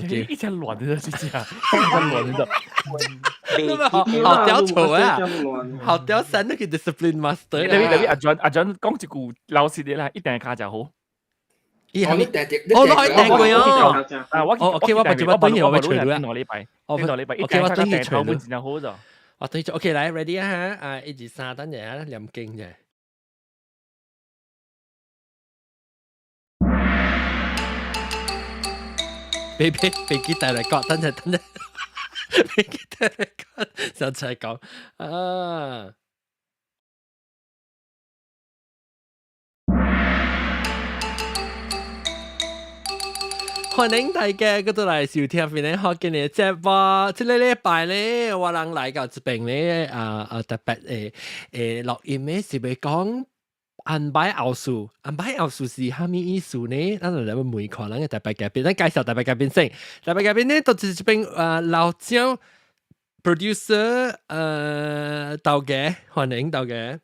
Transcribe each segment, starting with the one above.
一直亂的，是這樣，一直亂的。好好屌醜啊！好屌三那個 discipline master。特別特別阿 John 阿 John 講一句老實的啦，一定卡就好。伊係咪？哦，你可以訂過哦。啊，我 OK，我我等下我會隨兩個禮拜，兩個禮拜， OK，我等下隨本真好咗。我等下 OK 來 ready 啊嚇，啊一二三，等陣啊，念經啫。別別別記帶來講，等陣等陣，別記帶來講，上次講啊。歡迎大家過來收聽邊咧，好今日節目，這個禮拜咧，我人來到這邊咧，啊啊特別誒誒錄音咧是欲講安擺後事，安擺後事是蝦米意思呢？咱就來問看咱个特別嘉賓，咱介紹特別嘉賓先。特別嘉賓咧，就是這邊啊老張 producer，豆家，歡迎豆家。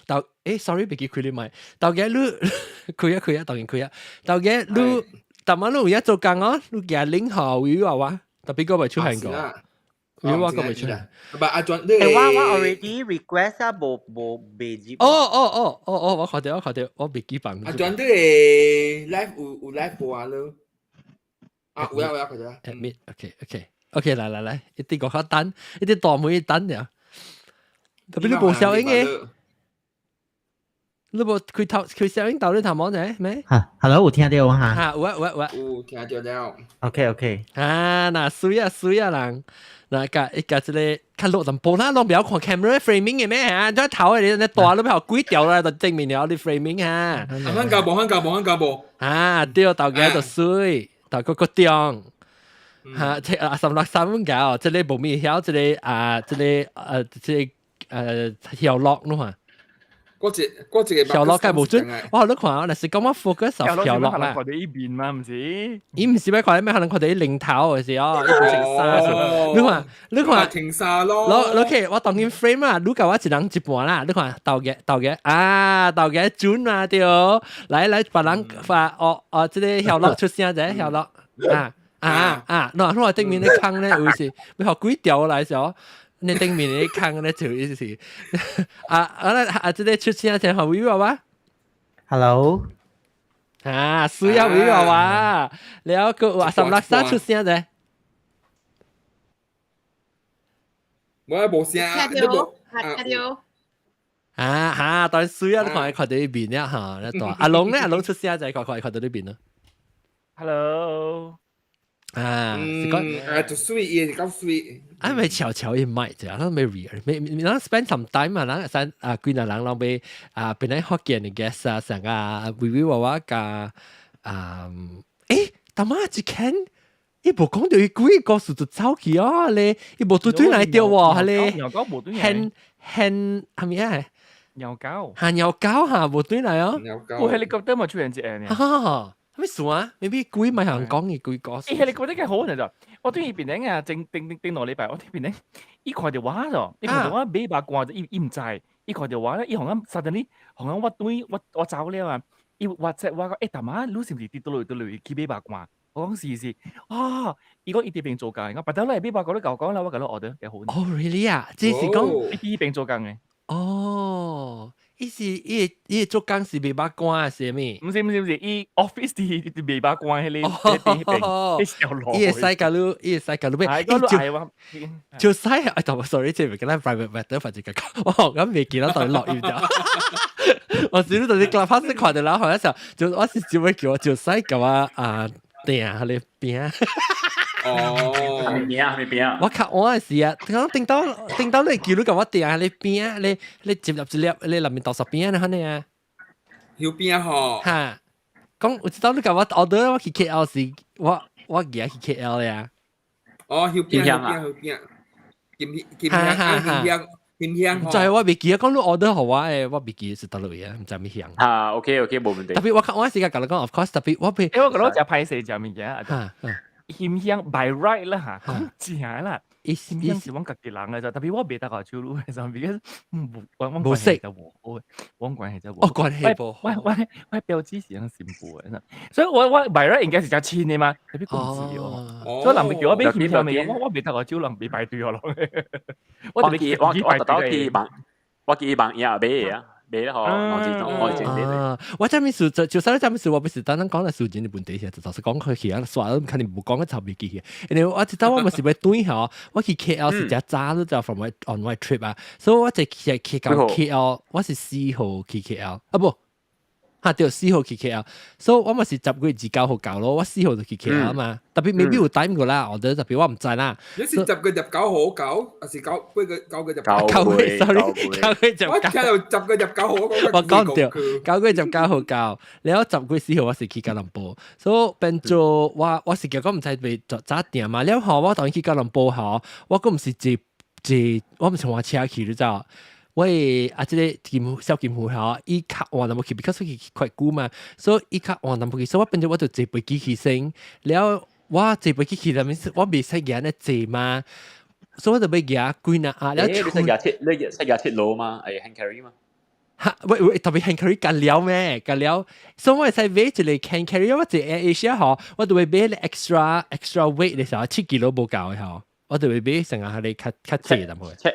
豆，誒，sorry，別記開你麥。豆家你開啊開啊，當然開啊。豆家你，逐晚你有影做工哦？你行領號有啊哇？特別個未出現過。有啊，個未出現。唔係阿 John，誒，我我 already request 啊，無無未入。哦哦哦哦哦，我看到我看到，我未記放。阿 John 你 live 有有 live 播啊咯？啊，有啊有啊，看到。 Admit，OK OK OK，來來來，一啲個較等，一啲大妹等了。特別你無效應嘅。你無開頭開聲音到你頭毛者咩？嚇，hello，有聽到哈？嚇，有啊有啊有啊。有聽到了。 OK OK。啊，嗱水啊水啊人，嗱甲一甲這個較落淡薄啦，攏不要看 camera framing 嘅咩嚇？這頭嘅你你大都比較鬼掉啦，就證明了你 framing 嚇。肯教無，肯教無，肯教無。啊，對，頭家就水，頭個個中。嚇，這啊三六三蚊搞，這個無咪曉，這個啊，這個這個曉落儂看。嗰隻嗰隻曉落梗無準，我你看，若是講我 focus 曉落啦。看到伊面嘛，毋是？伊毋是欲看咩？可能看到伊領頭的時候，伊無穿衫。你看，你看。停衫咯。攞攞我當緊 frame 啊，你共我一人一半啦。你看，頭家頭家啊，頭家準啊對。來來，別人發哦哦，這個曉落出聲者，曉落啊啊啊！喏，我頂面咧空咧，有時欲予鬼掉來時候。你頂面咧空咧就意思是啊啊啊！這個出聲聲好有啊？Hello，啊，需要有啊？了個話三六三出聲者，我無聲，聽到，聽到。啊哈，當需要你看看到呢邊了嚇，你大阿龍咧，阿龍出聲就看看看到呢邊咯。 Hello。啊，是講啊，就水，伊是夠水。啊，咪悄悄伊麥啫，咱咪 real，咪咱 spend some time 啊，咱咱啊幾若人攏欲啊，本來福建的 guest 啊，上啊，微微娃娃加啊，誒，大媽一間，伊無講著伊幾個故事就走去哦，咧，伊無對對來著喎，咧，鳥狗無對來，很很係咪啊？鳥狗，嚇鳥狗嚇無對來哦，有 helicopter 嘛出現一個呢。哈。咩事啊？maybe 鬼咪行講嘅鬼故事。伊 helicopter 較好呢就，我對伊邊頂啊，正頂頂頂落禮拜，我對邊頂，伊看著我咗，伊看著我買肉乾，伊伊毋知，伊看著我咧，伊予我 suddenly，予我對我我走了啊，伊 WhatsApp 我講，欸，大媽，你是毋是佇佗落佗落去買肉乾？我講是是，啊，伊講伊佇邊做工，我白頭來買肉乾，你共我講啦，我共你 order 幾好。哦，really 啊？這是講伊佇彼邊做工的。哦。伊是伊伊做工是賣肉乾是啥物？毋是毋是毋是，伊 office 佇佇賣肉乾彼個彼邊彼條路。伊會使共你，伊會使共你買。就使哎，sorry，這個咱 private matter，反正個我咁未記得到底落雨咗。我是你到底 Clubhouse 看到啦，好像就我是只會叫我就使共我啊訂喺你邊。哦，係咪邊啊？係咪邊啊？我較我是啊，講頂到頂到你叫你共我訂喺你邊，你你一粒一粒，你內面豆沙邊啊，可能啊。有邊吼？哈，講有一道你共我 order，我去 KL 時，我我行去 KL 呀。哦，有邊有邊有邊，金金香啊，金香金香。就係我未記得講你 order 予我的，我未記得是佗落啊，毋知咩香。啊，OK OK，無問題。特別我較我時間共你講，of course，特別我被。欸，我覺得食歹勢食物件。哈。欣香 by right 啦嚇，講正啦。伊伊是阮家己人嘅咋，特別我袂搭個手路嘅時候，because 無我阮無識關係就無好，阮關係就無哦，關係無我我我表姊是樣新婦嘅，所以我我買咗應該是較親的嘛，特別公司哦。所以人咪叫我買金條咪，我我袂搭個手人袂排隊哦，我特別我我特登去網，我去網頁買啊。買啦嗬，我知我知啊！我這邊是就就啥？這邊是我不是單單講嚟時間的問題，就是講佢去啊，刷都肯定無講個差別記。因為我知道我咪是欲轉吼，我去 KL 是誠早都就 from my on my trip 啊，所以我就去到 KL，我是4號去 KL 啊無，哈對，四號去 KL，所以我咪是10月29號到咯，我四號就去 KL 嘛，特別未必有 time 過啦，我覺得特別我毋知啦。你是10月29號到，還是九幾個9月九九月，sorry，9月19。我聽到10月19號，我講對，9月19號到，然後10月4號我是去吉隆坡，所以變做我我是講講毋知欲早訂嘛，了後我當去吉隆坡吼，我閣毋是坐坐，我毋是換車去，你知無？我啊，這个金小金湖吼，伊較晚淡薄去，because 去快久嘛，所以伊較晚淡薄去，所以我變做我就坐飛機去先，了我坐飛機去，但是我袂使行咧坐嘛，所以我就欲行幾若啊，了你識廿七，你識27路嘛？係 hand carry 嘛？哈，喂喂，特別 hand carry 夠了咩？夠了，所以我會使買一个 hand carry，我坐 Air Asia 吼，我就會買 extra extra weight 的時候，7 kilo 無夠的吼，我就會買成個係你較較濟淡薄。七。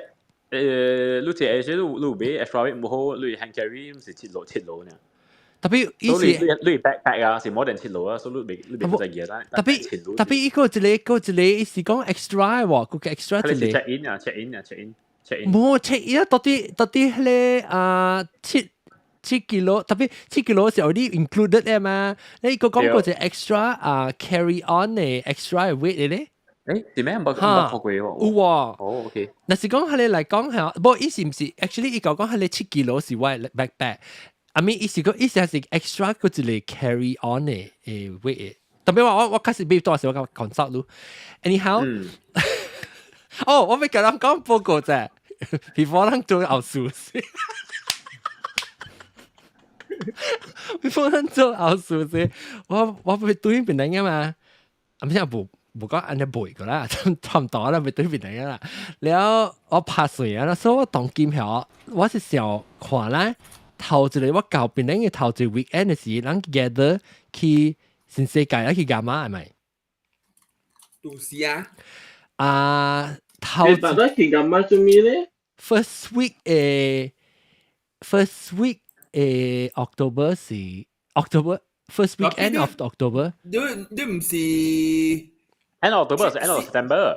你坐 Air Asia 你你買 extra weight 無好，你 hand carry 毋是7路7路呢？特別伊是你 backpack 啊，是 more than 7路啊，所以你袂你袂使記啦。特別特別伊個一个個一個伊是講 extra 喎，個 extra 一個。 check in 啊，check in 啊，check in check in。無 check in 啊，到底到底彼个啊七 kilo，特別7 kilo 是 already included 的嘛？你個講過一 extra 啊 carry on 的 extra weight 的咧？誒，點咩？冇冇看過喎？有喎。哦，OK。若是講彼个來講嚇，無伊是毋是？actually 伊講講彼个七 kilo 是我 backpack。I mean 伊是講伊是係 extra 個一個 carry on 的誒 weight。特別我我我開始買多時我講 consult 咯。Anyhow，哦，我欲共人講報告啫，before 咱做後事先。before 咱做後事先，我我欲轉檳城啊嘛，啊毋是無。無講按呢背過啦，差唔多啦，欲轉檳城啦。了我拍算啊，所以我當今曉，我是想看啦，頭一个我到檳城的頭一個 weekend 的時，咱 gather 去新世界啊去幹嘛係咪？都是啊。啊，頭你爸爸去幹嘛做咩咧？First week 誒，first week 誒，October 是 October first weekend of October。你你毋是？ End of October 是 end of September。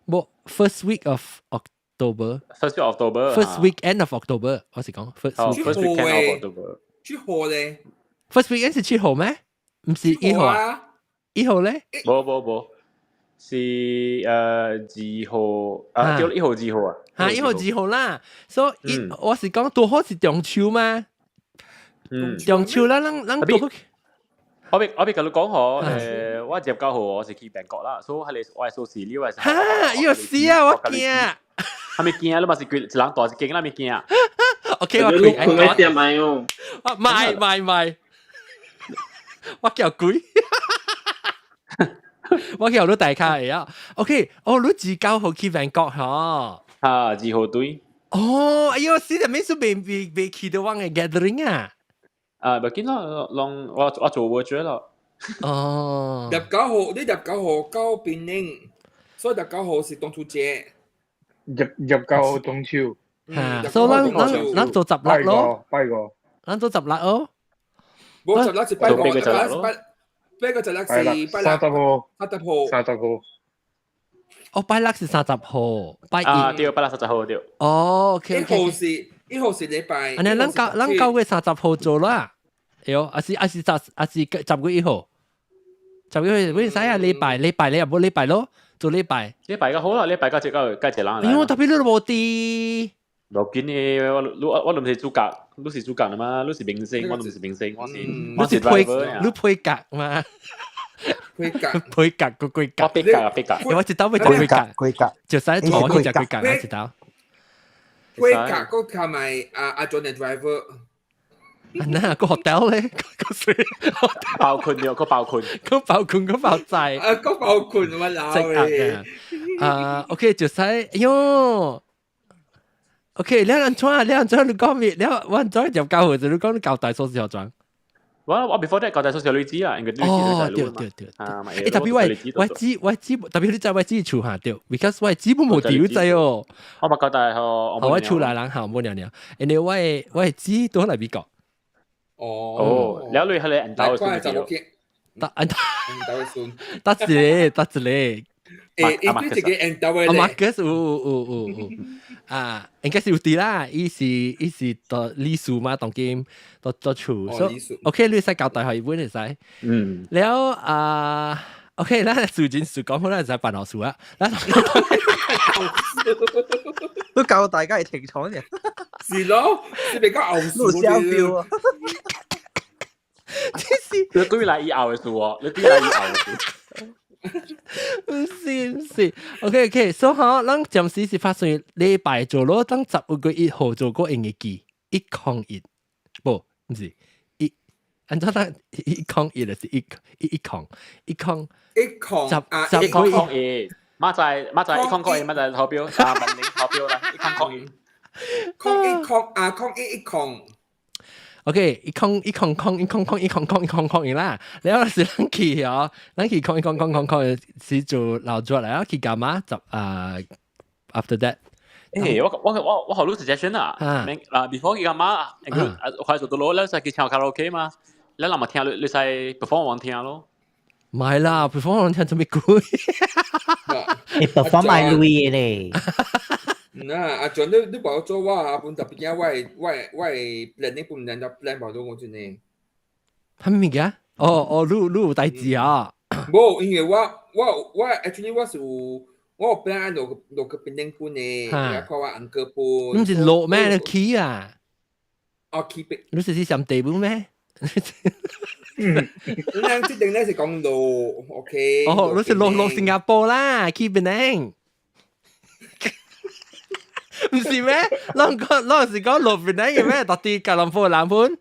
無 first week of October。 First week of October。 First weekend of October，我是講 first first weekend of October。7號咧。 First weekend 是7號咩？毋是1號啊？1號咧？無無無，是2號啊，對，1號2號啊。嚇，1號2號啦。所以我是講拄好是中秋嘛。嗯。中秋啦，咱咱拄好。我欲我欲共你講嗬，我29號我是去曼谷啦，所以彼个我的鎖匙你我是。哈，又死啊！我驚。係咪驚？你嘛是佢一人大一間，你咪驚。 OK，我開。你困喺店買哦。買買買，我叫鬼。我叫你大卡會啊。OK，哦，你29號去曼谷嗬？啊，2號對。哦，哎喲，死啦！咩事未未未去到我个 gathering 啊？啊，無緊咯，攏我我做 virtual 咯。哦。29號，你29號到檳城，所以十九號是中秋節。29號中秋。嚇，所以咱咱咱做十六咯。拜五。咱做十六哦。無十六是拜五，十六是拜，拜個十六是拜六。30號。30號。30號。哦，拜六是30號，拜一。啊，對，拜六30號對。哦，OK OK。1號是1號是禮拜。按呢，咱九咱9月30號做啦。對，還是還是十還是10月1號？十月為啥啊？禮拜禮拜你又無禮拜咯？做禮拜。禮拜較好啦，禮拜較一較較一人來。因為我特別你都無佇。無緊的，我我我毋是主角，你是主角嘛？你是明星，我毋是明星，我是你是配你配角嘛？配角配角個配角，我配角配角，我一刀欲食配角，配角就使坐去食配角，一刀。配角個加埋阿阿 John 的 driver。那個 hotel 咧，個水包困了，個包困，個包困個包仔，啊個包困我老咧。啊，OK 就使，哎喲，OK，你按怎？你按怎？你講咩？你我按怎入教會就你講你交代數是何裝？我 before that 交代數是女子啦，應該女子哦，對對對。啊，誒，特別我我知我知，特別你知我知厝下對，because 我知本無屌仔哦。我捌交代吼，我厝內人行無娘娘，因為我知都來美國。哦。哦，了你係你人兜嘅孫。得人兜嘅孫。得一個，得一個。誒，伊對一個人兜嘅咧。阿馬克有有有有啊，應該是有啲啦，伊是到理數嘛，當今到到厝，所以 OK，你使交代下伊本會使。嗯。了啊，OK，咱事情事講好，咱就辦後事啊。咱都教大家係清楚嘅。是咯，是比較後事。路銷票啊！這是你對來以後嘅事哦，你對來以後嘅事。唔是唔是，OK OK，所以嗬，咱暫時是發生禮拜做咯，等11月1號做過營業期，101，無，唔是一，按怎咱101就是一一一空一空一空十十一空空一，馬仔馬仔10001，馬仔投標啊，文玲投標啦，10001，空一空啊，空一一空。 OK，一空一空空一空空一空空一空空啦，然後是咱去哦，咱去空一空空空空是做老做嚟，去幹嘛？就啊，after that，誒，我好多 suggestion 啊，啊，before 去幹嘛？佢快做到攞，你使去唱卡拉 OK 嘛？你若嘛聽，你使 perform 往聽咯。唔係啦，perform 往聽做咩鬼？你 perform 係鐳咧。嗱，阿 John 你幫我做我啊，本特別驚我 plan 你本人就 plan 無到我陣呢。係咩物件？哦哦，你有代誌啊？無，因為我 actually 我是有我有 plan 落個檳城本的，也看我 uncle 本。唔是落咩？你去啊？哦，去檳。你是是上地本咩？你人這定咧是講落，OK。哦，你是落新加坡啦，去檳城。唔是咩？咱講咱是講落檳城嘅咩？到底吉隆坡南本？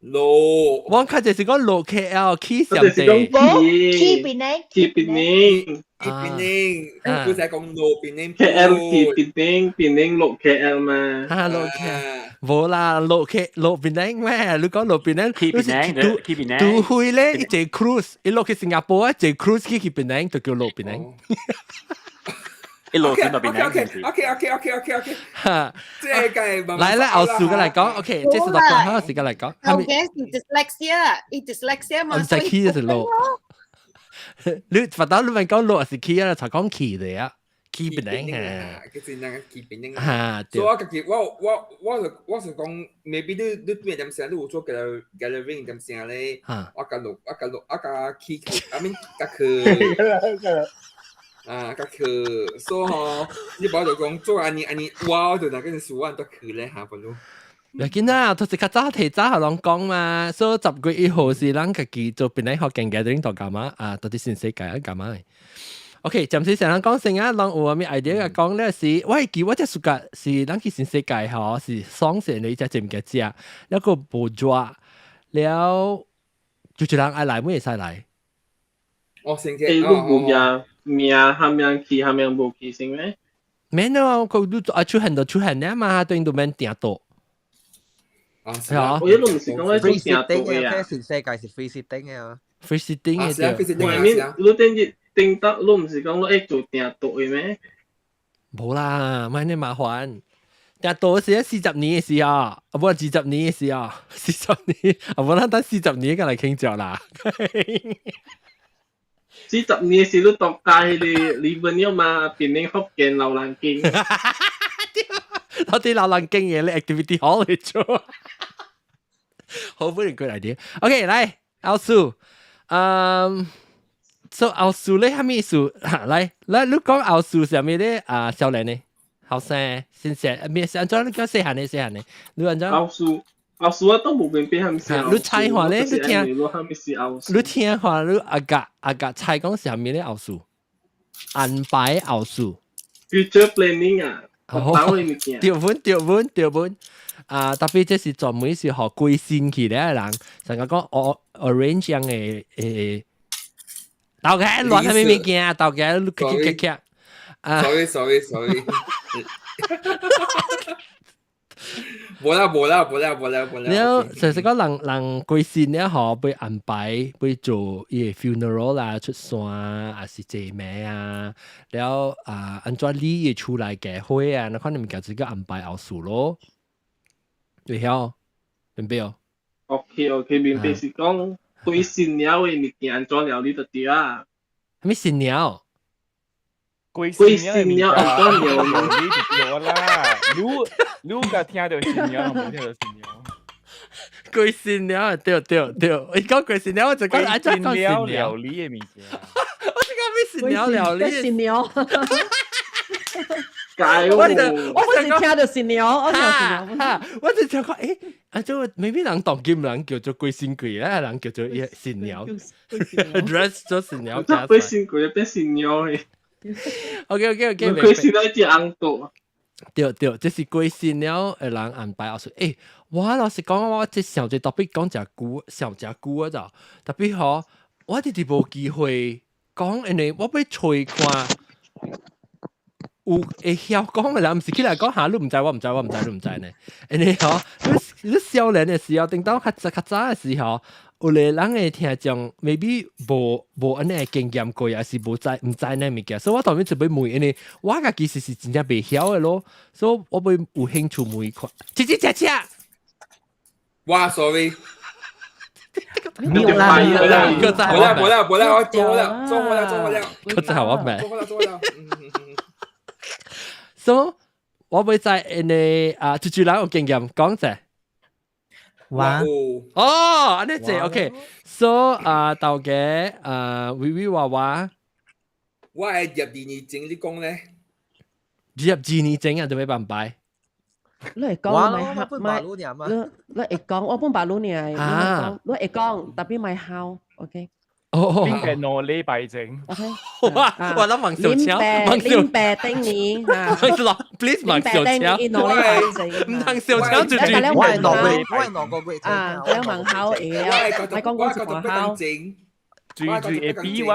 落，我看就是講落 KL 去上地。去檳城，去檳城，去檳城，不是講落檳城。 KL 去檳城，檳城落 KL 嘛？啊，落 KL，無啦，落 K 落檳城咩？你講落檳城，去檳城，去檳城。拄去咧，一坐 cruise，一落去新加坡，一坐 cruise 去檳城，就叫落檳城。一路轉到檳城。 OK OK OK OK OK。哈，這個來來，後數個來講，OK，這是就講好時間來講。我嘅是 dyslexia，伊 dyslexia 嘛，唔使去就是落。你發到你咪講落是去啊，才講去的啊，去檳城嚇。佢是那個去檳城。嚇，所以我家己我是講，maybe 你邊點聲，你有做 gathering 點聲咧？我甲落，我甲落，我甲去，I mean 甲去。啊，甲去，所以吼，你無就講做按呢按呢，我就那個數萬都去咧嚇，不如。唔緊啦，都是較早提早學人講嘛，所以10月1號是咱家己做檳城福建 gathering 度幹嘛啊？到底新世界啊幹嘛？OK，暫時先人講先啊，人有啥物 idea 講咧是，我會記我這暑假是咱去新世界吼，是雙線的一隻物件食，那個無熱了，就一人愛來，每會使來。哦，先欸，你無名名蝦米去，蝦米無去先咩？免啊，佢都啊出行就出行咧嘛，對都免訂到。啊，係啊，我一路唔是講咧做訂到嘅啊。新世界是 free sitting 嘅啊。 free sitting 嘅對。外面你頂日訂到，你唔是講你愛做訂到嘅咩？無啦，莫呢麻煩。訂到是40年嘅事啊，啊無20年嘅事啊，四十年，啊無咱等四十年過來傾偈啦。四十年時你讀街迄個李文了嘛，檳城福建老人間。我啲老人間嘢，你 activity hall 嚟做。好歡迎佢嚟啲。OK，來，後數，嗯，所以後數咧，啥物意思？來，來，你講後數是啥物咧？啊，少年呢？後生，先生，咩？按怎你講細漢的，細漢的，你按怎？後數，後數我都無明白啥物是。你猜話咧？你聽，你你聽話，你阿甲阿甲猜講是啥物咧？後數，安排後數。 Future planning 啊，對本對本對本。啊，特別這是專門是予規身去的人，成個講 arrange 樣的誒，頭家亂係咩物件？頭家你咔咔咔啊！Sorry sorry sorry。無啦無啦無啦無啦無啦。了，實實講人人過身了吼，欲安排欲做伊个 funeral 啦，出山還是祭名啊，了啊，按怎禮會出來嘅會啊，那款物件就叫安排後事咯。會曉明白哦？ OK OK，明白是講過身了的物件按怎料理就對啊。啥物新了？過過身了按怎料理就對啦。你你甲聽著新娘，無聽著新娘。過身了，對對對，伊講過身了，我就講按怎講新了料理的物件。我就講咩新娘料理？新娘。解我我是聽著新娘，我聽新娘。我就聽講，欸，啊，就 maybe 人當今人叫做過身鬼咧，人叫做新娘，dress 做新娘。過身鬼變新娘的。 OK OK OK，過身了一紅豆。對對，這是過身了的人安排後事。欸，我老實講，我這想這 topic 講誠久，想誠久啊就，特別吼，我直直無機會講，因為我欲揣看。有會曉講的人，毋是起來講嚇，你毋知，我毋知，我毋知，你毋知呢。因為吼，你你少年的時候，等到較早較早的時候，有個人會聽眾，maybe 無無按呢經驗過，抑是無知毋知呢物件，所以我當面就欲問，因為我家其實是真正袂曉的咯，所以我欲有興趣問看。姐姐姐姐，哇，sorry。沒有啦，無啦，無啦，無啦，無啦，我做好了，做好了，做好了，個真係我明。做好了，做好了。所以我欲知𪜶的啊，豬豬人有經驗講者。哇！哦，按呢這 OK。So 啊，頭家啊，威威娃娃，我係22年前你講咧，22年前啊，就欲辦拜。你會講咪咪，你你會講我本白魯爾，你會講，特別咪考，OK。哦，邊個2禮拜前？OK。哇！我諗問小喬，問小林白丁年，please 問小喬，唔通小喬就住。我係兩個，我係2個月啊，兩問考會了，咪講講一個考。住住會比我。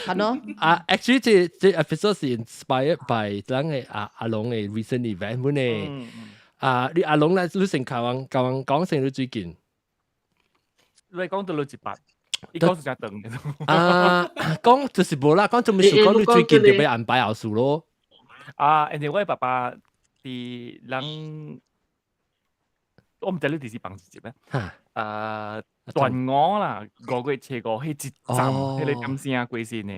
係咯。啊，actually 這這 episode 是 inspired by 咱的阿阿龍的 recent event 本呢。啊，你阿龍咧，你先教人教人講先，你最近。你講到你一百。伊講是誠長的。啊，講就是無啦，講做咩事講你最近就欲安排後事咯。啊，因為我爸爸佇人，我毋知你佇時放一集咩？啊，斷午啦，5月7號彼一站，彼個點聲過身的。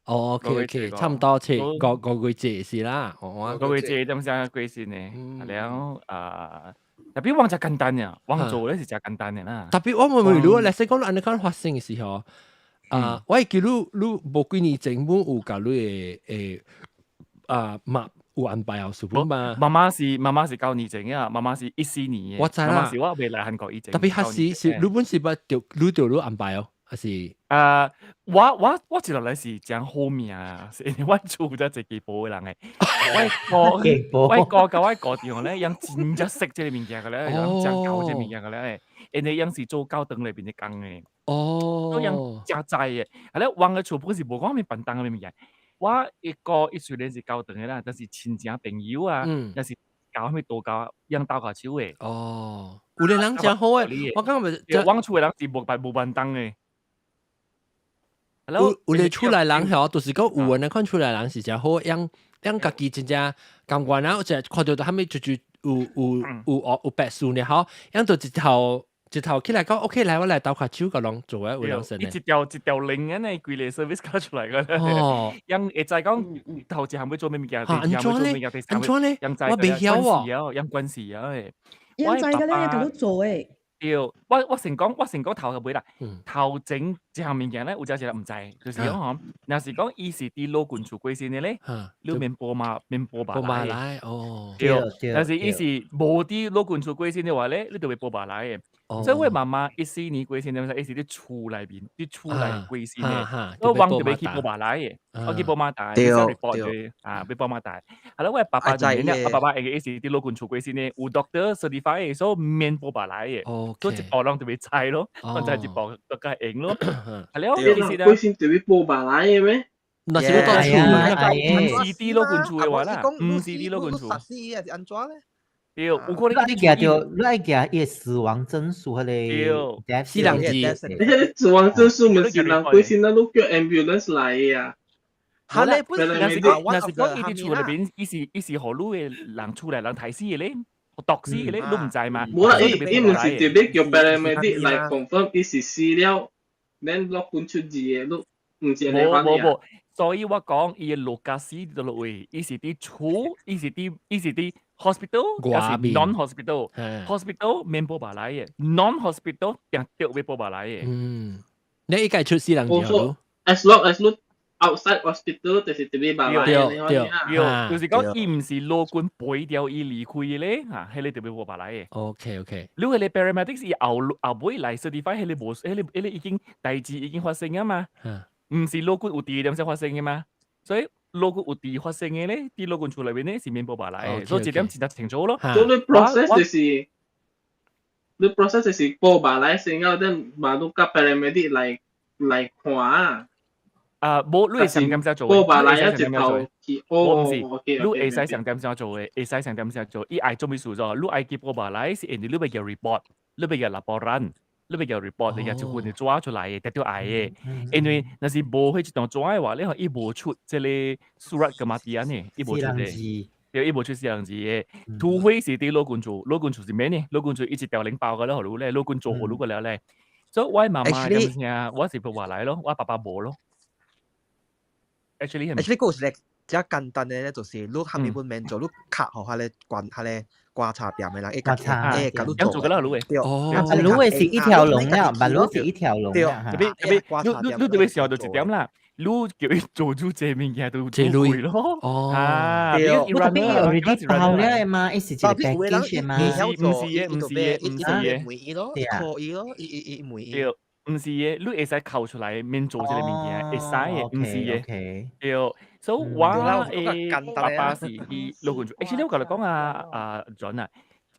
哦，OK OK，差唔多七個個月節是啦。5月7點聲過身的，了啊。特別往誠簡單呀，往做咧是誠簡單的啦。特別我問問你，例如講按呢款發生的時候，啊，我會記你你無幾年前本有共你的誒啊媽有安排後事嘛？媽媽是媽媽是9年前啊，媽媽是14年的。我知啦。媽媽是我未來韓國以前。特別彼時是你本是捌著你著你安排哦，還是？啊，我我一落來是誠好命啊，是因為阮厝才濟雞婆的人的。我哥我哥佮我姑丈咧，𪜶真正識這个物件个咧，𪜶真𠢕這个物件个咧，因為𪜶是做教堂內面的工的。所以𪜶誠知的。啊咧，阮的厝本是無講啥物便當的物件。我一哥伊雖然是教堂的啦，但是親情朋友啊，抑是教啥物道教，𪜶鬥跤手的。哦，有的人誠好的，我感覺阮厝的人是無辦無便當的。有有的厝內人吼，就是講有的人看厝內人是誠好，𪜶𪜶家己真正甘願啊，就看著啥物就就有有有有白事呢吼，𪜶就一頭一頭起來講，OK 來我來鬥跤手，共攏做啊，有兩成一條一條龍按呢規個 service 搞出來個。哦，𪜶會知講頭一項欲做啥物件，第二項欲做啥物件，第三項咧？我袂曉喎。𪜶關事啊，𪜶知個咧，共你做的。對，我我先講，我先講頭到尾啦。頭前這項物件咧，有遮一個毋知，就是講吼，若是講伊是佇老君厝過身的咧，你免報嘛，免報肉來。哦，對，但是伊是無佇老君厝過身的話咧，你就欲報肉來的。所以我媽媽14年過身，點解？伊是佇厝內面，佇厝內過身的。我往就欲去報馬來的，我去報馬大，伊 report 的啊，欲報馬大。係啦，我爸爸就免了，我爸爸會伊是佇老君厝過身的，有 doctor certify 的，所以免報馬來的。所以一步攏就欲知咯，我知一步就較會用咯。係了，其實過身就欲報馬來的咩？那是你到厝，毋是佇老君厝的話啦，毋是佇老君厝。殺死伊還是按怎咧？對，有可能你舉著，你愛舉伊死亡證書彼個死人字，你彼死亡證書毋是人過身，咱都叫 ambulance 來的啊。哈咧，若是若是講伊佇厝內面，伊是予你的人厝內人刣死的咧，毒死的咧，你毋知嘛？無啦，伊毋是特別叫 paramedic 來 confirm 伊是死了，免落滾出字的，你毋是按呢款無無，所以我講伊的 lokasi 佇佗位，伊是佇厝，伊是佇 hospital，抑是 non hospital，hospital 免報馬來的，non hospital 定著欲報馬來的。嗯，你應該出死人字，as long as 你 outside hospital 就是特別馬來的。對對對，就是講伊毋是老君陪著伊離開的咧，嚇，彼個特別報馬來的。 你彼個 paramedic 是後後尾來 certify，彼個無，彼個已經代誌已經發生啊嘛，毋是老君有佇點先發生的嘛，所以老君有佇發生的咧，佇老君厝內面咧是免報馬來的，所以這點真正清楚咯。所以你 process 就是你 process 就是報馬來先後，等馬路佮 paramedic 來看啊。啊，無，你會上點先做？報馬來一頭去，我毋是，你會使上點先做的，會使上點先做。伊愛做咩事做？你愛去報馬來是因為你欲叫 report，你欲叫 laporan，你欲叫 report，你就份紙出來的，定著愛的。因為若是無彼一張紙的話，你予伊無出這個 surat kematian 的，伊無出的。對，伊無出死人字的，除非是佇老君厝，老君厝是免的，老君厝伊一條龍包個了，予你咧，老君做予你個了咧。所以我媽媽咁聲，我是報馬來咯，我爸爸無咯。Actually 係，actually 個是咧，較簡單的咧，就是你蝦米本免做，你卡予彼個關彼個觀察店的人，會家己會共你做。做個啦，你對。哦。啊，你的是一條龍了，馬路是一條龍對。特別特別，你特別想到一點啦，你叫伊做主這物件都做貴咯。哦。啊，對。我特別 already 包了嘛，伊是一個 package 嘛。毋是毋是的，毋是的，毋是的。問伊咯，可以咯，伊伊伊問伊。對。毋是的，你會使扣出來免做這個物件，會使的，毋是的。對，所以我的爸爸是去老君厝。actually 我共你講啊，啊 John 啊，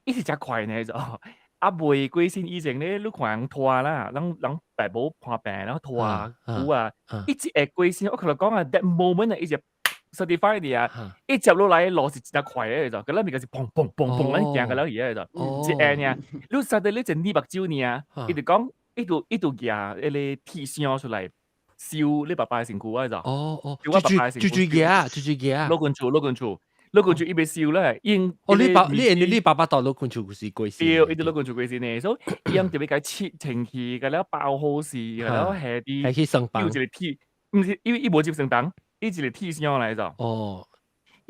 伊是誠快呢，就啊未過身以前咧，你看人拖啦，人人爸母破病，然後拖啊久啊，伊一下過身，我共你講啊，that moment 啊，伊就 certify 你啊，一接落來路是真快的，就，佮咱物件是砰砰砰砰，咱行個了去的，就，一下爾，你實在你一捏目睭爾，伊就講。伊就舉彼個鐵箱出來收你爸爸的身軀啊！就哦哦，我爸爸的身軀，住住舉，住住舉，老君厝，老君厝，老君厝伊欲收咧，因哦，你爸爸到老君厝是過身，對，伊佇老君厝過身的，所以伊用特別共切清氣，共了包好勢，共了下佇，還去床房，有一個鐵，毋是，因為伊無接床單，伊一個鐵箱來就。哦。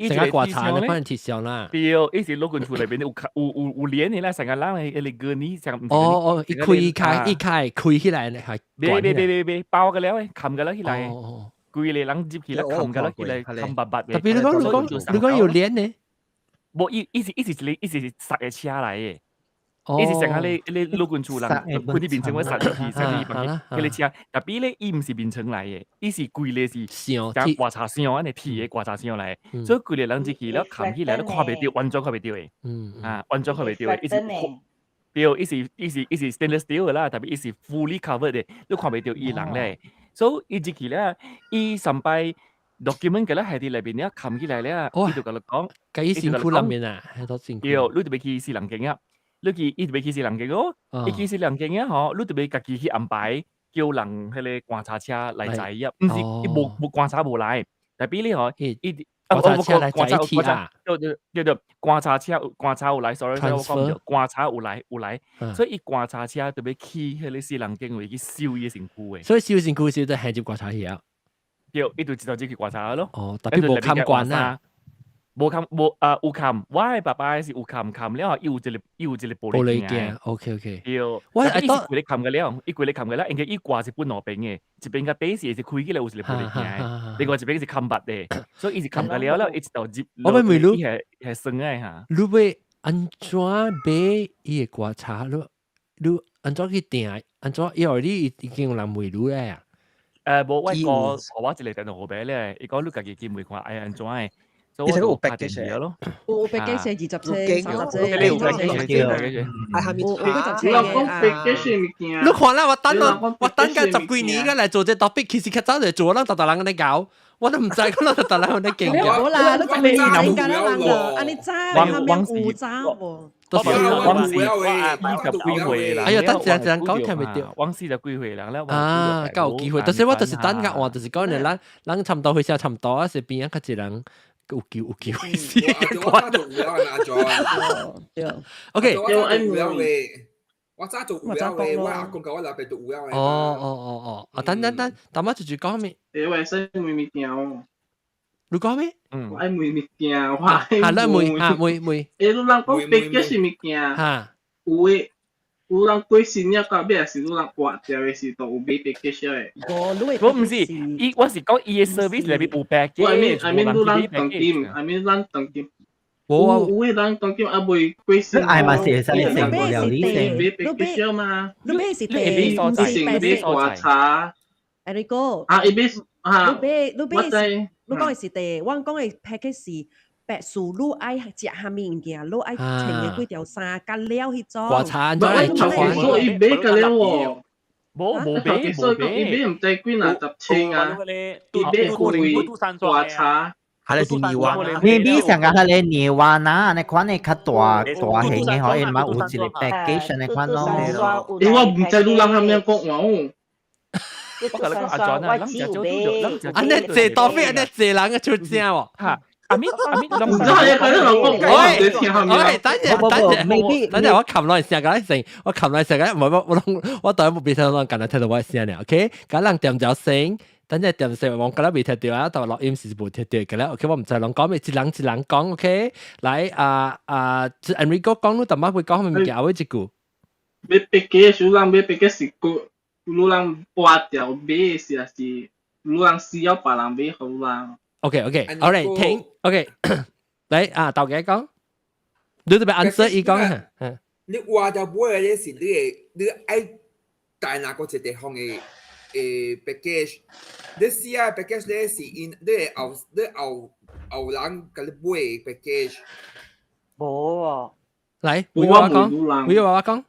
成個棺材，你放鐵箱啦。對，伊是老君厝內面有有簾的啦，成個人的彼個呢，成哦哦，一開開一開開起來，係。別別別別別，包個了的，冚個了起來。哦。規个人入去了，冚個了起來，冚白白的。特別你講有簾呢？無，伊是一個伊是塞的車來的。伊是成個咧老君厝人，規佇眠床我塞入去，塞入去彼個車。特別咧，伊毋是眠床來的，伊是規个是像棺材箱按呢鐵的棺材箱來的，所以規个人入去了冚起來，都看袂著，完全看袂著的。啊，完全看袂著的，伊是對，伊是 stainless steel 的啦，特別伊是 fully covered 的，你看袂著伊人咧。所以伊入去了，伊上擺 document 共咱下佇內面了，冚起來了，伊就共你講，共伊身軀內面啊，彼個身軀。對，你就欲去死人間啊！你去，伊就欲去死人間哦，伊去死人間啊吼，你就欲家己去安排，叫人彼個棺材車來載啊，毋是伊無棺材無來，特別你吼，伊棺材車來載鐵啊，對對對對，棺材車棺材有來，sorry sorry，我講毋對，棺材有來有來，所以伊棺材車就欲去彼個死人間位去收伊的身軀的。所以收身軀時就行入棺材去啊。對，伊就一頭入去棺材咯。哦，特別無冚棺啊。無冚無啊有冚，我的爸爸是有冚冚了，伊有一個玻璃鏡。 OK。對，我伊是規个冚個了，伊規个冚個了，因為伊掛是分兩邊的，一邊較底是是開起來有一個玻璃鏡的，另外一邊是冚白的，所以伊是冚個了了，一頭入。我欲問你，係係算的哈。你欲按怎買伊的棺材？你你按怎去訂？按怎伊 already 已經有人問你咧啊？無，我個我一個電話號碼咧，伊講你家己去問看愛按怎的，所以伊是我就拍有 package 電話咯。有 package 20千、30千、你有20 package 千，愛蝦米有幾十你千講嘅啊。 package 物件，你看啦，我等我我等緊十幾年嘅嚟做這 topic，其實較早就做，咱逐逐人咧搞，我都毋知講咱逐逐人咧經你驗。無啦，你十年前敢若人就按呢早，後面有早無？都是我是20幾歲啦。哎呀，等陣陣講聽袂著。我40幾歲人咧。啊，夠有機會。但是我就是等甲換，就是講你咱咱差唔多歲數差唔多啊，是邊啊較濟人有機會死。我早做有了阿 John。對。 OK。我早做有了的，我早做有了的，我阿公佮我老爸都有了的。哦哦哦哦，啊等等等，淡仔就是講咩？欸，我會使問物件哦。你講咩？嗯。我愛問物件，我愛啊，咱問啊問問。欸，你人講 package 物件，有的有人過身了到尾，是有人活著的時，都有買 package 的。我毋是，伊我是講伊的 service 內面有 package。我 I mean I mean 你人當今，I mean 咱當今。有有的人當今猶未過身。愛嘛是會使成料理成買 package 嘛？你買是地，毋是買掛茶。 Erico。啊，伊買啊。你買你買是，你講的是地，我講的 package 是白事，你愛食啥物物件，你愛穿的幾條衫，佮了彼種。掛茶，你愛食所以買個了喎。無無買所以講伊買毋知幾若十千啊，伊買貴掛茶。係是泥灣，maybe 上個係咧泥灣啊，你款的較大大型的，可以嘛有一個 package 你款咯。欸，我毋知你人蝦米講話哦。我甲你講阿 John 啊，咱食少拄著，按呢濟多費，按呢濟人嘅出聲喎。嚇，阿咪阿咪，唔知係佢都講，喂喂，等陣等陣，等陣我冚落嚟聲個聲，我冚落嚟聲個，唔係我我我當然冇變聽到，近來聽到我聲咧，OK，咁人點著聲。等陣點聲，我覺得未聽到啊，但係錄音是無聽到嘅咧。OK，我毋知人講咩，一人一人講 OK。來啊啊，Enrico 講你淡仔會講咩物件？後尾一句。買 package，有人買 package 是個，有人拔掉買是還是有人需要別人買予人。 OK OK，好嚟停。OK，來啊，豆家講，你特別 answer 伊講嚇。你挖掉買嘅是你會你愛帶哪個一個地方的package，你死啊 package 咧是因你會後你後後人共你買 package。無喎。來，我講，我講。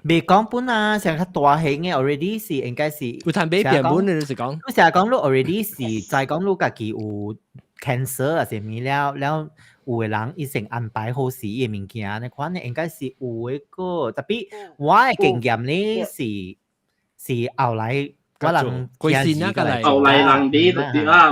未講本啊，成較大型嘅 already 是應該是有談買變本你就是講。你成日講你 already 是在講你家己有 cancer 啊啥物了，了有的人醫生安排好時伊的物件，你款應該是有一個，特別我的經驗咧是是後來我人過身那個來，後來人買就對啊，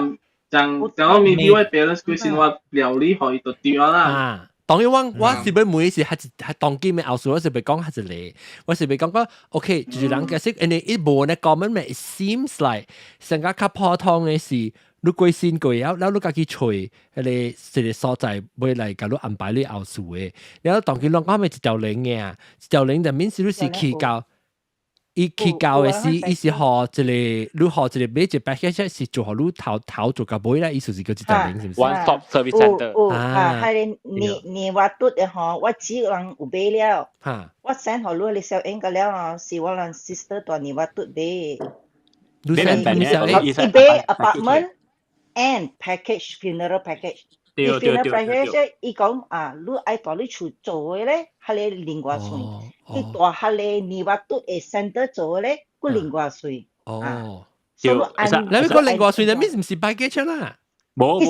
像像我 maybe 我 parents 過身我料理予伊就對啦。當然我我是欲問是係係當今的後事，我是欲講係一個，我是欲講講 OK，就是人解釋，因為伊無呢 common 咩，it seems like 成個較普通的是，你過身過後，然後你家己揣彼個一個所在，欲來共你安排你後事的，然後當今攏講咩一條龍的啊，一條龍就免是你是去到。伊去到的是，伊是予一個，你予一個買一個 package 是做予你頭頭做到尾啦，意思是叫一條龍是毋是？One stop service center。有啊，係你你話嘟的吼，我只人有買了，我 send 予你，你小英個了吼，是我人 sister 蹛你話嘟買。你 send 你小英，伊買 apartment and package funeral package。伊 funeral package 伊講啊，你愛蹛你厝做的咧，彼个另外算。伊蹛彼个你話嘟的 center 做的咧，閣另外算。哦。對，你咪講另外算，你咪毋是 package 啦？無無，伊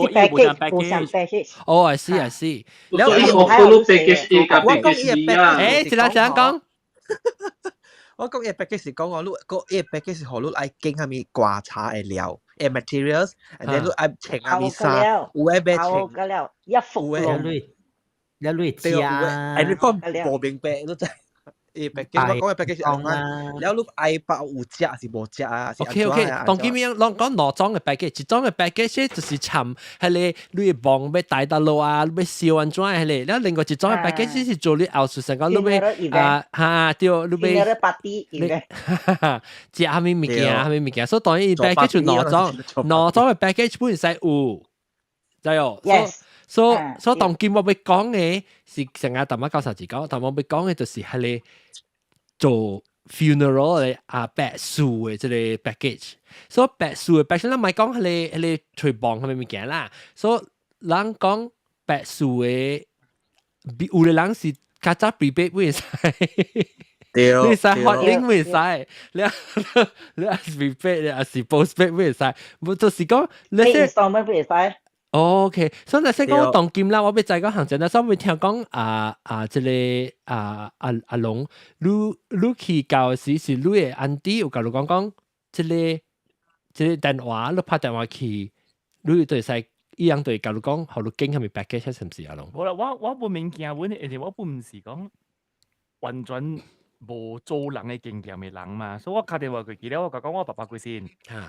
無上 package。哦，I see I see。然後我講 package A 佮 package B 啊。欸，一人一人講。我講伊 package 是講我你個伊 package 是予你愛揀啥物棺材的料，的 materials，and then 你愛穿啥物衫，有的欲穿。個了，一副了你了你食。哎，你講無明白，你知？伊 package 我講的 package 是按怎，了你愛包有食還是無食啊？OK OK，當今面攏講兩種的 package，一種的 package 就是參彼个你的墓欲帶佗落啊，欲燒按怎彼个，了另外一種的 package 是做你後事成講你欲啊哈對，你欲食啥物物件，啥物物件，所以當然伊 package 兩種，兩種的 package 本身有，知無？所以所以當今我欲講的是成日淡仔九三字講，但我欲講的就是彼个。做 funeral 嘅啊白事嘅這個 package。So 白事嘅 package，咱毋係講彼個吹棒係咪物件啦。So 人講白事嘅，有嘅人是較早 prepaid 會使。你使 hot link 會使，你係 prepaid 你還是 postpaid 會使，無就是講你 installment 會使。 OK，所以若說講當今啦，我欲知講行前啦，所以聽講啊啊，這個啊啊阿龍，你去到時是你的 auntie 有共你講講，這個電話你拍電話去，你對使伊樣對共你講，予你揀啥物 package 是毋是阿龍？無啦，我本物件，阮因為我本毋是講完全無做人的經驗的人嘛，所以我敲電話過去了，我共講我爸爸過身，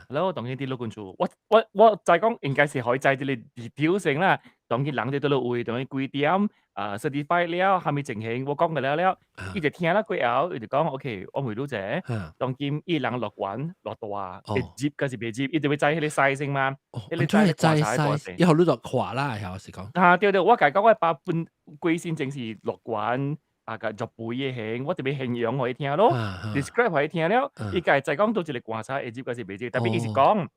然後當今佇老君厝，我知講應該是予伊知這個 detail 先啦。當今人佇佗落位，當今幾點啊，certify 了，啥物情形，我講過了了，伊就聽了過後，伊就講 OK，我問你者，當今伊人落懸落大，會入抑是袂入，伊就欲知彼個 size 先嘛，彼個知知 size，以後你就看啦，係是講。啊對對，我共伊講我爸本過身前是落懸。啊，共入肥的形，我特別形容予伊聽咯，describe 予伊聽了，伊家知講佗一個棺材會入抑是袂入，特別伊是講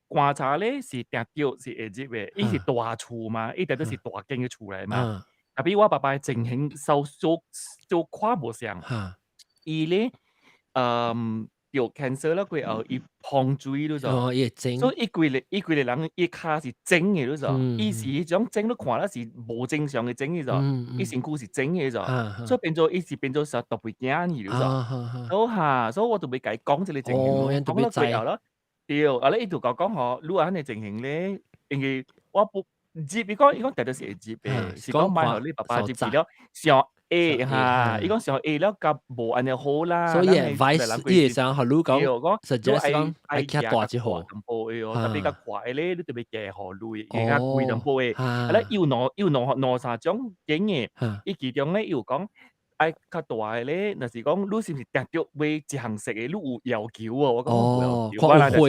棺材咧是定著是會入的，伊是大厝嘛，伊定著是大間的厝來嘛。特別我爸爸的情形稍小小看無相，伊咧得 cancer 了過後，伊膨水你知？哦，伊會腫。所以伊規個人伊跤是腫的，你知？伊是彼種腫，你看了是無正常的腫，你知？伊身軀是腫的，你知？所以變做伊是變做啥特別驚去，你知？所以哈，所以我就欲共伊講這個情形，講了過後咯，對，啊咧伊就共講吼，你按呢情形咧，因為我不入，伊講定著是會入的，是講莫予你爸爸入去了，傷矮哈，伊講傷矮了較無按呢好啦。所以 advice 伊會使予你講，suggest 講愛較大一號，淡薄的哦，特別較闊的咧，你特別加予鐳，加較貴淡薄的。啊咧有兩三種揀的，伊其中咧伊有講愛較大的咧，若是講你是毋是定著買一項色的，你有要求哦。我講有要求，有花都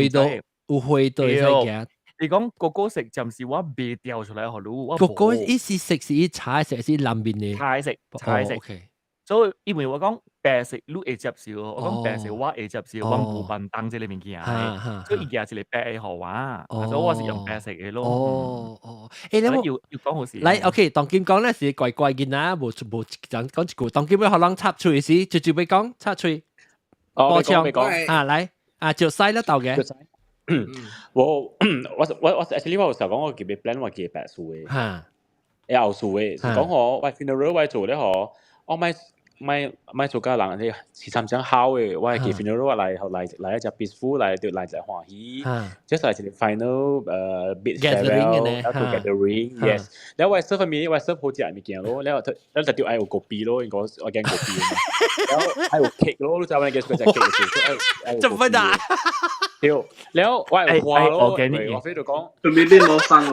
有花都會使行。伊講哥哥色暫時我袂調出來予你，我哥哥伊是色是伊茶色是藍面的，茶色茶色。所以因為我講白色你會接受，我講白色我會接受，我無辦當這個物件，所以伊舉一個白的予我，所以我是用白色的咯。哦哦，欸，你要要講好事。來，OK，當今講咧是乖乖囡仔，無無講講一句，當今欲予人插喙時，就就欲講插喙。哦，未講啊，來啊，就使了豆嘅。我 actually 我有時候講我記 plan 我記白事的，會後事的，是講吼，我 funeral 我做咧吼，我莫莫莫做甲人咧是參講好的，我記 funeral 我來來來一隻 peaceful 來就來一歡喜，just 來一個 final bid farewell，然後 gathering，yes，然後我 serve 物，我 serve 好食物件咯，然後然後就愛有咖啡咯，應該我驚咖啡嘛，然後還有 cake 咯，你知我驚食 cake 做乜啊？對，然後我係花咯，我飛就講，準備變攞生喎。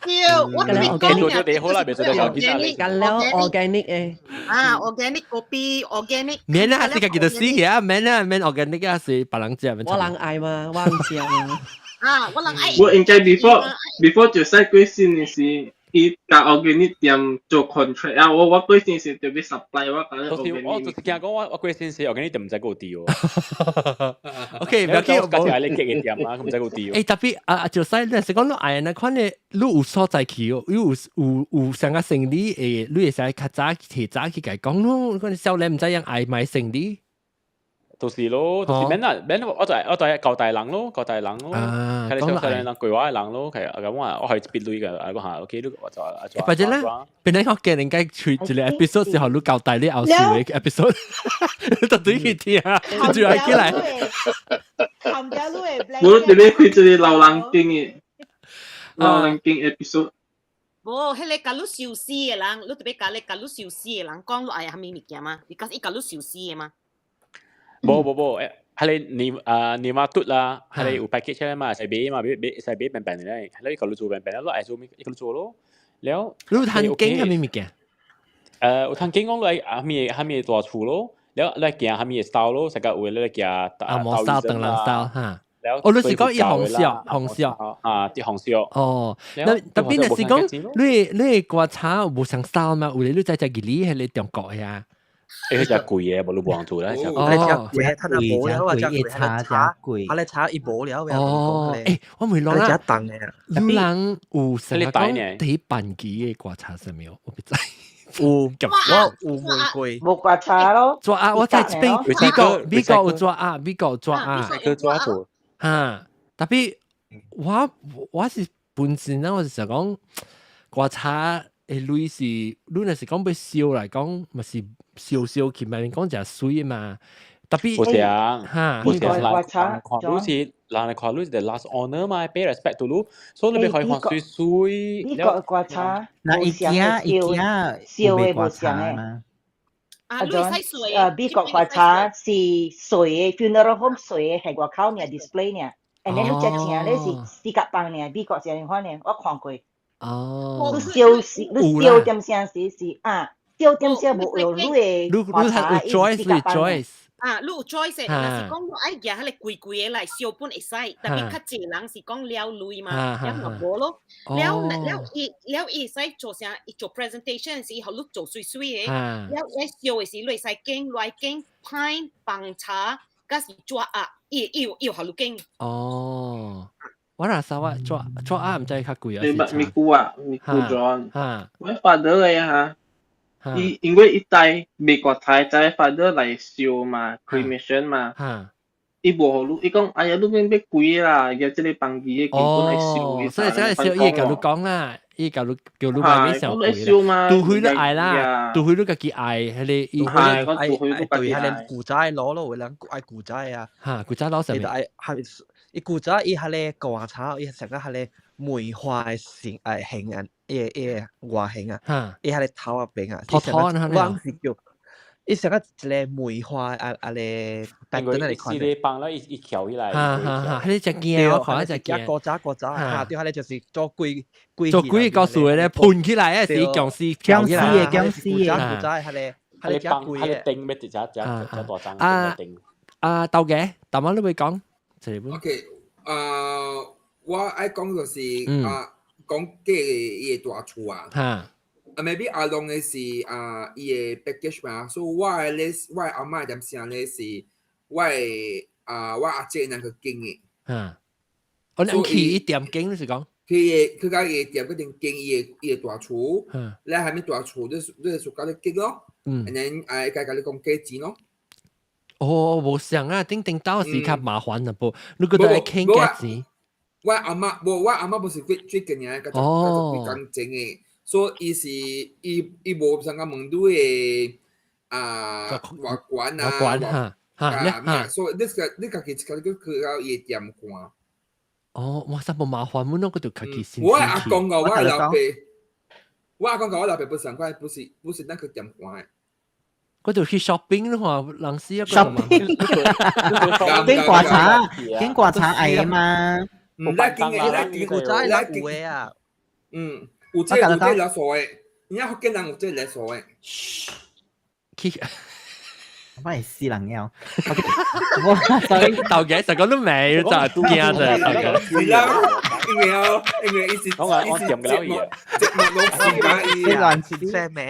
對，我特別講做得好啦，別做得 organic，了 organic 誒。啊，organic 咖啡，organic。免啊，這個叫做死嘅啊，免啊，免 organic 啊，是別人食。我人愛嘛，我毋食嘛。啊，我人愛。我應該 before 就使過身的時，伊共 organic 店做 contract 啊，我過身時就欲 supply 我講 organic。我就是驚講我過身時 organic 店毋知夠啲哦。 OK，毋要緊，我家己愛你結嘅店啊，毋知夠啲。欸，特別啊，就使你是講你愛那款的，你有所在去哦，你有啥個生理會，你會使較早提早去共伊講咯，嗰少年毋知影愛買生理。就是咯，就是免啦，免我就交代人咯，交代人咯，睇你少年人規劃的人咯，其實咁我我係別類嘅，啊講下 OK，你我就啊就。或者咧，本來我見人家出一個 episode 時候，你交代你後事嘅 episode，就對去聽，就愛起來。我特別開一個老人間的老人間 episode。無，彼個共你壽司的人，你特別共你共你壽司的人講，你愛啥物物件嗎？because 伊共你壽司的嘛。無無無，係你你啊你媽嘟啦，係你有 package 咧嘛，使買嘛，買買使買平平的咧，係你共你做平平，你愛做咩，伊共你做咯。了，你有趁經啥物物件？有趁經講你愛啥物啥物大厝咯，了你行啥物 style 咯，成個有你行啊，無 style 唐人 style 哈。哦，你是講伊紅色紅色啊，啲紅色。哦，那特別若是講你你觀察無相 style 嘛？有咧你知只義理係你中國呀？欸，佢只貴嘅，無你無人做啦，只貴，他那無了啊，只貴，茶只貴，他咧茶伊無了，哦，欸，我未諗啦，只你人有成日講第辦機嘅刮茶什麼？我不知。有，我有玫瑰，無刮茶咯。抓啊！我在這邊美國有抓啊，美國有抓啊，佢抓做嚇。特別我是本身咧，我是想講刮茶的鐳是，你若是講欲燒來講，嘛是燒燒去，嘛講誠媠嘛。特別無像，嚇，無像人看你是人來看你是 the last honor 嘛，pay respect to 你，所以你欲可以看媠媠。美國刮茶，那伊驚伊驚燒的無像的。啊，你使水美國刮茶是水的，funeral home 水的，係外口爾 display 爾。and then 你食正咧是四角棒爾，美國是按款爾，我看過。哦。你燒是，你燒點聲時是啊，燒點聲無用你的刮茶，伊是四角棒。啊，你有 choice，若是講你愛舉彼个貴貴的來燒本會使，特別較濟人是講了鐳嘛，了嘛無咯。了了伊了伊會使做啥？伊做 presentation 時，予你做媠媠的。了伊燒的時，你會使揀來揀 pine 棒茶，佮是紙鴨，伊有予你揀。哦，我若啥我紙紙鴨毋知較貴啊？你捌咪久啊？咪久 John，我 father 的哈。伊因為伊帶美國太帶 father 來燒嘛，cremation 嘛，伊無予你，伊講哎呀，你免欲貴啦，伊這個房機的根本來燒。所以這個燒，伊會共你講啦，伊共你叫你買咩上貴啦，除非你愛啦，除非你家己愛，彼个伊愛愛對彼个古早攞咯，有人愛古早啊。嚇，古早攞啥物？伊就愛係伊古早伊彼个刮茶，伊成個彼个梅花的形誒形啊，伊個伊個外形啊，伊彼个頭仔邊啊，頭頭啊，我是叫伊成個一個梅花啊啊個白燈嚟看。是放了伊伊翹起來。哈哈哈！彼個只鏡我看只鏡。古早古早啊，對，彼個就是做鬼鬼。做鬼故事的咧，噴起來啊，是僵屍僵屍的僵屍的。古早彼個彼個只鬼的。頂欲直只只只大張啊啊！豆嘅，大媽你會講？ OK，啊，我愛講就是啊，講過伊个大厝啊。啊，maybe 阿龍的是啊，伊个 package 嘛，所以我的咧，我的阿嬤點聲咧是，我的啊，我阿姐人去經的。嚇！我你去伊店經你是講？去伊去到伊个店嗰邊經伊个大厝，你係咪大厝？你你屬交你經咯，然後啊，會共你講價錢咯。哦，無相啊，頂頂到時較麻煩啦噃，你閣愛傾價錢。我阿嬤無，我阿嬤不是最最近年，佮幾工前的，所以伊是伊伊無啥個問你的啊外觀啊，外觀哈哈哈，所以你個你家己一家己去到伊的店看。哦，哇，這無麻煩，阮攏閣著家己先。我阿公佮我老爸，我阿公佮我老爸不是仝款，不是咱去店看的。我就去 shopping 咯，人死啊！shopping，揀刮茶，揀刮茶愛嘛？唔來經嘅，來經古早來有的啊。嗯，有這有這來數的，你福建人有這來數的。去，我係死人妖。我豆嘅實講都未，就係驚啫。是啦，因為哦，因為伊是伊是節目老師嘛，伊亂寫名，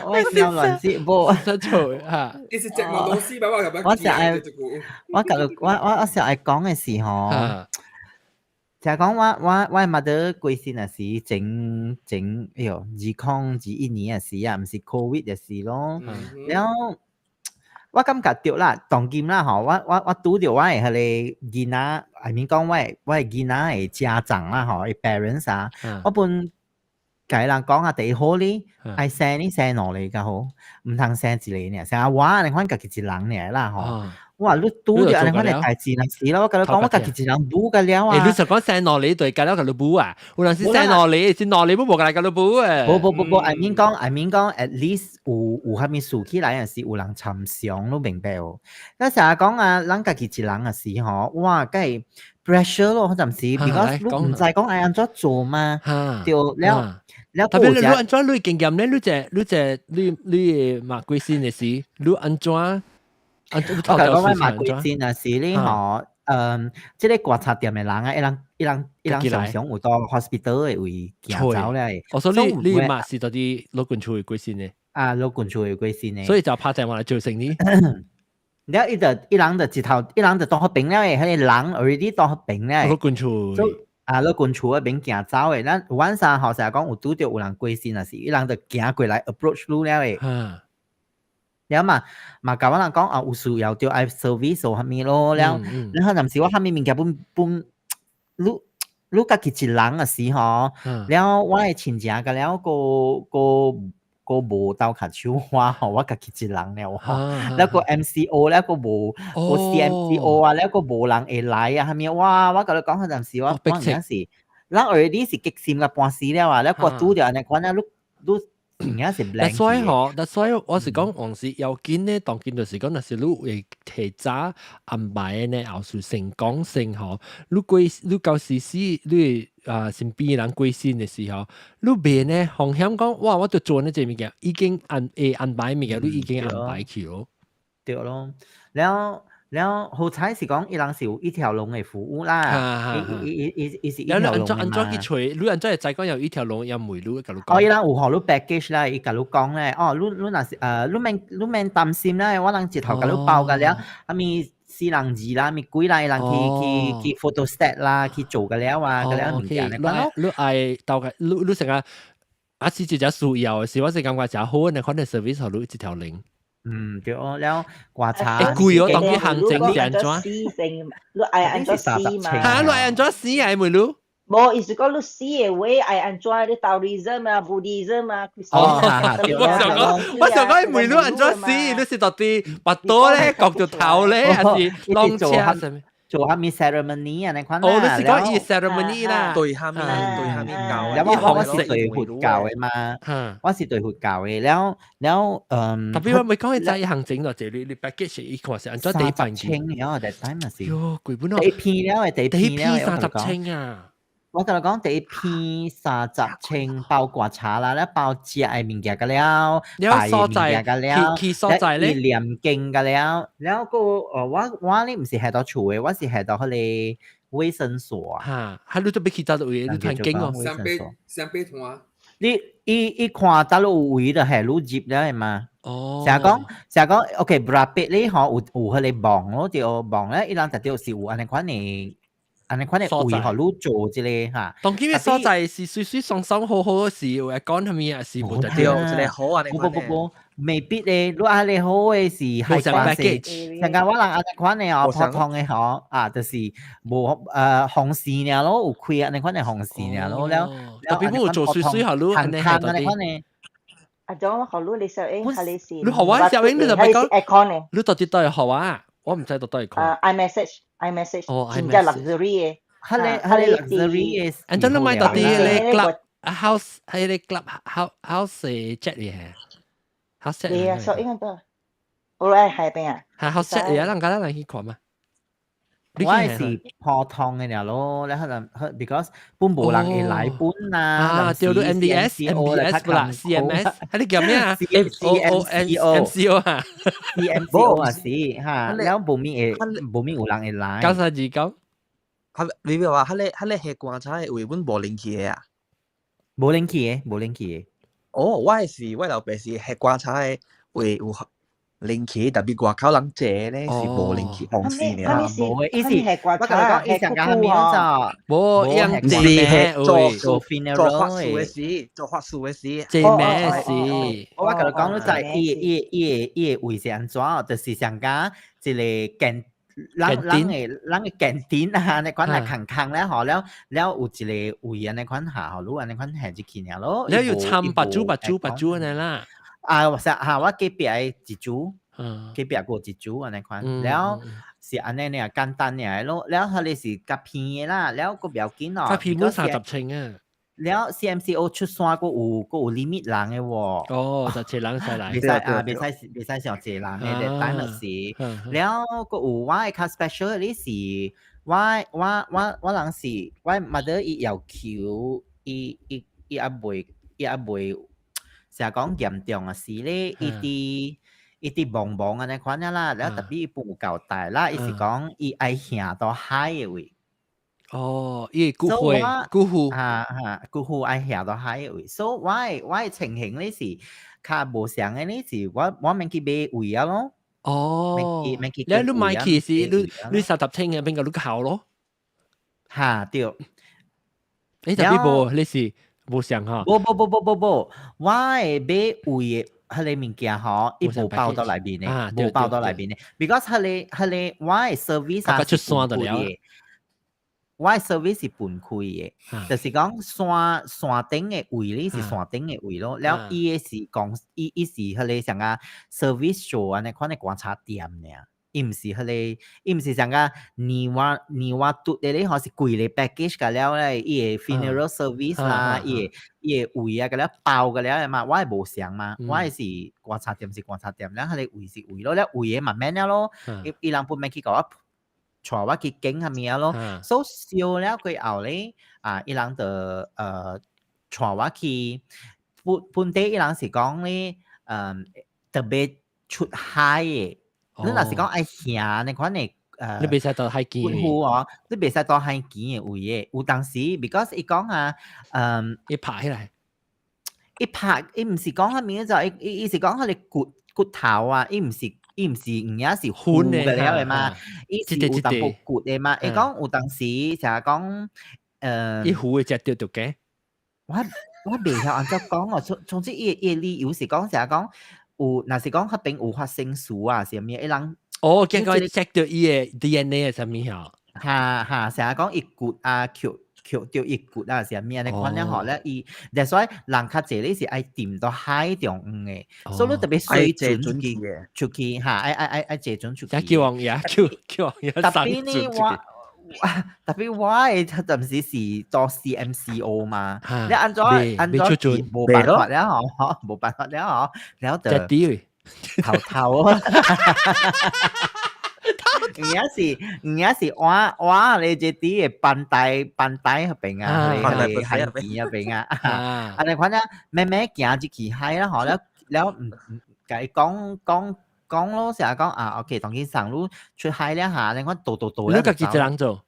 我有亂寫無。真錯嚇。伊是節目老師吧？我入我成日我舊我成日講嘅時候，就係講我媽得過身嘅時，整整哎喲，2021年嘅時啊，毋是 Covid 嘅時咯，然後。我感覺著啦，當今啦吼，我拄著我的彼个囡仔，I mean 講我的囡仔的家長啦吼，伊 parents 啊，我本共人講啊，第一好咧，愛生你生兩个較好，毋通生一个爾，像我按呢款家己一人爾啦吼。我話你拄著按呢款的代誌若是咯，我共你講，我家己一人母個了啊。欸，你就講生兩个對，共了共你母啊？有陣時生兩个，是兩个無共來共你母啊。無無無無，I mean 講，I mean 講，at least 有啥物事起來，時有人參詳，你明白無？咱成日講啊，咱家己一人的時吼，哇，梗係 pressure 咯，嗰陣時，because 你毋知講愛按怎做嘛，對了了。特別你按怎你經驗咧？你這你這你你媽過身的時，你按怎？我共講我媽過身啊，是你吼，嗯，這个棺材店的人啊，伊人伊人伊人常常有到 hospital 的位行走咧。我說你你媽是佗佇老君厝的過身的。啊，老近厝會過身的。所以就拍電話來做生意。了伊就伊人就一頭，伊人就當彼爿了的，彼個人 already 當彼爿了。老近厝。啊，老近厝彼邊行走的，咱晚上吼成日講有拄著有人過身啊是，伊人就行過來 approach 你了的。了嘛嘛共我人講啊，有需要就愛 service 或啥物咯。了，然後若是我啥物物件本本，你你家己一人啊時吼，了我的親情甲了閣閣閣無鬥跤手我吼，我家己一人了吼。了閣 MCO 了閣無無 CMCO 啊，了閣無人會來啊，啥物哇！我共你講彼陣時我我有影是，咱 already 是激心甲半死了啊，了閣拄著按呢款啊，你你真正是 blank。所以吼，所以我是講往時要緊呢，當緊就是講，若是你會提早安排呢，後事成功性吼，你過你到時死，你啊身邊人過身的時候，你袂呢風險講，哇！我著做呢這物件，已經安會安排物件，你已經安排去咯。對咯，了了好彩是講，伊人是有一條龍的服務啦，伊伊伊伊伊是一條龍的嘛。按怎去揣？你按怎會知講有一條龍，也袂你共你講。哦，伊人有予你 package 啦，伊共你講咧，哦，你你若是你免你免擔心啦，我人一頭共你包甲了，啥物四人二啦，啥物幾啦，伊人去去去 photostat 啦，去做甲了啊，甲了物件你你愛鬥個，你你成個啊是一隻需要的是，我是感覺誠好，呢款的 service 予你一條龍。嗯，對哦，了棺材。會貴哦，當去行政是按怎？死性，你愛按怎死嘛？嚇，你愛按怎死啊？妹女？無，伊是講你死的話愛按怎？你 Taoism 啊，Buddhism 啊。哦，我想講，我想講，妹女按怎死？你是到底拔刀咧，割著頭咧，還是弄車啥物？做啥物 ceremony 啊？你看哦，你是講伊 ceremony 啦，對啥物對啥物教？了我我是對佛教的嘛，我是對佛教的，了了嗯。特別我未講伊知行政咯，這你你 package 伊看是按怎第一版千了，第 time 是。喲，貴本咯。第一批了的，第一批了， 30千啊！我共你講，第一批30千包棺材啦，了包食的物件個了，拜的物件個了，去所在咧，念經個了，了個我我呢毋是喺到厝的，我是喺到彼個衛生所。嚇，哈，你都欲去佗位，你傳經哦。雙倍雙倍團。你伊伊看佗有位就係你入了的嘛。哦。成日講成日講，OK，berapit 咧吼有有彼個網咯，對網咧，伊人特著是有按呢款的。按呢款的位予你做這個哈。當今的所在是水水爽爽好好是有會講啥物啊？是無對，一個好啊！不不不不，未必咧。你按呢好的是係關係。像講我人按呢款的哦，普通的吼啊，就是無紅線爾咯，有開按呢款的紅線爾咯，了。特別冇做水水予你按呢按呢款的。啊，種我予你你小英，係你是。你予我小英，你就咪講。你到底對予我？我毋知到底看。啊，iMessage，iMessage，真正 luxury 的。彼個彼個 luxury 的。按怎你買到底彼個 club house，彼個 club house house jet 嘅？house jet。對啊，所以應該我來海邊啊。係 house jet 嚟啊，人家咱人去看嘛。我是普通的爾咯，你可能 because 本無人會來本啊。啊，對，你 MBS、MBS 不啦，CMS，係你叫咩啊？C O N M C O 啊，C M C O 啊是哈，了無咪會無咪有人會來。9329。係你話，彼個係棺材的位本無冷氣的啊？無冷氣的，無冷氣的。哦，我的是我老爸是係棺材的位有冷氣，特別外口人坐咧是無冷氣，風扇爾。無的，伊是我共你講，伊上個啥物做？無，用是係做做做法事的時，做法事的時，做咩事？我共你講，你知伊伊伊伊的位是按怎？就是上加一個間。人人的人的 canteen 啊，按呢款來空空咧吼，了了有一個位按呢款下吼，你按呢款下入去爾咯。了有參白煮白煮白煮按呢啦。啊，我嚇我隔壁的一組，隔壁過一組按呢款，了是按呢爾簡單爾咯，了彼個是較便的啦，了閣不要緊哦。較便本30千啊。了 CMCO 出山閣有閣有 limit 人的喎。哦，就濟人使來。袂使啊，袂使袂使傷濟人的，等陣時。了閣有我的較 special 的是，我我我我人是我 mother 伊要求伊伊伊猶未伊猶未，成日講嚴重啊是咧，伊佇伊佇茫茫按呢款仔啦，了特別伊本有交代啦，伊是講伊愛行到海的位。哦，伊骨灰骨灰哈哈，骨灰愛行到海的位，所以我的我的情形咧是，較無相嘅呢是我免去買位啊咯。哦，免去你你買去是你30千嘅邊個你考咯？嚇對。你特別無，你是無相嚇？無無無無無無，我會買位嘅彼个物件吼，伊無包到內面嘅，無包到內面嘅。because 彼个我嘅 service 啊出山就了。我嘅 service 是分開嘅，就是講山頂嘅位咧是山頂嘅位咯，了伊嘅是講伊是彼个像個 service 做按呢款嘅棺材店爾，伊毋是像個年瓦嘟嘅咧，吼是規个 package 個了咧，伊個 funeral service 啦，伊個位啊，個了包個了嘛，我係無相嘛，我係是棺材店是棺材店，了彼个位是位咯，了位嘅嘛免了咯，伊人本免去共我帶我去揀啥物仔咯，所以燒了過後咧，啊，伊人就帶我去本地，伊人是講咧，特別出海嘅，你若是講愛行那款的你袂使到海邊嘅哦，你袂使到海邊嘅位嘅，有當時，because 伊講啊，伊拍起來，伊拍，伊毋是講啥物就，伊是講彼个骨頭啊，伊毋是有影是糊嘅了嘅嘛，伊是有淡薄骨嘅嘛。伊講有當時成日講，伊糊會食著就嘅。我袂曉按怎講哦，總之伊理由是講成日講有，若是講彼邊有發生事啊，啥物，伊人哦，結果 check 到伊嘅 DNA 係啥物吼？哈哈，成日講伊骨啊，抾著伊骨啊，啥物按呢款咧吼咧，伊，所以人較濟咧是愛沉到海中央嘅，所以你特別水準去出去哈，愛坐船出去。叫王爺，叫王爺特別呢，我嘅陣時是做 CMCO 嘛，你按怎按怎無辦法了吼，無辦法了吼，了就頭頭。有影是我咧這啲嘅班帶彼邊啊，彼个海邊彼邊啊，按呢款啊，慢慢行入去海啦吼，了了毋共伊講講講咯，成日講啊，OK，當去上路出海了下，你看倒倒倒。你家己一人做？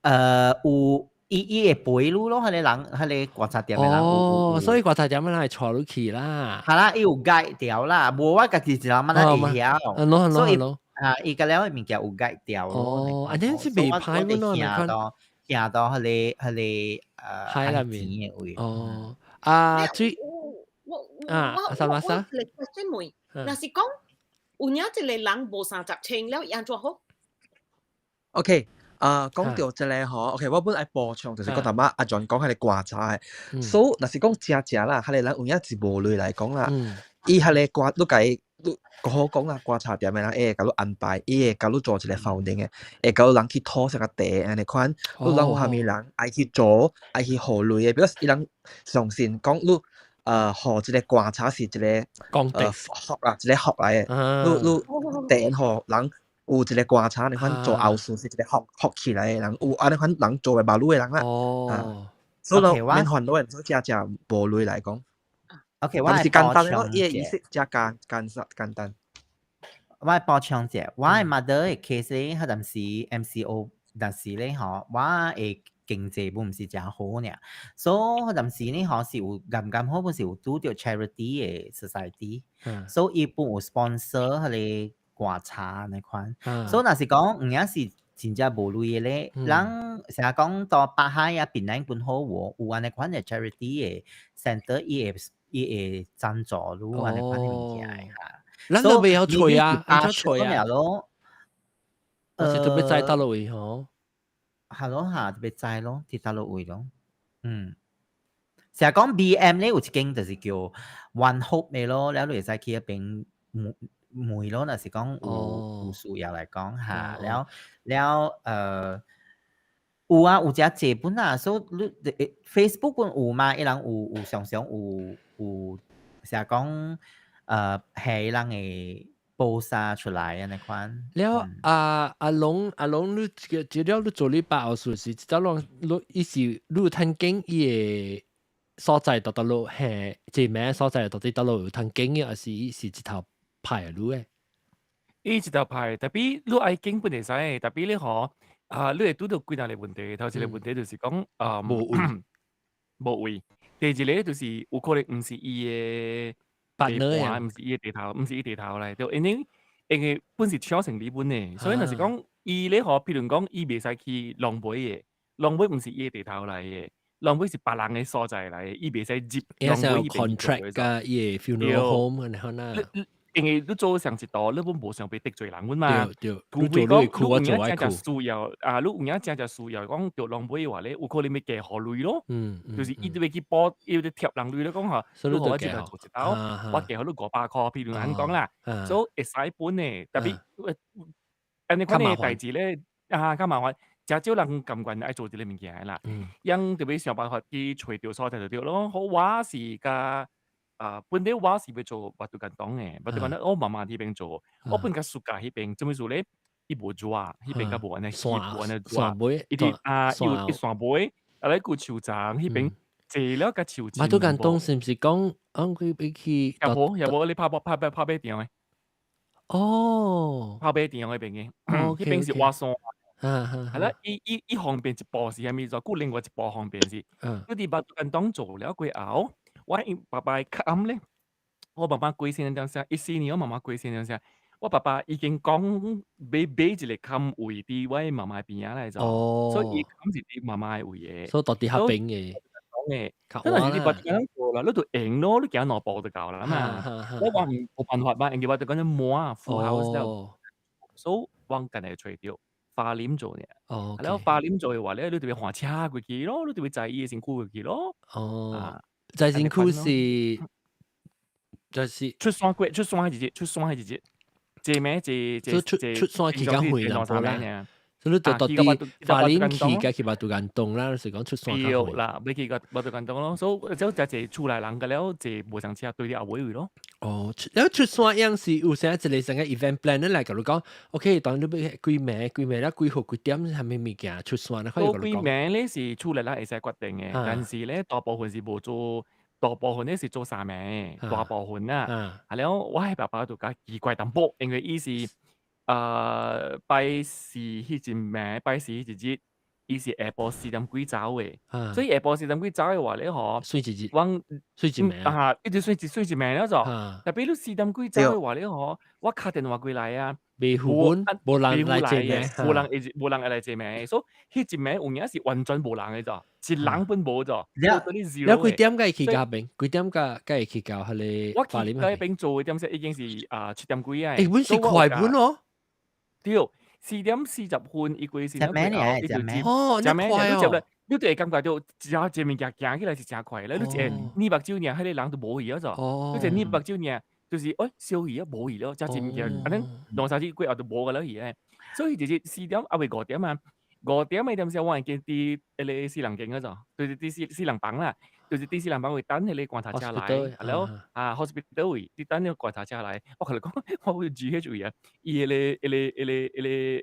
有伊會陪你咯，彼个人，彼个棺材店的人。哦，所以棺材店的人會帶你去啦。係啦，伊有 guide 掉啦，無我家己一人嘛，哪會曉？所以啊，伊個了的物件有 guide 掉咯。哦，按呢是袂歹咯，行到彼个海內面的位。哦，啊，最啊，阿薩馬莎。我嚟question 問，若是講有影一個人無30千了，按怎好？OK。啊，講到這个吼，OK，我本來補充就是講淡薄阿 John 講彼个棺材，所以若是講誠正啦，彼个人有影是無錢來講啦，伊彼个棺你共伊你好講啦，棺材店的人會共你安排，伊會共你做一個 founding 的，會共你人去討啥個地按呢款，你人有啥物人愛去做，愛去予錢的，比如伊人相信講你予這个棺材是一個福啦，一個福來的，你地予人。有一個棺材，你看做後事是一個福起來的人，有按呢款人做會馬路的人啦。哦，所以免煩惱，所以誠正無錢來講。 OK，我是簡單咯，伊的意思誠簡單。我補充者，我的 mother 的 case 咧，彼陣時 MCO，但是咧吼，我的經濟本毋是誠好爾，所以彼陣時咧吼是有啱啱好，本是有拄著 charity 的 society，所以伊本有 sponsor 彼个棺材那款，所以若是講有影是真正無錢的咧，人成日講到北海啊、檳榔本好喎，有按呢款的 charity 的 center，伊會贊助你按呢款的物件嚇。咱都袂曉揣啊，按怎揣啊？咯，我是特別知佗落位吼。係咯嚇，特別知咯，佇佗落位咯。成日講 BM 咧有一間就是叫 One Hope 的咯，了你會使去彼邊問問咯，若是講有需要來講嚇，了了有啊，有誠濟本啊，所以你 Facebook 本有嘛，伊人有常常有成日講係人會 post 出來按呢款。了阿龍，你這個了你做你爸後事是，一早攏你伊是你有趁經伊的所在佗佗落係這名所在到底佗落有趁經嘅，還是伊是一頭派你的？伊一頭派，特別你愛經本會使，特別你吼啊，你會拄著幾若個問題。頭一個問題就是講啊，無位，無位。第二個就是有可能毋是伊的地盤，毋是伊的地頭，毋是伊地頭來，就因為本是搶成你本的，所以若是講伊咧吼，譬如講伊袂使去浪尾的，浪尾毋是伊的地頭來的，浪尾是別人的所在來的，伊袂使入浪尾 contract 佮伊的 funeral home 按呢款啊。因為你做上一道，你本無想欲得罪人阮嘛。對，除非講你有影真正需要啊，你有影真正需要講著浪尾的話咧，有可能欲加予鐳咯。就是伊著欲去補，伊著貼人鐳咧講吼，你予我這擺做一道，我加予你500箍，譬如按呢講啦，所以會使分的，特別按呢款的代誌咧，啊較麻煩，誠少人甘願愛做這个物件的啦。樣著欲想辦法去揣著所在就對咯。好，我是佮啊，本來我是欲做巴杜間東的，巴杜間東我媽媽彼邊做，我本較暑假彼邊，做物事咧？伊無熱，彼邊較無按呢熱，無按呢熱，伊佇啊，伊有伊山尾，啊咧有樹叢，彼邊坐了佮樹巴杜間東是毋是講，按佢欲去？也無也無，你拍拍拍拍馬場的。哦，跑馬場彼邊的，彼邊是倚山。係啦，伊伊伊方便一步是啥物？就顧另外一步方便是。你佇巴杜間東做了過後，我𪜶爸爸較暗咧，我爸爸過身陣時，14年我媽媽過身陣時，我爸爸已經講欲買一个坎位佇我媽媽邊仔來做，所以伊坎是佇媽媽的位的。所以到佇彼邊的。講的，真係佇巴杜間東做啦，你就閒咯，你行兩步就到啦嘛。我話無辦法嘛，因為我就講滿 full house 了，所以我家己揣著花蓮做爾。啊，了花蓮做的話咧，你就欲換車過去咯，你就欲載伊的身軀過去咯。哦，載身軀是，就是出山過出山彼一日，出山彼一日，坐咩坐坐出出山去較遠啦，無啦。所以你就到佇花蓮去，佮去巴杜間東啦，就是講出山較遠。對啦，欲去個巴杜間東咯，所以就誠濟厝內人個了，坐無仝車對佇後尾位咯。哦，了出山樣是有啥一個成個 event plan 來共你講，OK，當你欲幾暝幾暝了幾號幾點啥物物件出山，可以共你講。幾暝咧是厝內人會使決定的，但是咧大部分是無做，大部分咧是做三暝，大部分啦。啊了，我的爸爸就較奇怪淡薄，因為伊是拜四彼一暝，拜四彼一日，伊是下晡四點幾走的，所以下晡四點幾走的話咧吼，算一日，阮算一暝啊，一直算一算一暝了就，特別你四點幾走的話咧吼，我敲電話過來啊，袂赴阮，無人來接暝，無人會無人會來接暝，所以彼一暝有影是完全無人的咋，一人本無咋。了了幾點會去到邊？幾點才才會去到彼個？我去到彼邊做的點時已經是啊7點幾啊。欸，阮是快本哦。對，4點40分，伊過四點幾後，伊就接。哦，遮快哦。你就會感覺到，只要這物件行起來是誠快咧。你一個捏目睭爾，彼個人就無去了咋。你一個捏目睭爾，就是欸燒去啊，無去了，這這物件，按呢兩三日過後就無個了去咧。所以就是四點猶未5點啊，五點的點時我會記佇彼個死人間嗰咋，就是佇死死人房啦，就是佇死人房位等彼個棺材車來，啊了啊 hospital 位，佇等彼個棺材車來。我共你講，我去 GH 位啊，伊彼個彼個彼個彼個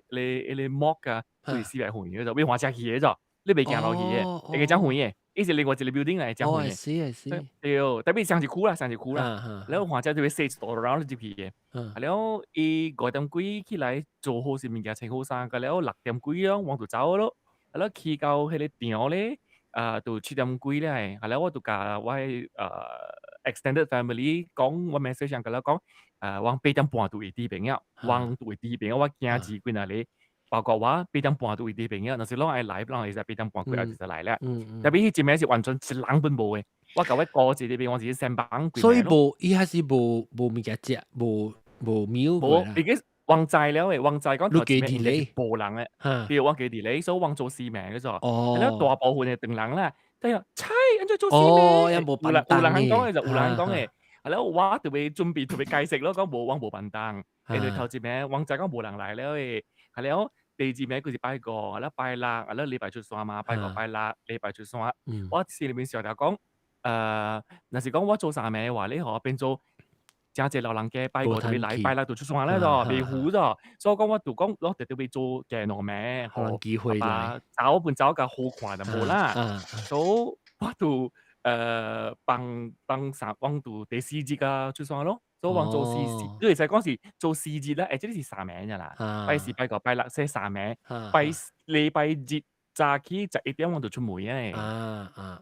彼個彼個 morgue 啊，就是四百遠的，欲換車去的咋，你袂行落去的，會誠遠的，伊是另外一個 building 來，誠遠的。是是。對，特別上一區啦，上一區啦，了換車就欲踅一道，然後入去的。啊了，伊5點幾起來做好勢物件，穿好衫，個了6點幾咯，我就走咯。啊了去到彼個場咧，啊，就7點幾咧，啊了我就共我的extended family 講，我 message 上共了講，我8點半就會佇邊了，我就會佇邊，我囝兒幾若個，包括我八點半就會佇邊了，若是攏愛來，攏會使八點半過後就來了。特別彼一暝是完全一人本無的，我共我姑姐佇邊，我是先房。所以無，伊還是無無物件食，無無 meal。無，已經忘知了的，忘知講你家己咧，無人的，對，我家己咧，所以我做四暝個咋。了大部分的唐人啦，對啊，菜按怎做四暝？有人有人按講的就有人按講的，啊了我特別準備特別解釋咯，講無我無便當，因為頭一暝我知講無人來了的，啊了第二暝閣是拜五，啊了拜六，啊了禮拜出山嘛，拜五拜六禮拜出山，我心裡面想著講，若是講我做三暝的話咧吼，變做誠濟老人家拜五就欲來，拜六就出山了囉，袂赴咗，所以講我就講我特別欲做加兩暝，予機會來，走本走較好看就無啦，所以我就放放三，我就第四日才出山咯，所以我做四四，你會使講是做四日啦，這個是三暝爾啦，拜四拜五拜六說三暝，拜禮拜日早起11點我就出門啊。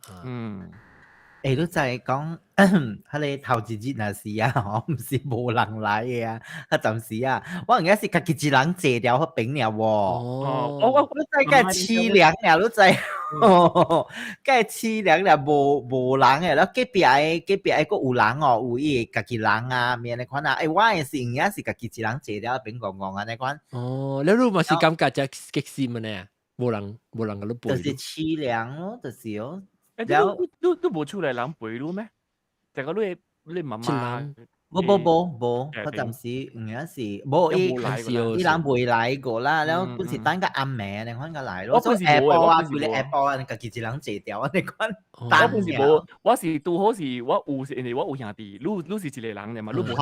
欸，你知講，彼個頭一日若是啊，吼，毋是無人來的啊，啊暫時啊，我應該是家己一人坐了彼邊爾喎。哦，我你知該凄涼了，你知？該凄涼了，無人的，了隔壁的閣有人哦，有伊家己人啊，咩按呢款啊？欸，我的是應該是家己一人坐了彼邊戇戇按呢款。哦，你你嘛是感覺只激死麼呢？無人共你陪。就是凄涼咯，就是哦。了，你無厝內人陪你咩？就個你媽媽。無無無無，我暫時有影是無伊伊人未來過啦，了本是等個暗暝按呢款個來咯。我本是無啊，規个下晡啊，家己一人坐掉按呢款。我本是無，我是拄好是我有是因為我有兄弟，你是一個人爾嘛，你無兄弟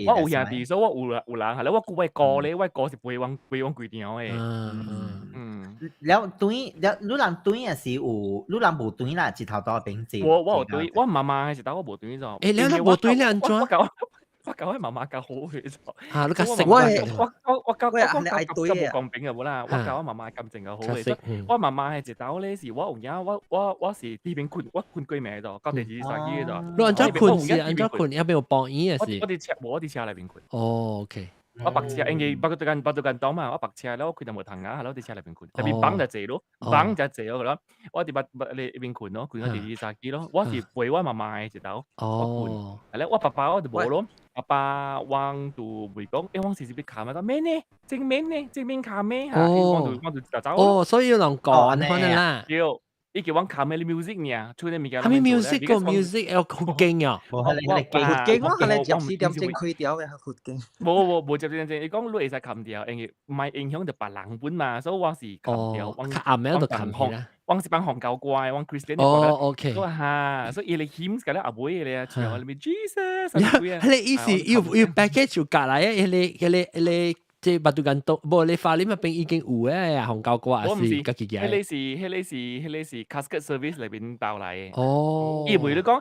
嘛。我有兄弟，所以我有人，係咧，我顧我哥咧，我哥是陪我規場的。嗯。了對，了你人對也是有，你人無對啦，一頭到邊坐。我有對，我媽媽是當我無對咗。欸，你你無對你按怎？我教我媽媽較好嘅咗。嚇，你較識我我我教我講較無公平嘅無啦，我教我媽媽感情較好嘅。我媽媽係一道咧，是我有影，我是佇邊睏，我睏過暝咗，到第二三日咗。你按怎睏是按怎睏？抑邊有幫椅嘅是？我佇車，無我佇車內面睏。哦，OK。我白車，因為北個間當嘛，我白車了，我開淡薄窗仔，我佇車內面睏，特別房就濟咯，房就濟咯，我佇北北咧一邊睏咯，睏到第二三日咯。我是陪我媽媽的一道，我睏。係咧，我爸爸我就無咯，爸爸我就袂講，欸，我是是欲卡嘛，免呢，正面呢，正面卡咩嚇？我就走。哦，所以有人講可能啦。對。伊叫阮卡咩 music 爾，出啲物件。啥物 music 個 music 會佛經啊？無佛經我係你10時點鐘開掉嘅佛經。無無無10時點鐘，伊講你會使冚掉，因為毋愛影響著別人本嘛，所以我是冚掉。較暗暝就冚啦。我是放宗教歌的，我 Christian 哦，OK。哈，所以伊個 hymns 個咧後尾個唱啥物 Jesus。彼個意思有 package 有夾來嘅，彼個這 Batu Gantung，無你花蓮那邊已經有誒，宗教歌還是家己嘅？彼個是 casket service 內面包來的。哦。伊袂你講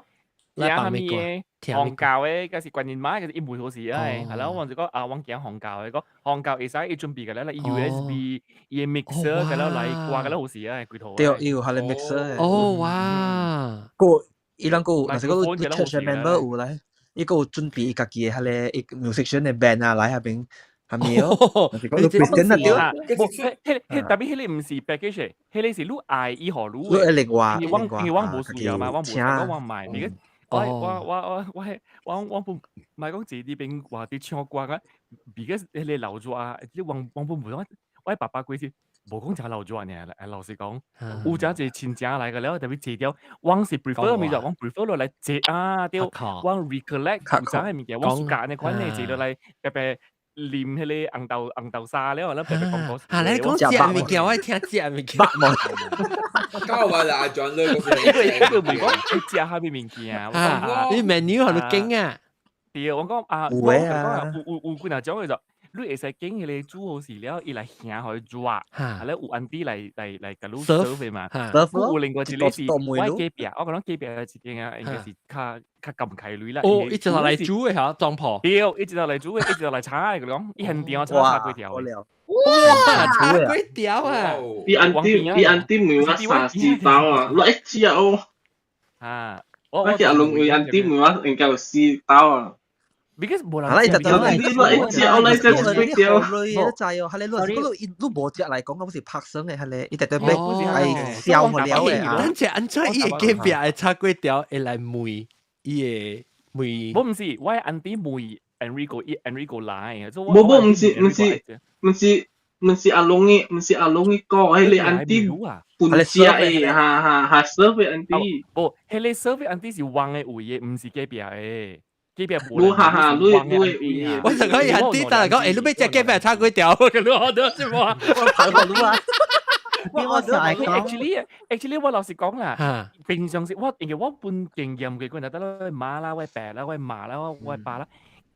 聽啥物的，宗教的，抑是觀音媽，伊袂好勢啊。係啦，我就講啊，我驚宗教的，講宗教會使伊準備個咧，伊 USB 伊 mixer 個咧來掛個咧好勢啊，規套。對，伊有彼個 mixer。哦，哇！個伊人個有，若是講你 church member 有來，伊閣有準備伊家己的彼個 musician 的 band 啊來彼邊。係咪哦？你講你啊，對。無，彼特別彼個毋是 package，彼個是你愛伊予你。你另外，因為我無需要嘛，我無需要，我毋愛。你我我我我我我我本毋係講坐佇邊話佇唱歌啊，because 彼個老熱啊，你我我本無講，我爸爸過身無講誠老熱爾，老實講，有誠濟親情來個了，特別坐掉，我是 prefer 物就我 prefer 落來坐啊，對，我 recollect 有啥物件，我 suka 按呢款的坐落來，特別。啉彼個紅豆沙了，咱白白講故事。啊，你講食物件，我愛聽食物件。教我啦，阿 John 你個個袂講食啥物物件。你 menu 予你揀啊？對，我講啊，我講啊，有幾若種的就，你會使揀彼個煮好勢了，伊來行予伊熱，啊咧有 auntie 來共你 serve 的嘛。有另外一個是我隔壁，我講隔壁一間啊，應該是較較撳開鐳啦。哦，伊一頭來煮的嚇，裝破。對，伊一頭來煮的，伊一頭來炒的，講伊現場炒炒粿條。哇，炒粿條啊！伊 auntie 伊 auntie 問我三四包啊，我一隻哦。啊，我食攏為 auntie 問我應該有四包啊。 because 無人食，你我一隻，我來食一粿條。你知哦，係你你你無食來講，我是拍算的，係你伊特特欲愛燒無了的。等下按怎伊會隔壁的炒粿條會來問伊會問？我毋是，我 auntie 問 Enrico 伊 Enrico 來。無無，毋是阿龍的，毋是阿龍的講，彼个 auntie 本食的，哈哈哈，serve 的 auntie。無，彼个 serve auntie 是黃的位的，毋是隔壁的。隔壁無。你哈哈，你你我就講伊 auntie 但係講，欸，你欲食隔壁炒粿條，佢你學到是無？我跑過路啊！我 actually 我老實講啦，平常時我因為我本經驗過，得啦，媽啦，我爸啦，我媽啦，我爸啦，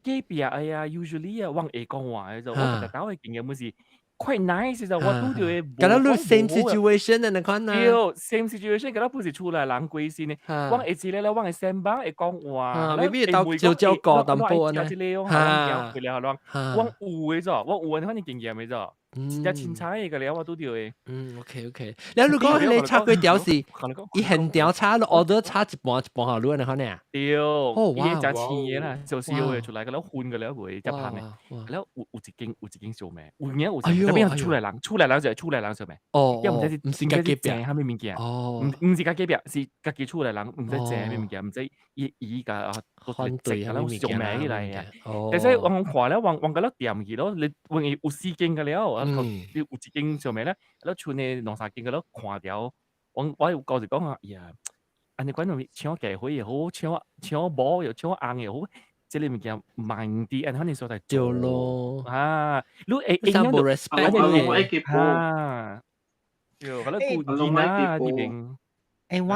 隔壁哎呀，usually 啊，我會講話的就，我特特的經驗是 quite nice 就，我拄著的。敢若你 same situation 的那款啊？對，same situation，敢若不是厝內人過身的，我會記得咧，我會先幫會講話，maybe 到招招過淡薄呢。我有的咗，我有的反正經驗的咗。真正凊彩嘅了，我拄著嘅。嗯，OK。你如果你炒粿條是，伊現條炒，order 炒一半一半下，你按呢款呢？對，伊會食青嘅啦，就燒嘅出來，個了熏個了會食芳嘅。了有一間燒賣，有影有，特別係厝內人，厝內人就係厝內人燒賣。哦，伊毋知是毋是家己煮啥物物件。哦，毋是家己壁，是家己厝內人，毋知煮啥物物件，毋知伊伊共啊，反對啥物燒賣起來嘅。哦，但是我看了，我覺得掂去咯，你因為有四間個了，啊，你有一間燒賣咧，了剩的兩三間個了看掉。我有講就講啊，呀，按呢款東請嫁伙又好，請某又請翁又好，這個物件慢啲，按款所在做咯。啊，你會影響到 respect 啊，對，我咧顧囡仔這邊。欸，我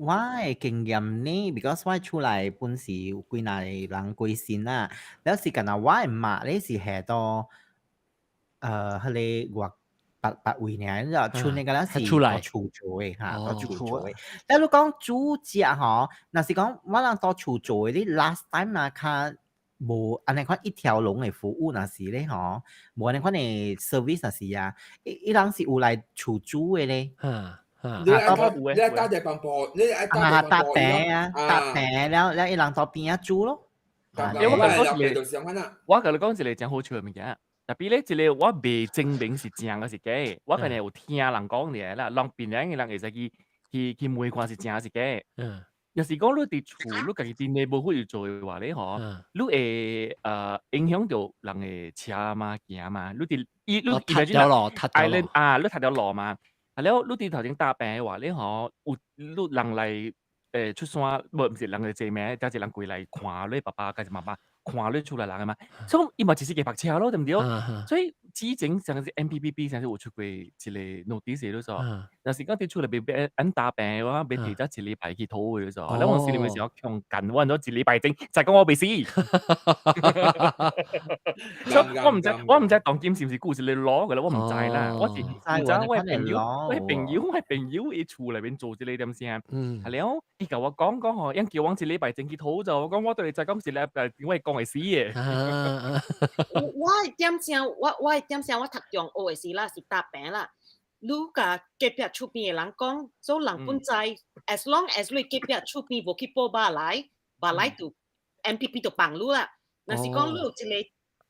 的經驗呢，because 我厝內本是有幾若個人過身啦，了是敢若我的媽咧是下到，彼個外別別位爾，你知剩的敢若是佇厝做的哈，佇厝做的。但你講煮食吼，若是講我人佇厝做的，你 last time 若較無按呢款一條龍的服務，若是咧吼，無按呢款的 service 若是啊，伊人是有來厝煮的咧。你愛搭地方婆，你愛搭搭餅啊，搭餅了了，伊人佇邊仔煮咯。欸，我共你講一個真好笑的物件。特別咧，這個我未證明是真抑是假，我可能有聽人講爾啦，人邊人的人會使去問看是真抑是假。若是講你佇厝，你家己佇 neighborhood 做的話咧吼，你會影響著人的車嘛行嘛，你佇伊你踏條路，踏條路啊，你踏條路嘛。啊了，你佇頭前搭棚的話咧吼，有你人來出山，無毋是人來坐名，才一人過來看你爸爸，還是媽媽看你厝內人的嘛，所以伊嘛只是個泊車咯，對毋對？所以之前上次 MPPB 上次有出過一個 notice 咯，說，若是講佇厝內邊欲按搭棚的話，欲提早一禮拜去討的，說，咱往時裡面時候強幹，我咗一禮拜前，才講我袂死。所以我毋知當今是毋是故事你攞嘅啦，我毋知啦，我是毋知我朋友伊厝內面做這個點聲，係了，伊共我講講吼，𪜶叫我一禮拜前去討就，我講我對伊知講一禮拜，我會講會死的。我的點聲，我的點聲，我讀中學的時啦，是搭棚啦。你共隔壁厝邊的人講，所以人本知，as long as 你隔壁厝邊無去報百來，百來就 MPP 就放你啦。若是講你有一個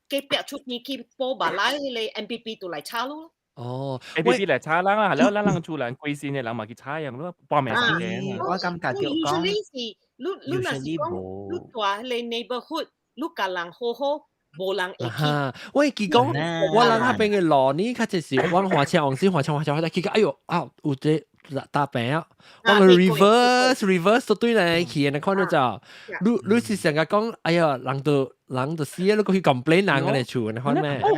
隔壁厝邊去報百來，彼個 MPP 就來查你。哦，MPP 來查人啊，了咱人厝人規身的人嘛去查樣咯，半暝三更。我感覺就講，usually 是你若是講你住彼個 neighborhood，你共人好好。無人會去。我會記講，我人那邊的路呢，較濟是我駛車往時駛車駛車，我去哎喲啊，有這搭棚啊，我 reverse reverse 都對來去，你看到就，你是成日講，哎呀，人就死啊，你過去 complain 人個嚟厝，你看咩？哦，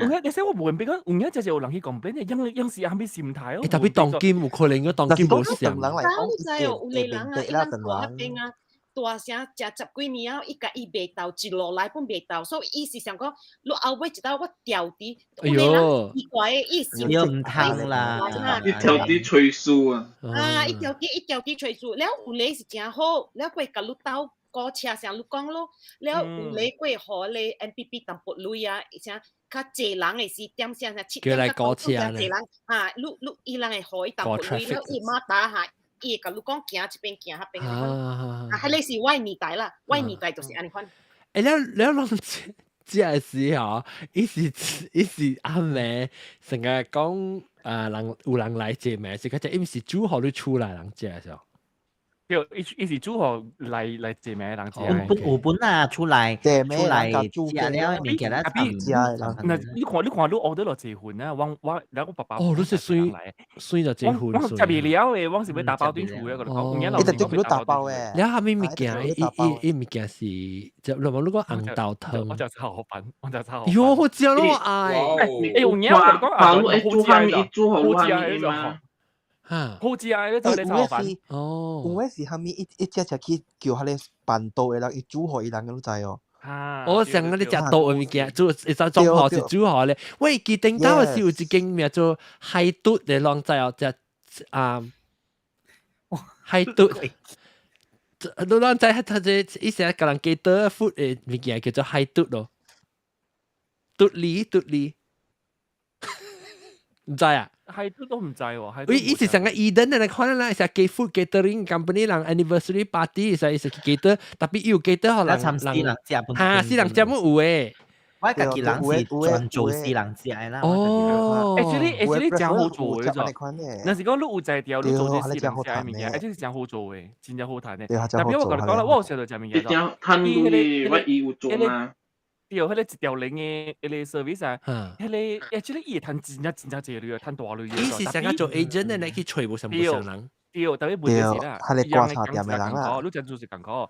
有影，其實我無明白講，有影就是有人去 complain 的，樣是啥物心態哦。特別當今有可能個當今無像。你知哦，有個人啊，伊人住彼邊啊。大聲食十幾年啊，伊共伊袂鬥，一路來本袂鬥，所以伊是想講，你後尾一道我調佇，有個人奇怪的意思，又毋通啦，伊調佇吹數啊，啊，伊調佇伊調佇吹數，了有個是誠好，了過共你鬥過車像你講咯，了有個過予咧 MPP 淡薄鐳啊，而且較濟人的時點聲7點較濟人，啊，你伊人會予伊淡薄鐳，了伊馬達哈。伊會共你講行這邊行彼邊，啊，彼個是我的年代啦，我的年代就是按呢款。欸，了了攏這時吼，伊是暗暝成日講啊，人有人來接名，是較濟伊毋是煮予你厝內人食是。對，伊是煮予來坐名的人食。有本有本啊，出來出來食了物件咱食的。那你看你學得落結婚啊？我然後我爸爸哦，你是算算就結婚。我食袂了的，我是欲打包轉厝的，我講。伊就叫你打包的。了啥物物件？伊物件是，就如果你講紅豆湯。我食炒河粉，我食炒河粉。喲，好食咯，愛。欸，有影我共你講啊，好食的，好食的哈，好食啊！你做咧炒飯哦，有的是啥物一隻隻去叫彼个辦桌的人，伊煮予伊人，你知哦？我想講你食桌的物件，煮會使裝好是煮予咧。喂，記頂頭是有一間名做海肚的，攏知哦？食啊，海肚，你攏知他這以前共人記得 food 的物件叫做海肚咯，肚梨肚梨。毋知啊？係都唔知喎。喂，伊是成個 Eden 嘅，你看啦，是給 food catering company 人 anniversary party 是是 cater，特別有 cater 可能人嚇，私人食冇有嘅。我家己人是專做私人食的啦。哦，actually 真好做嘅啫。若是講你有才調，你做這私人食嘅物件，actually 真好做嘅，真正好趁嘅。特別我共你講啦，我有食到食物件。趁鐳，我伊有做嘛。對，彼個一條龍的彼個 service 啊，彼個 actually 伊會趁真正真正濟鐳，趁大鐳。伊是成個做 agent 的，你去揣無啥無啥人。對，特別問題是啦，彼個觀察店的人啦，你真做是艱苦。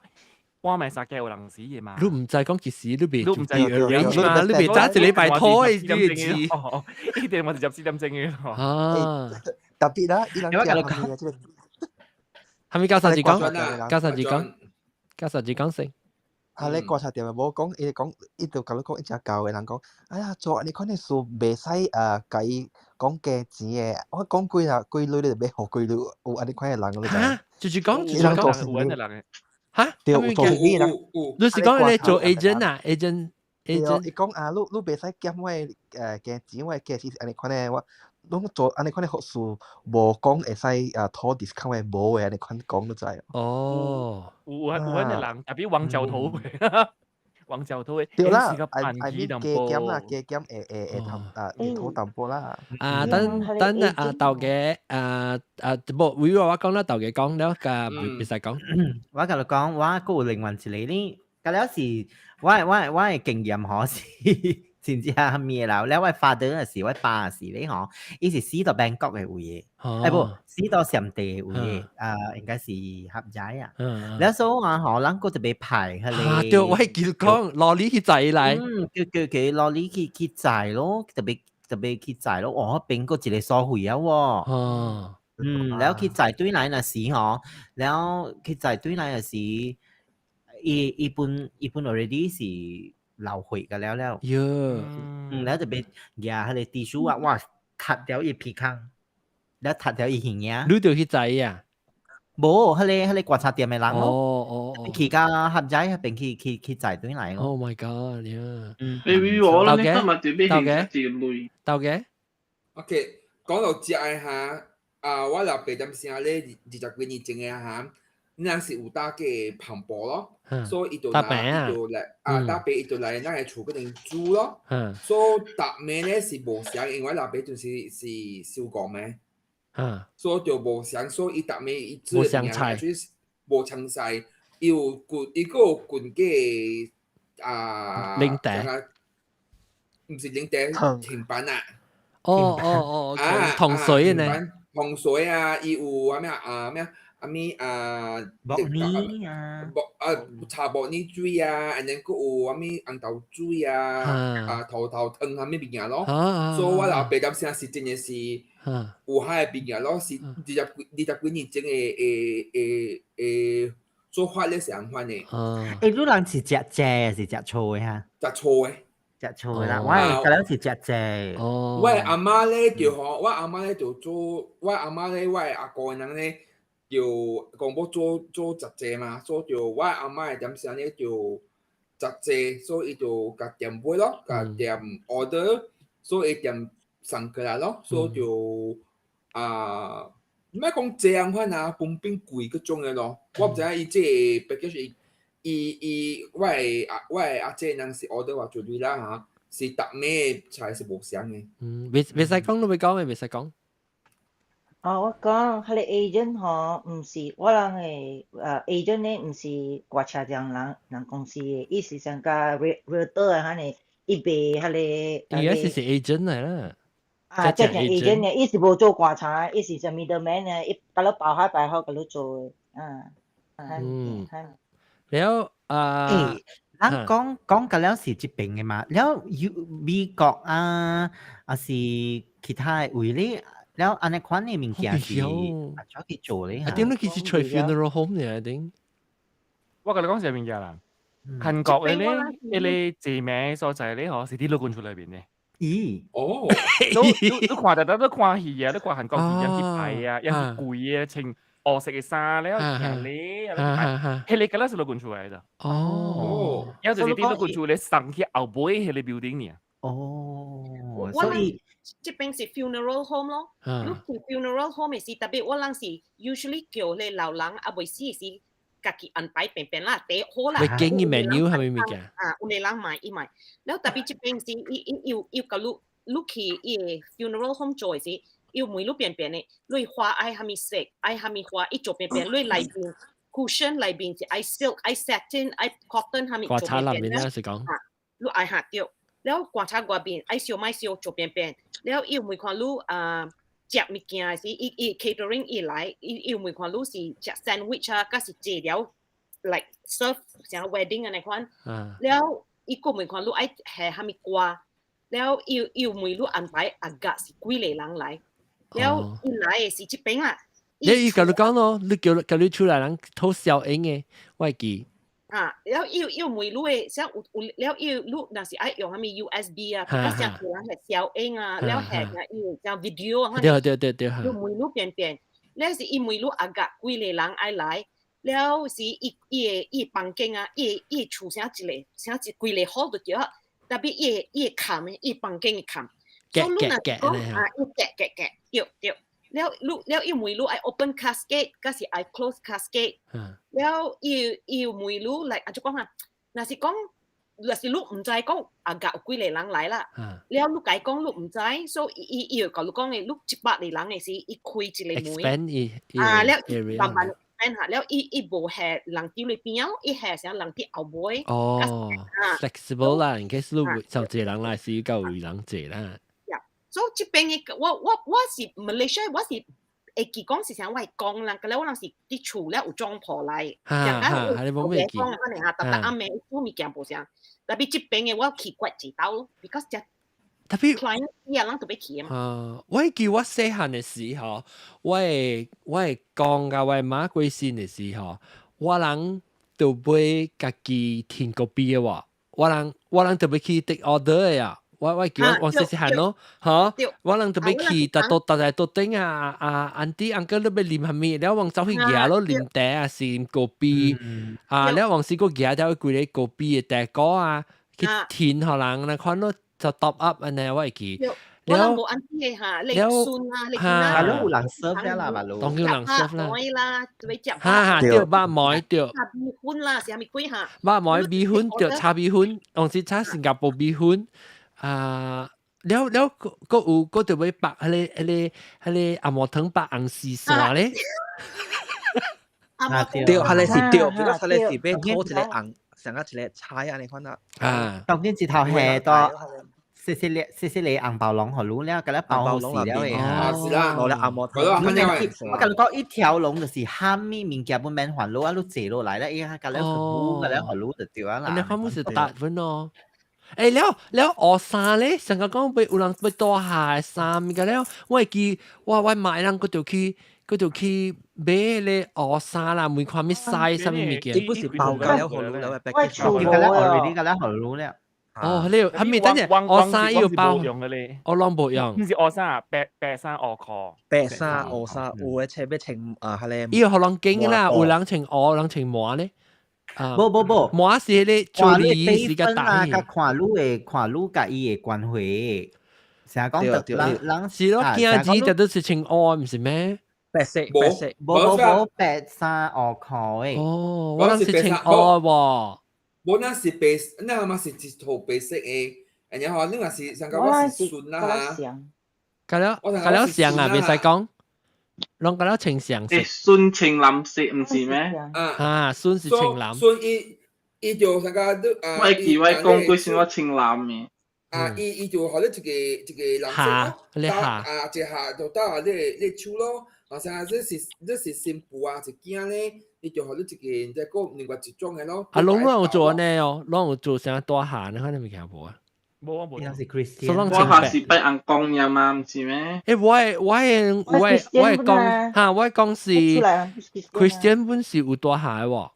半暝三更有人死的嘛？你毋知講幾時，你袂你 arrange 嘛？你袂早一禮拜拖的你會知。一定嘛是入4點鐘的咯。啊，特別啦，伊人食蝦米這個，蝦米九十二講，九十二講，九十二講先。啊！你觀察店無講，伊講，伊就共你講，伊誠厚的人講，哎呀，做按呢款的事袂使啊，共伊講價錢的，我講幾啊幾鐳，你就欲予幾鐳，有按呢款的人，你知？就是講，就是講，嚇？對，做生意人，你是講你做 agent 啊？agent agent，伊講啊，你袂使減我的價錢，我的價錢是按呢款的，我攏做按呢款的服事，無講會使啊討 discount 的，無的按呢款講，你知？哦，有有按呢人，特別黃教頭的，黃教頭的，對啦，I mean 加減啦，加減會會會淡啊，會討淡薄啦。啊，等等啊，頭家啊啊，無，為我講啦，頭家講了，共袂使講。我共你講，我閣有另外一個呢，佮了是，我的經驗嗬是。真正咩啦？了我 father 是我爸是咧嗬，伊是死到 Bangkok 的位的，哎無死到暹地的位的，啊應該是合仔啊。了所以啊嗬，咱閣特別派彼個。對，我會記得講，羅厘去載來。嗯，叫叫叫羅厘去載咯，特別特別去載咯。哦，變過一個所費啊喎。哦。嗯，了去載對來那時嗬，了去載對來那時，伊本 already 是流血個了了，喲，嗯，了特別舉彼個 tissue 啊，哇，擦掉伊鼻孔，了擦掉伊耳仔。你就去載啊？無，彼個觀察店的人咯，哦哦，去到合仔彼邊去載轉來咯。 Oh my god！呀，嗯，你我啦，你今日就欲還一鐳。頭家。 OK，講到食的哈，啊，我老爸踮聲咧20幾年前的哈，咱是有搭過帆布咯，所以伊就拿伊就來啊，搭白伊就來咱的厝嗰邊煮咯。所以逐暝咧是無相，因為我老爸就是是收工的。所以就無相，所以伊逐暝伊煮的物件就是無詳細，伊有滾，伊閣有滾過啊，奶茶，毋是奶茶，鐵板啊。哦哦哦，糖水呢？糖水啊，伊有啥物啊咩啊物啊，木耳啊，木啊茶木耳水啊，and then 閣有啥物紅豆水啊，啊頭頭湯啥物物件咯。所以我老爸踮聲是真的是有遐个物件咯，是20幾年前的做法咧是按款的。欸，你人是食濟還是食粗的哈？食粗的。食粗的啦，我的敢若是食濟。哦。我的阿嬤咧就吼，我阿嬤咧就做，我阿嬤咧，我的阿公的人咧就講欲做做食濟嘛，所以就我阿嬤的點聲咧就食濟，所以伊就共店買咯，共店 order，所以伊店送過來咯，所以就啊，莫講濟按款啊，分變貴各種的咯。我毋知影伊這個 package 伊伊我的阿姐人是 order 偌濟鐳啦哈，是逐暝菜是無相的。嗯，袂使講都袂講的，袂使講。哦，我講，彼個 agent 吼，毋是我人的agent 咧，毋是棺材店人公司的，伊是像佮 realtor 的按呢，伊賣彼個。伊是是 agent 來啦。啊，這種 agent 的，伊是無做棺材，伊是做 middleman 的，伊共你包好包好，共你做的，啊。嗯。了啊，咱講講個了是這邊的嘛，了有美國啊，還是其他的位咧，了按呢款的物件是按怎去做咧？啊，點你其實揣 funeral home 呢？一定。我共你講啥物件啦？韓國的咧，彼個坐名所在咧，嗬，是佇老君厝內面的。咦？哦，你看著你看戲啊，你看韓國戲，人去拜啊，人去跪啊，穿黑色的衫了，行禮啊，彼個敢若是老君厝來的。哦，抑就是佇老君厝咧送去後尾彼個 building 爾。哦，所以這邊是 funeral home 咯。你去 funeral home 是特別，我人是 usually 叫你老人啊，未死是家己安排便便啦，第好啦。你經嘅 menu 係咪物件？啊，有個人買伊買，了特別這邊是伊伊要要共你你去伊個 funeral home 做時，伊問你便便的，你花愛啥物色，愛啥物花，伊做便便，你內邊 cushion 內邊是愛 silk、愛 satin、愛 cotton 啥物棺材內面啊是講。啊，你愛下對，了棺材外邊愛燒莫燒做便便，了伊問看你啊。食物件時，伊伊 catering 伊來，伊伊問看你是食 sandwich 啊，抑是坐了 like serve 像 wedding 按呢款。了伊閣問看你愛下啥物歌，了伊伊問你安排啊個是幾個人來，了伊來的是這邊啊。你伊共你講咯，你叫叫你出來人討笑應的，我會記。啊，了伊伊問你的，像有有了伊你若是愛用啥物 USB 啊，啊像有人係消音啊，了下伊像 video 啊，對對對對，伊問你便便，了是伊問你啊個幾個人愛來，了是伊伊的伊房間啊，伊伊厝啥一個啥一規個 hall 就對，特別伊的伊的崁，伊房間的崁，所以你若講啊，伊夾夾夾，對對。了你了伊問你愛 open casket，抑是愛 close casket。了伊伊問你來，啊就講啊，若是講，若是你毋知講啊，有幾個人來啦。了你共伊講你毋知，所以伊伊會共你講的，你100個人的時，伊開一個門。啊，了慢慢 expand 下，了伊伊無下人佇你邊仔，伊下啥人佇後尾。哦，flexible 啦，in case 你就一個人來時，夠有人坐啦。所以這邊的我我我是 Malaysia，我是會記講是啥，我會講啦，個咧我人是佇厝咧有裝婆來，哈哈，你冇咩記？講按呢哈，逐逐暗暝煮物件無啥，特別這邊的我去過一道咯，because 這特別 client 伊人特別去嘛。啊，我會記我細漢的時候，我會我會講共我媽過身的時候，我人就買家己添咖啡的喎，我人我人特別去 take order 的啊。我我記我我細細漢咯，嚇，我人特別去，逐到逐日到頂啊啊，auntie uncle 你欲啉啥物，了往走去舉咯，啉茶啊，是啉咖啡啊，了往時閣舉了幾個咖啡的茶果啊，去添予人，那款咯就 top up 按呢，我會記。我人無按呢個嚇，你孫啊，你嚇，攏有人 serve 啦，嘛攏。當然有人 serve 啦。啦，對食。哈哈，對，肉糜對。米粉啦，啥物鬼嚇？肉糜米粉對，炒米粉，當時炒新加坡米粉。啊，了了，閣有閣著欲縛彼个彼个彼个紅毛糖縛紅絲線咧。對，彼个是對，比較彼个是欲討一個紅，上個一個菜按呢款啊。啊，當然一頭下多。細細粒細細粒紅包龍予你了，共你包好勢了的。啊，是啦，攞了紅毛糖。我共你講一條龍就是蝦米物件本免煩惱啊，你坐落來咧，伊共你服務，共你予你就對啊啦。你看冇是達分咯。欸，了了學衫咧，上個講欲有人欲大下衫物件了，我會記我我媽人閣著去閣著去買咧學衫啦，問看咩 size 啥物物件。伊不是包共了予你了，包共了 already 共了予你了。哦，你係咪等陣學衫要包？用嘅咧，我攏無用。毋是學衫，白白衫烏褲。白衫烏衫，有的穿欲穿啊，彼个。伊有予人揀啦，有人穿烏，有人穿毛咧。啊，無無無，毛是彼个處理是較大。看看你的看你佮伊的關係，成日講人人是咯，囝兒就都是穿烏，毋是咩？白色白色，無無無白衫烏褲的。哦，我人是穿烏喎。無那是白，那嘛是一套白色的，然後你若是上個我是孫啦嚇。共了共了像啊，袂使講，攏共了穿相色。孫穿藍色毋是咩？啊，孫是穿藍。孫伊伊就上個你啊。我記我講過先我穿藍的。啊，伊伊就予你一個一個藍色咯，啊，一下就搭你你手咯。啊，啥這是這是新婦啊，是囝咧，伊就予你一個，再閣另外一種的咯。啊，攏攏有做按呢哦，攏有做啥大下，你看你物件無啊？無我無。伊是 Christian，我下是拜尪公爾嘛，毋是咩？欸，我的我的我的我的講哈，我的講是 Christian 本是有大下的喎，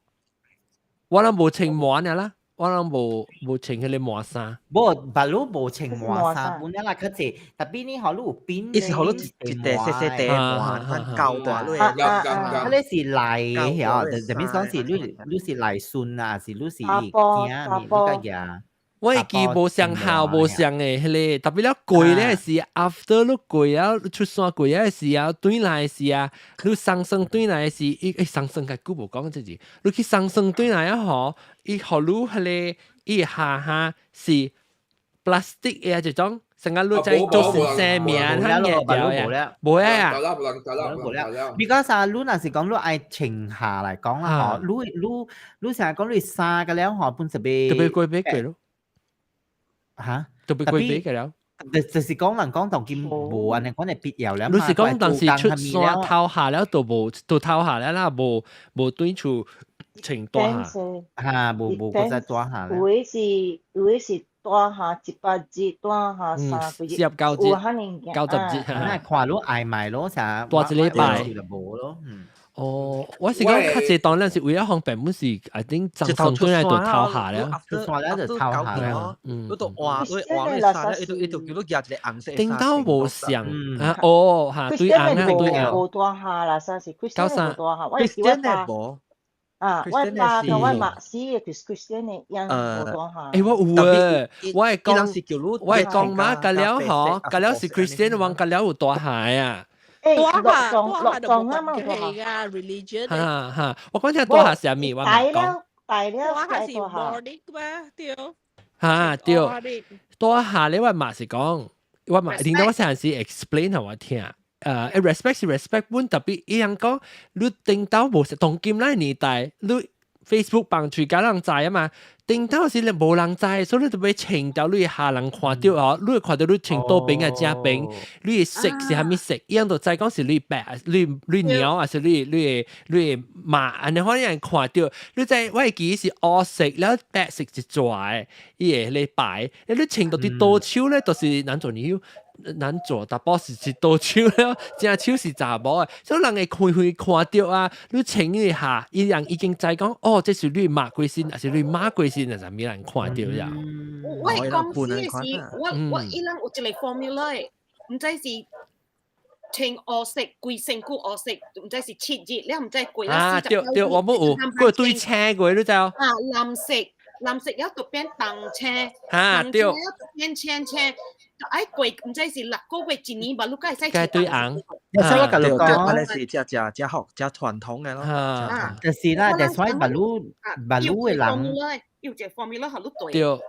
我攏無穿毛爾啦。我攏無無穿彼個毛衫。無，別你無穿毛衫，本來啦較濟，特別你予你有變。伊是予你一一塊細細塊毛，番膠大落。啊，你是來的曉，就面講是你你是來孫啊，是你是囝，你個嘢。我會記無相效無相嘅，彼個特別了過咧是 after 你過了出山過了時啊，轉來時啊，你送喪轉來時，伊欸送喪較久無講這字，你去送喪轉來啊吼，伊予你彼個伊下下是 plastic 嘅一種。成個你在做先生名，無了，無了，無啊！無了。because 啊，你若是講你愛穿下來講啦，吼，你成日講你衫個了吼，本是欲特別貴買過咯。嚇？特別貴買過了。就是講人講當今無按呢款的必要了嘛。你是講當時出山頭下了都無，都頭下了啦，無無對厝穿大下。嚇，無無閣再大下。有的是大下100日，大下3個月，49日，90日。那看你愛買咯，啥？大一禮拜就無咯。嗯。哦，我是講較濟當然是為了方便，本是 I think 送喪轉來就頭下了，出山了就頭下了。嗯。你都換，你換你衫咧，伊就叫你夾一個紅色。頂到無像啊，哦嚇，對紅啊對紅。無大下啦，啥是 Christian 無大下，我是我爸。啊，我爸同我媽死嘅就是 Christian 的，樣無大下。欸，我有誒，我會講，我會講嘛，甲了吼，甲了是 Christian，我甲了有大下啊。欸，大下落葬啊嘛，係啊，religion。哈哈，我講聽大下是啥物，我唔講。大了，大下是 Nordic 嘛，對。哈對，大下咧我嘛是講，我嘛聽到我上次 explain 予我聽。respect 是 respect 本特別伊樣講，你頂到無是當今那年代，你 Facebook 放出家人知啊嘛，頂到是你無人知，所以你就欲穿著你下人看著哦，你會看著你穿倒邊啊正邊，你的色是啥物色，伊樣就知講是你白，你鳥還是你的馬，按呢款人看著，你知我會記是烏色了白色一撮的，伊會咧白，你穿著佇倒手咧，就是男左女右。男左查埔是倒手了，正手是查某的，所以人會開開看著啊，你穿一下，伊人已經知講，哦，這是你媽過身，還是你媽過身，還是啥物人看著呀？我係講是是，我伊人有一個 formula，毋知是穿烏色，規身軀烏色，毋知是7日，你毋知過了啊，對對，我冇有，過對青過，你知哦？啊，藍色，藍色了就變重青，啊對，了就變青青。愛過毋知是6個月一年吧，你敢會使該對紅。所以我共你講，按呢是遮遮遮學遮傳統的咯。就是啦，但所以馬路的人，有一個 formula 予你對。對。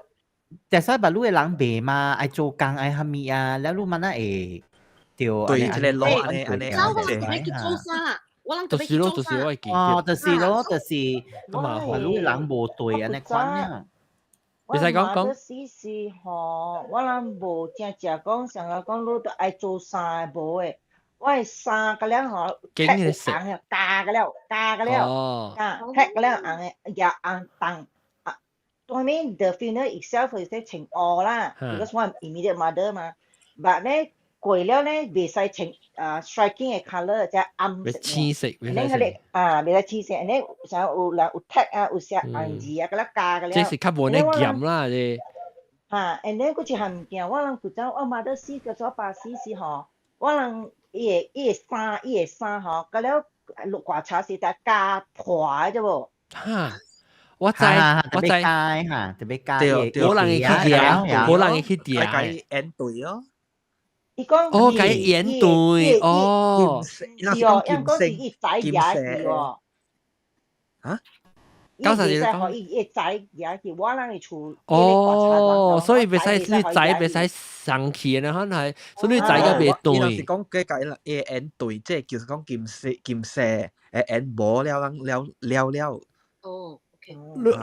但所以馬路的人袂嘛，愛做工愛啥物啊，了你嘛那會對。對，這個路按呢按呢。我人欲去做啥？我人欲去做啥？哦，就是咯，就是馬路的人無對按呢款啊。會使講講。我死是吼，我人無正正講，上個講你都愛做衫的無的。我的衫個了吼，紅的，加個了，加個了，啊，黑個了紅的，也紅重。啊，當然 the funeral itself 是穿烏啦，because 我 immediate mother 嘛。但咧過了咧，袂使穿啊 striking 的 colour，即暗色。青色。你彼個啊，袂使青色，你像有人有 tag 啊，有寫紅字啊，個了加個了。這是較無呢鹹啦，這。哈，and then 閣一項物件，我人古早我媽都死叫做爸死時吼，我人伊的衫吼，個了落棺材時才加破的啫無。哈，我知我知，哈，特別加。對對，無人會去訂，無人會去訂。共伊演對哦。伊講哦，共伊演對哦，那是講金色，金色哦。啊？九十年代，伊仔也是我人的厝。哦，所以袂使你仔袂使送去的，可能係，所以你仔個袂對。伊若是講佢共伊演對，這就是講金色金色，會演無了人了了了。哦，OK。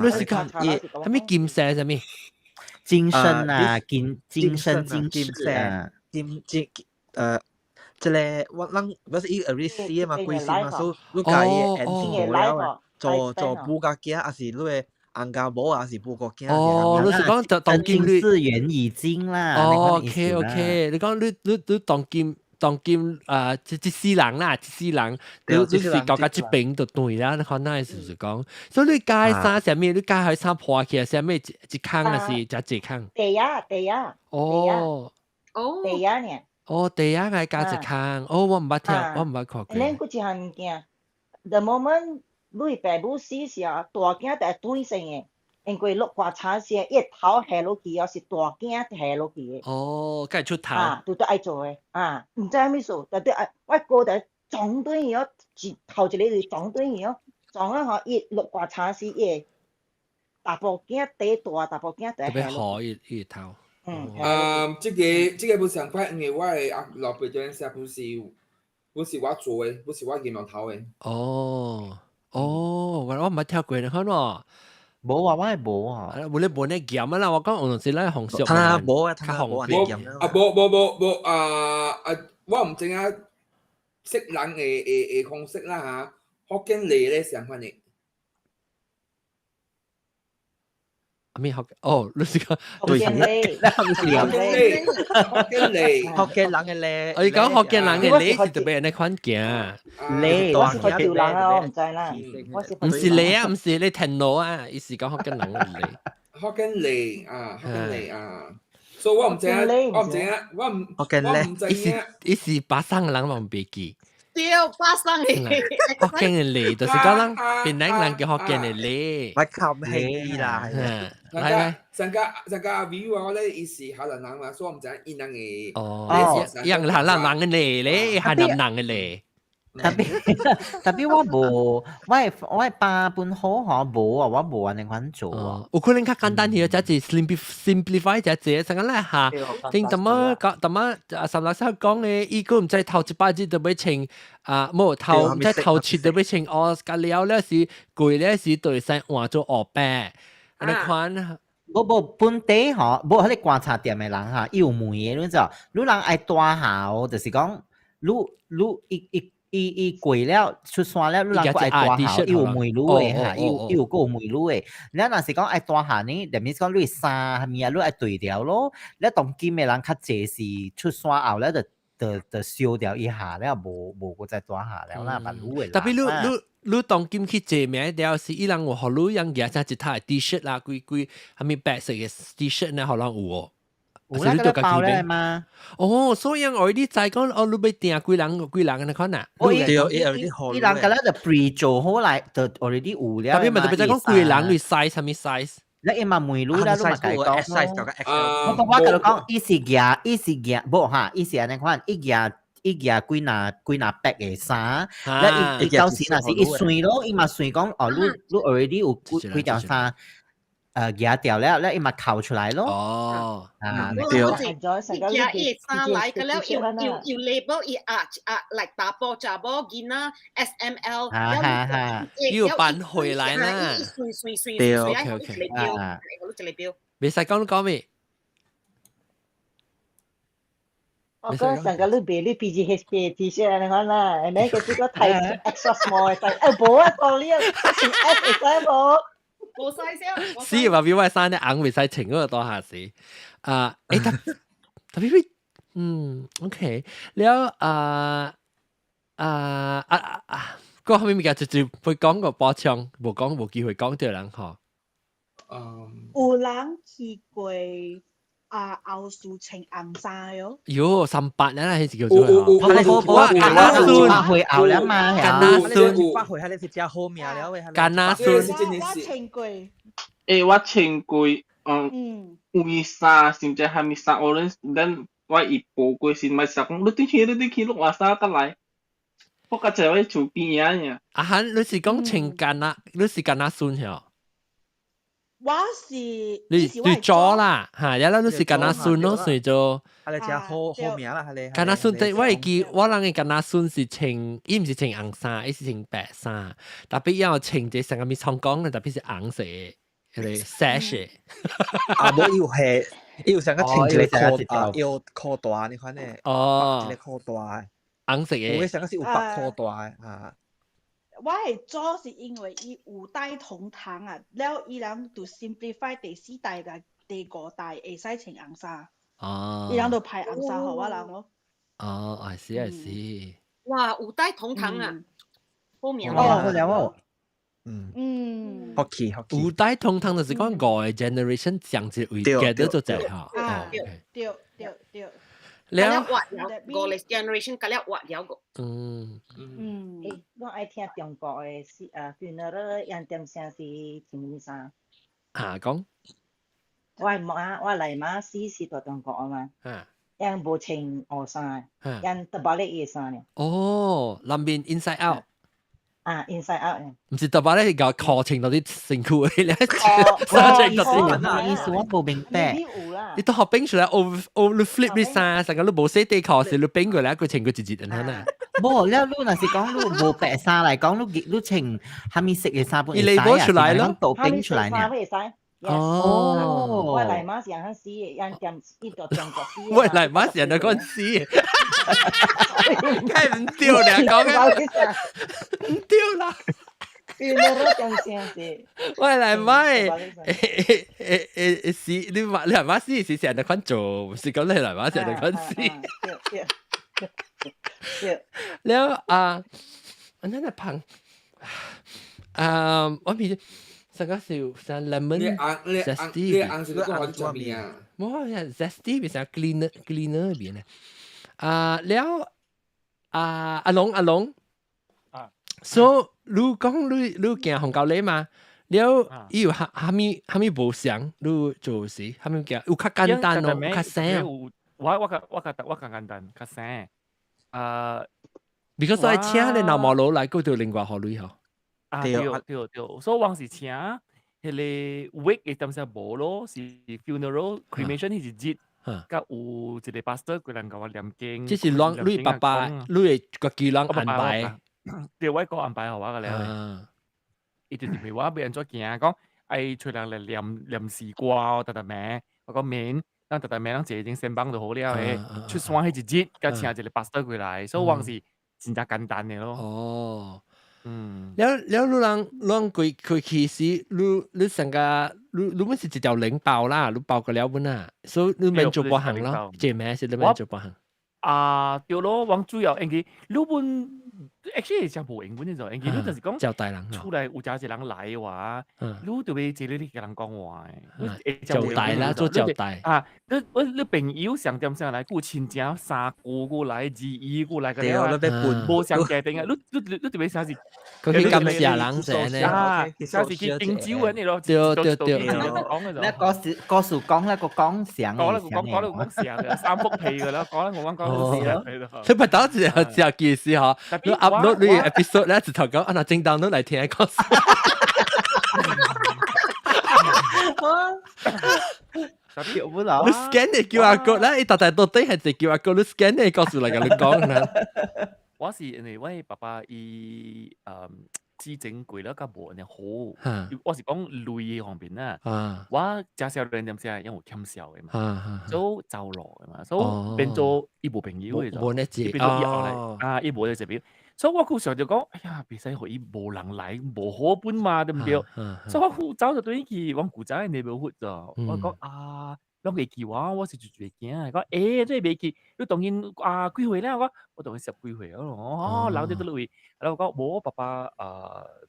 你是講伊啥物金色啥物？精神啊，金精神金色啊，金金這個我人不是伊 already 死嘛，過身嘛，所以你共伊演無了。做做母家囝，還是你的翁家某，還是母國囝？哦，你是講當當今你是緣已盡啦。哦，OK OK，你講你當今當今啊，這世人啦，這世人，你是到到這邊就對啦。你看那是不是講？所以你加衫啥物？你加彼衫破起來，啥物一空還是才一空？地啊地啊。哦。哦。地啊呢？哦，地啊，該加一空。哦，我毋捌聽，我毋捌看過。咱閣一項物件，the moment 你爸母死時候，大囝就會轉身的，因為落棺材時，伊頭下落去哦，是大囝下落去的。哦，該出頭。啊，拄拄愛做的，啊，毋知啥物事，特別愛我哥就撞斷伊哦，一頭一个就撞斷伊哦，撞啊吼，伊落棺材時，伊會查埔囝第大查埔囝特別好伊伊頭。嗯。啊，這個不上塊，因為我的阿老爸這陣時不是我做的，不是我銀毛頭的。哦哦，我毋捌聽過，你看喏。無啊，我係無啊。無你無呢鹹啊啦，我講有陣時咱紅燒。他無啊，較紅啊，無無無無啊啊！我毋知影識人的方式啦嚇，福建螺咧相款的。咩福？哦，你是講福建螺，福建螺，福建螺，福建人的螺。我講福建人的螺是特別按呢款行。螺，我是福州人啊，我毋知啦。毋是螺啊，毋是你田螺啊，伊是講福建人的螺。福建螺啊，福建螺啊，所以我毋知影，我毋知影，我毋，我毋知影。伊是巴生人嘛，袂記。對，巴生的。福建的螺就是講咱檳榔人叫福建的螺。我冚起啦。來來，上個阿 V 話咧，伊是河南人嘛，所以我毋知影𪜶人的。哦，𪜶河南人的螺咧，河南人的螺。 特別我無，我爸本好嗬無啊，我無按呢款做啊。有可能較簡單啲，這是 simplify 這這，成個咧下，聽怎麼講，怎麼啊？三老師講嘅，伊個毋知頭一擺日就欲穿啊，無頭毋知頭七就欲穿哦，甲了了是貴了是對使換做烏白，按呢款。無無本地吼，無彼個觀察店的人哈，伊有問的，你知無？你人愛大下哦，就是講，你你伊伊。伊伊過了出山了，你人閣愛大下，伊有問你的哈，伊有伊有閣有問你的。你若是講愛大下呢，就means 講你衫啥物啊，你愛對調咯。你當今的人較濟是出山後咧，就就就燒掉一下了，無無閣再大下了啦，別你的。特別你你你當今去坐名了是伊人有予你用舉只一套 T-shirt 啦，規規啥物白色的 T-shirt 呢，予人有哦。有啦，個包咧嘛。哦，所以我你知講哦，你欲訂幾人幾人按呢款啊？哦，伊伊人個咧就 pre 做好來，就 already 有了。特別咪特別就講幾人你 size 啥物 size？你伊嘛問你啦，你嘛共伊講咯。我我共你講，伊是舉，伊是舉，無哈，伊是按呢款，伊舉伊舉幾若幾若百个衫，咧伊伊到時若是伊算咯，伊嘛算講哦，你你 already 有幾幾條衫。誒舉掉了，咧伊嘛扣出來咯。哦，啊，對。伊伊衫來個了，要要要 label 伊啊啊，like 查埔查某囡仔 S M L，哈哈哈，要搬回來啦。算算算對，OK OK。啊，一個標。袂使講你講咩？我講上個你賣你 PGHK T-shirt 按呢款啦，你個這個太 extra small 會使，欸無啊，sorry 啊，穿 S 會使無？無使先。是話表我衫啲紅袂使穿嗰個多下時。啊，欸特特別嗯，OK，了啊啊啊啊，個後面物件直接會講個補充，無講無機會講到人吼。嗯。有人去過啊後事穿紅衫喲。喲，38啦，彼是叫做。有有有有哇，干那孫，八歲後了嘛，干那孫， 8歲，彼個是誠好命了的。干那孫。我穿過。欸，我穿過，嗯，有衫，甚至蝦米衫，我恁咱我伊報過時，咪實講，你對去，你對去，你換衫得來。我較濟我厝邊仔爾。啊哈，你是講穿干那，你是干那孫曉？我是你你做啦，嚇！一啦，你是干那孫咯，算做。啊，你誠好好名啦，彼個。干那孫，我會記，我人的干那孫是穿，伊毋是穿紅衫，伊是穿白衫，特別要穿這成個物創講的，特別是紅色的，彼個 sash。啊，無伊有係，伊有成個穿一個褲啊，有褲帶呢款的。哦。一個褲帶。紅色的。有的成個是有白褲帶的啊。我會做是因為伊五代同堂啊，了伊人就 simplify 第四代佮第五代會使穿紅衫。哦。伊人就派紅衫予我人咯。哦，I see I see。哇，五代同堂啊，好名哦，好了哦。嗯。嗯。福氣福氣。五代同堂就是講五個 generation 上一位記得做這吼。啊，對對對對。了活了，五個 generation 甲了活了個。嗯。嗯。欸，我愛聽中國的是啊，funeral 用點聲是穿啥物衫？嚇講。我媽我來媽死是佇中國啊嘛，𪜶無穿烏衫，𪜶 terbalik 伊的衫呢。哦，內面 inside out。啊，inside out。毋是 terbalik 係個課程到啲辛苦嘅，你衫穿到啲。意思我無明白。你都學冰出來，我我你 flip 你衫，成個你無洗底褲時，你冰過來，佢穿過一日咁樣。無了，你若是講你無白衫來講，你你穿蝦米色嘅衫本會使啊？出來咯，倒冰出來呢。會使。哦，我來媽是按死的，按點伊就中國死。我來媽是按講死的，梗係唔對啦，講嘅唔對啦。我來媽誒誒誒誒死，你媽你來媽死是成日款做，唔是講你來媽成日款死。了啊，我那個胖啊，我變。上個是像 lemon zesty，你紅是你講做咩啊？冇啊，zesty 變成 cleaner cleaner 邊咧。啊，了啊，阿龍阿龍，啊，so 你講你你行紅高禮嘛？了伊有蝦蝦米蝦米無相，你做時蝦米件有較簡單咯，較省。我較我較我較簡單，較省。啊，because 我請你老毛佬來，嗰條另外予鐳嗬。啊對對對，所以往是請彼個 wake 嘅點時無咯，是 funeral cremation 彼一日，佮有一個 pastor 過來共我念經。這是攏你爸爸，你的家己人安排。對，我哥安排予我個了。伊就是問我欲按怎行，講愛揣人來念念詩歌，逐逐暝，我講免，咱逐逐暝咱坐間仙房就好了的。出山彼一日，佮請一個 pastor 過來，所以往是真正簡單的咯。哦。了了，你人你人過過去時，你你成個你你本是一條領包啦，你包個了本啊，所以你免做半項咯，這咩是你免做半項？啊，對咯，我主要因為你本 actually 真無用本呢，因為你就是講招待人，厝內有誠濟人來的話，你就欲坐咧你共人講話的，招待啦，做招待啊！你我你朋友上點上來，有親情三姑過來，二姨過來，個了，無相家庭啊！你你你特別啥是？佢去感謝人者呢？啊，啥是去敬酒的咯？對對對。那故事故事講那個講相，講那個講講那個講相，三幅皮㗎啦，講那個講講是你不當時食件事嗬，你 upload 你 episode 咧，直頭講啊，那正當都來聽講。你 scan 你 QR code 咧，伊逐逐到底係一 QR code，你 scan 你告訴來共你講啦。我是因為我爸爸伊之前過了較無按呢好，我是講鐳方面啦。我誠少年點時因為欠笑的嘛，所以走路的嘛，所以變做伊無朋友的，無呢變做伊後來啊，伊無咧這邊，所以我閣想著講，哎呀，袂使予伊無人來，無好本嘛，對毋對？所以我有走就轉去阮舊早的 neighborhood 咋，我講啊。攏會記我，我是就會驚。講欸，這袂記，你當今啊幾歲了？我我當今十幾歲哦，人佇佗位？然後我講無，我爸爸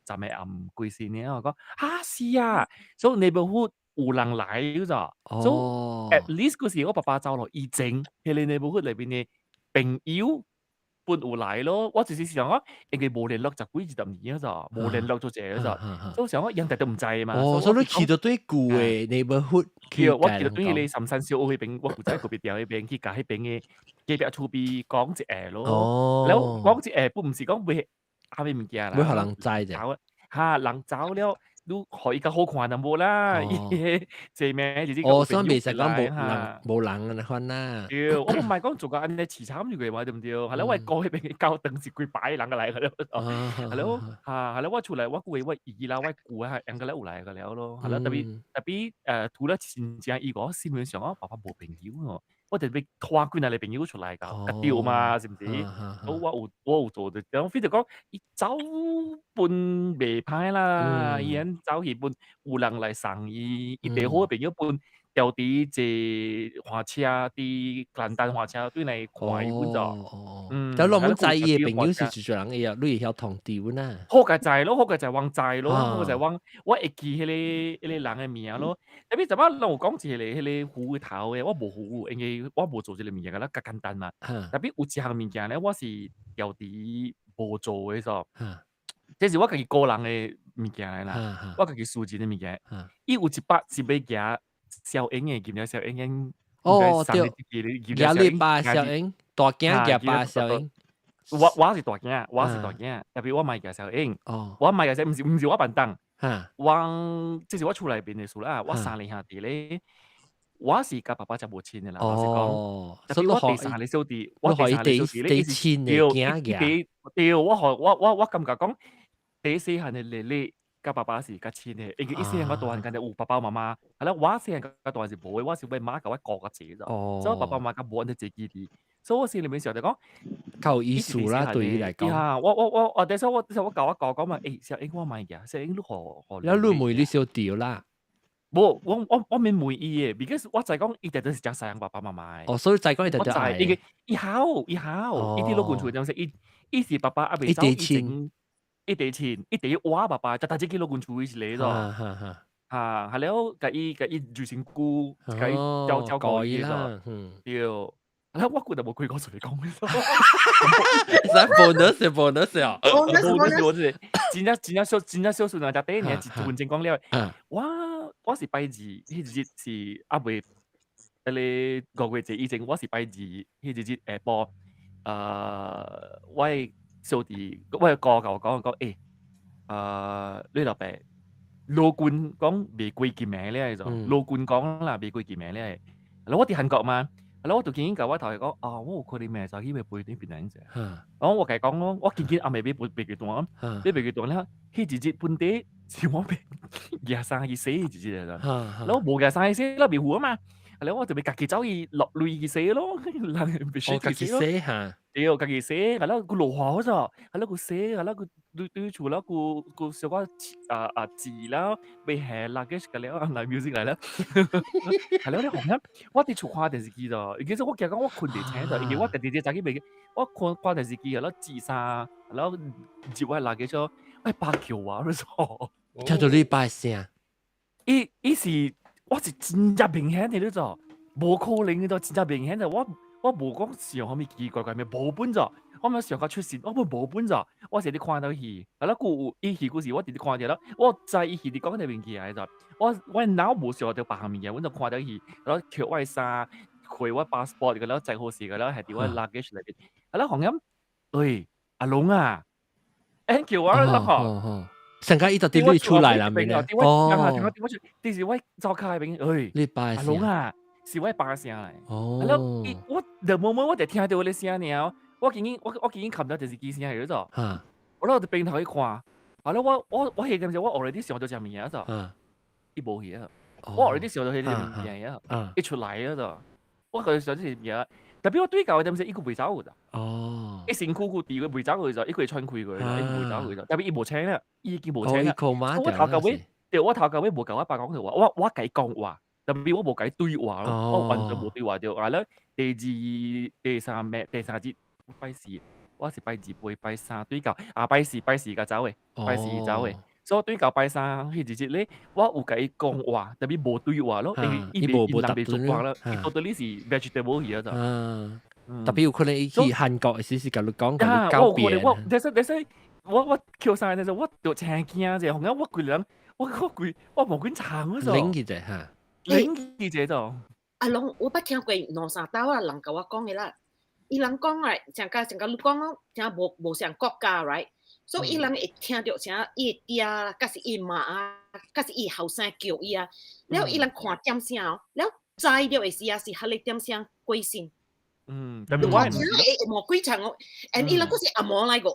昨暝暗過身了。我講哈是啊，所以 neighborhood 有人來咋？所以 at least 嗰時我爸爸走落以前，彼個 neighborhood 內面的朋友本有來咯。我就是想講，因為無聯絡十幾二十年咋，無聯絡做這咋，所以想講𪜶逐都毋知嘛。哦，所以你去到對舊的 neighborhood 去，我去到對彼個三山小學彼邊，我舊早隔壁條彼邊去共彼邊的隔壁厝邊講一下咯。了講一下，本毋是講袂啥物物件啦，欲予人知者。哈，人走了，你予伊較好看淡薄啦。伊這名就是哦，所以袂使講無人無人按呢款啦。對，我毋係講做甲按呢凄慘就過嘛，對毋對？係啦，我過彼邊教堂是幾百人來個了，係咯，哈，係啦，我厝內我舊的我姨啦，我舅啊，應該有來個了咯。係啦，特別特別除了親情以外，我心裡想我爸爸無朋友哦，我特別拖幾若個朋友出來共較對嘛，是毋是？我有我有做著，然後非著講伊走本袂歹啦，伊按走去本有人來送伊，伊第好的朋友本調佇坐火車，佇蘭丹火車對來看伊本就，嗯，但攏毋知伊的朋友是一個人會曉，你會曉通知阮啊？好佳哉咯，好佳哉阮知咯，好佳哉阮我會記彼個彼個人的名咯。特別陣擺攏有講一個彼個斧頭的，我無斧，因為我無做這個物件，敢若較簡單嘛。特別有一項物件咧，我是調佇無做的煞。這是我家己個人的物件來啦，我家己私人的物件，伊有一百是欲寄小英的，記唔記得小英英？哦，對，寄你爸小英，大囝寄爸小英。我是大囝，我是大囝，特別我嘛寄小英。我嘛寄小，毋是我辦當。我這是我厝內邊的事啦。我三個兄弟咧，我是佮爸爸真無親的啦。老實講，特別我第三個小弟，我第三個小弟咧，伊是對，對，我予我感覺講，第細漢的麗麗佮爸爸是較親的，因為伊細漢我大漢敢若有爸爸媽媽，係啦，我細漢較大漢是無的，我是我媽共我顧較濟咋，所以我爸爸媽媽較無按呢濟記憶，所以我心裡面想就講，較有意思啦，對伊來講。啊，我等下我共我哥講嘛，欸，小英我嘛會，小英你予予。了你問你小弟啦？無，我免問伊的，because 我知講伊直直是誠錫爸爸媽媽的。哦，所以知講伊直直愛。伊伊好，伊好，伊佇老君厝陣時，伊是爸爸猶未走以前，伊第親，伊第一倚爸爸，才逐日去老君厝伊一个咯。哈，係了，共伊住身軀，共伊照顧伊咯。對，啊，我覺得無幾個出來講。是 bonus bonus 啊，bonus bonus，真正真正小真正小順啊，才第一年一分鐘講了。我是拜二，彼一日是猶未，彼個五月節以前，我是拜二，彼一日下晡，我的小弟，我的哥共我講講，欸，你老爸老君講袂過記名了，就老君講啦，袂過記名了。然後我佇韓國嘛，然後我就緊緊共我頭家講，啊，我有可能明早起欲飛轉檳城者。然後我共伊講咯，我緊緊暗暝買飛機單，買飛機單了，彼一日本地是我欲舉衫去洗一日來，然後無舉衫去洗，咱袂赴啊嘛。然後我就欲家己走去落淚去洗咯，人必須去洗咯。對，家己洗，然後閣落雨咗，然後閣洗，然後閣對對厝了，閣閣小可啊字了，欲下 luggage 個了，來 music 來了。係了，你紅啊！我佇厝看電視機咗，其實我驚講我睏袂醒咗，因為我直直早起袂，我看看電視機，然後折衫，然後入我 luggage 咗，哎，爸叫我咗。聽到你爸聲，伊是。我是真正明顯的你做，無可能的做，真正明顯的。我無講想啥物奇奇怪怪物，無本做，我毋想較出神，我本無本做，我是咧看到戲，啊啦，佮有伊戲故事，我直直看著了，我知伊戲佇講啥物件的，我腦無想著別項物件，阮就看著戲，然後抾我的衫，開我 passport，然後載好勢，然後係佇我 luggage 內面，啊啦，紅咁，喂，阿龍啊，欸叫我啦吼。成個伊就佇你厝內啦，咪咧？哦，這是我走開邊，哎，你爸阿龍啊，是我爸聲來。哦，我就無無我就聽著我咧聲爾，我已經冚到電視機聲去咗。我落佇邊頭去看，後來我彼陣時我 already 想到這物件咗，伊無去啊，我 already 想到彼個物件啊，伊出來啊咗，我個想這是物件。特別我對到的陣時，伊閣袂走去。哦。伊身軀閣佇個袂走去咗，伊閣會喘氣過，伊袂走去咗。特別伊無請啦，伊已經無請啦。我頭到尾，對，我頭到尾無共我爸講話，我共伊講話，特別我無共伊對話咯，我完全無對話著。啊了，第二、第三暝、第三日拜四，我是拜二、拜三對到，啊拜四拜四才走的，拜四走的。所以對到拜三彼一日咧，我有共伊講話，特別無對話咯，因為伊伊人袂做話啦，伊到底是 vegetable 去啊就。特別有可能伊去韓國時是共你講，共你告別。我，但是但是，我抾衫的時候，我就真驚者，紅我規人，我規我無管藏嗰陣。冷去者哈，冷去者就。阿龍，我捌聽過兩三道啊，人共我講的啦。伊人講來，像甲像甲你講咯，聽無像國家，right？所以伊人會聽著啥，伊的爹啦，抑是伊媽啊，抑是伊後生叫伊啊，了伊人看點聲哦，了知著的時啊是彼個點聲過身。特別我聽會無幾場哦，and 伊人閣是阿嬷來個。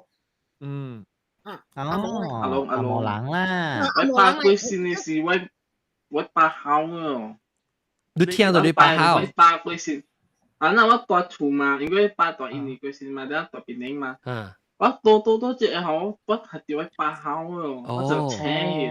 啊，阿嬷阿龍阿嬷人啦。我爸過身的是我爸吼哦。你聽著你爸吼？我爸過身，啊那我蹛厝嘛，因為爸蹛印尼過身嘛，了蹛檳城嘛。我多多多一個吼，我聽著我爸吼哦，我就醒去。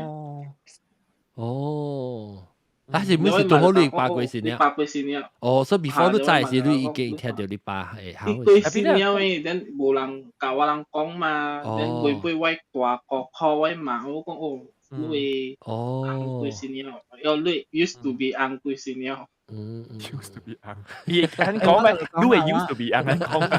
哦，啊是每次拄好你爸過身了？爸過身了。哦，所以 before 你知時，你已經聽著你爸會吼。伊過身了的，then 無人共我人講嘛，then 尾尾我大哥 call 我媽，我講哦，你的翁過身了，哦你 used to be 翁過身了。used to be 翁，伊會講咩？你會 used to be 翁講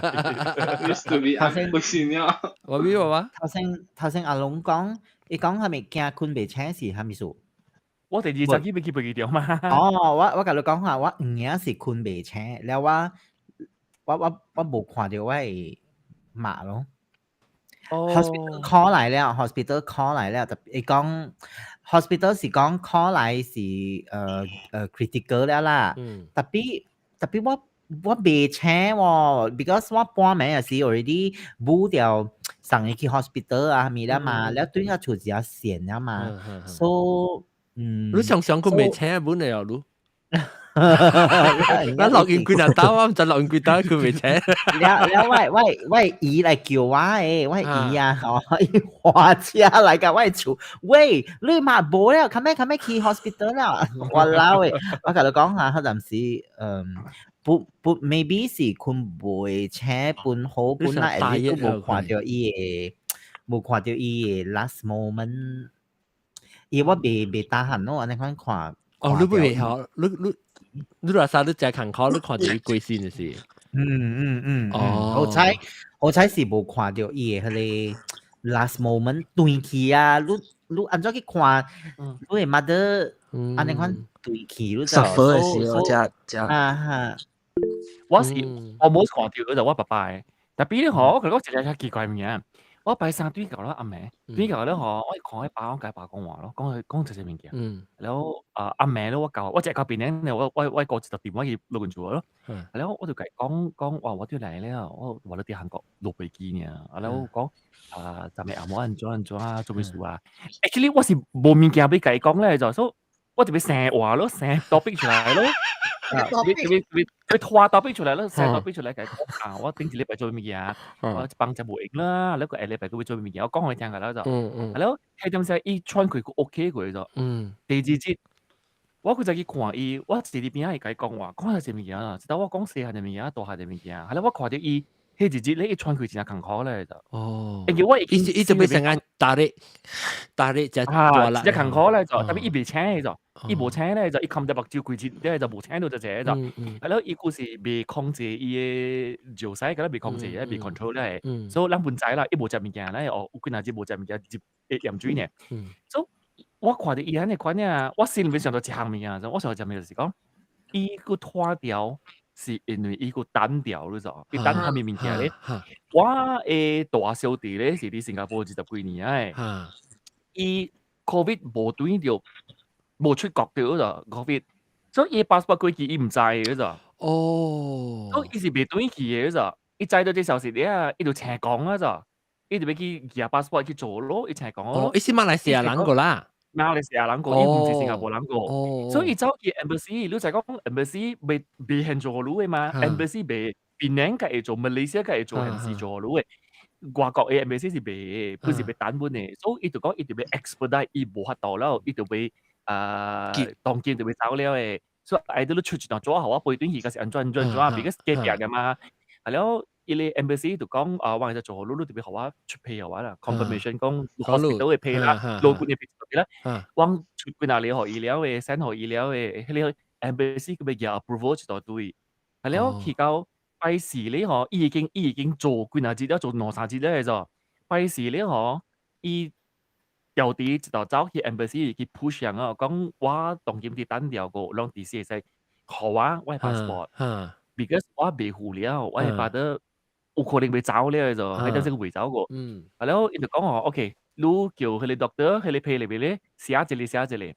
，used to be 翁過身了。我邊話？頭先頭先阿龍講，伊講係咪驚睏袂醒是啥物事？我第二集去欲去飛機場嘛。哦，我共你講下，我有影是睏袂醒，了我無看著我的媽咯。Hospital call 來了，hospital call 來了，伊講 hospital 是講 call 來是critical 了啦。Tapi 我袂醒喎，because 我半暝也是 already 舞掉送伊去 hospital 啊，物了嘛，了對遐厝一下線了嘛，so 你常常睏袂醒本嚟哦，你。咱錄音幾若兜，我毋知錄音幾兜睏袂醒。了了，我姨來叫我的，我姨啊，吼，伊駛車來共我厝，喂，你媽無了，較欲較欲去 hospital 了，我老的，我共你講下，彼陣時，不不，maybe 是睏袂醒，本好本來會都無看著伊的，無看著伊的 last moment，伊我袂 tahan 咯，按呢款看。哦，你袂曉，你若啥你真艱苦，你看著伊過身就是。嗯，好彩好彩是無看著伊的彼個 last moment 斷去啊！你按怎去看？你的 mother 按呢款斷去，你就 suffer 的時候，才才啊哈。我是我無看著，就我爸爸的。Tapi 咧吼，我感覺一個較奇怪物件。我拜三轉到了暗暝，轉到了吼，我看彼爸講共爸講話咯，講講這些物件。然後啊暗暝咧，我到我食到檳城咧，我哥一個電話去錄音厝咯。然後我就共伊講講，哇，我轉來了，我話你佇韓國落飛機爾。啊，然後我講啊，昨暝暗暝按怎按怎啊，做啥事啊？Actually 我是無物件欲共伊講咧，就所以我就欲生話咯，生 topic 出來咯。啊，欲欲欲欲拖 topic 出來咯，生 topic 出來共伊講啊，我頂一禮拜做物件，我一放食無閒啦，你個下禮拜閣欲做物件，我講予伊聽個了就。然後彼陣時伊喘氣閣 OK 過就。第二日我閣再去看伊，我坐佇邊仔會共伊講話，講啥物件啊？直到我講細漢的物件，大漢的物件，後來我看著伊，彼一日咧，伊喘氣真艱苦咧就。因為我已經伊就欲成個大力大力只啊，真艱苦咧就，tapi 伊袂醒就，伊無醒咧就，伊含著目睭規日咧就無醒到就這就。係咯，伊閣是袂控制伊的尿屎，敢若袂控制，袂 control 咧，所以咱本知啦，伊無食物件咧，哦，有幾若日無食物件，入會鹽水呢。所以我看著伊按呢款爾，我心裡面想著一項物件，我想著一項物就是講，伊閣脫掉是因為伊閣單調，你知無？伊等啥物物件咧？我的大小弟咧是佇新加坡20幾年的，伊 COVID 無轉著，無出國著就 COVID，所以伊 passport 過期伊毋知的就。所以伊是袂轉去的就，伊知著這消息了，伊就請講啊就，伊就欲去寄 passport 去做咯，伊請講咯。哦，伊是馬來西亞人個啦。馬來西亞人個，伊毋是新加坡人個，所以伊走去 embassy，你知講 embassy 袂現做予你的嘛？Embassy 袂，檳城才會做，馬來西亞才會做，還是做予你的。外國的 embassy 是袂的，不是欲等阮的，所以伊就講伊就欲 expedite，伊無法度了，伊就欲啊當今就欲走了的，所以愛你出一張紙予我飛轉去，抑是按怎按怎按怎，because 隔壁的嘛。啊了，伊個 embassy 就講啊，我會使做予你，你就欲予我出批予我啦，confirmation 講 hospital 的批啦，老君的批啦，我出幾若個予伊了的，send 予伊了的，彼個 embassy 閣欲寄 approval 一大堆，啊了去到拜四咧吼，伊已經做幾若日了，做兩三日了就，拜四咧吼，伊調佇一道走去 embassy 去 push 人啊，講我當今佇等調個，攏佇會使予我的 passport，because 我袂赴了，我的 father 有可能袂走了就，彼陣時袂走過。啊了，伊就講哦，OK，你叫彼個 doctor，彼個批入面咧寫一個寫一個。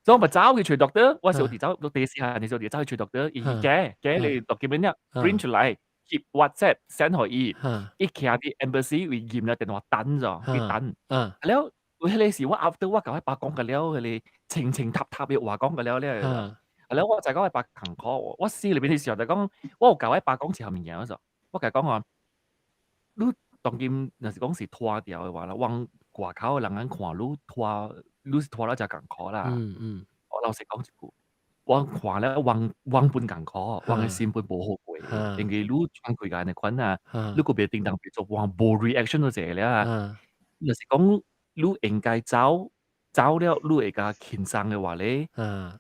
所以我咪走去揣 doctor，我小弟走，第四項的時候就走去揣 doctor，伊寄寄你 document 了，print 出來，翕 WhatsApp send 予伊，伊徛佇 embassy 位撳了電話等咗，去等。了，有彼個時我 after 我共彼爸講過了，彼個清清塔塔的話講過了了。啊了，我就講彼爸艱苦，我心裡面的時候就講，我有共彼爸講一項物件嗰我共伊講話，你當今若是講是脫掉的話啦，往外口的人眼看你脫，你是脫了誠艱苦啦。我老實講一句，我看了阮阮本艱苦，阮的心本無好過，因為你喘氣按呢款啊，你閣袂叮當袂做，阮無 reaction 就濟了啊。若是講你應該走，走了你會較輕鬆的話咧，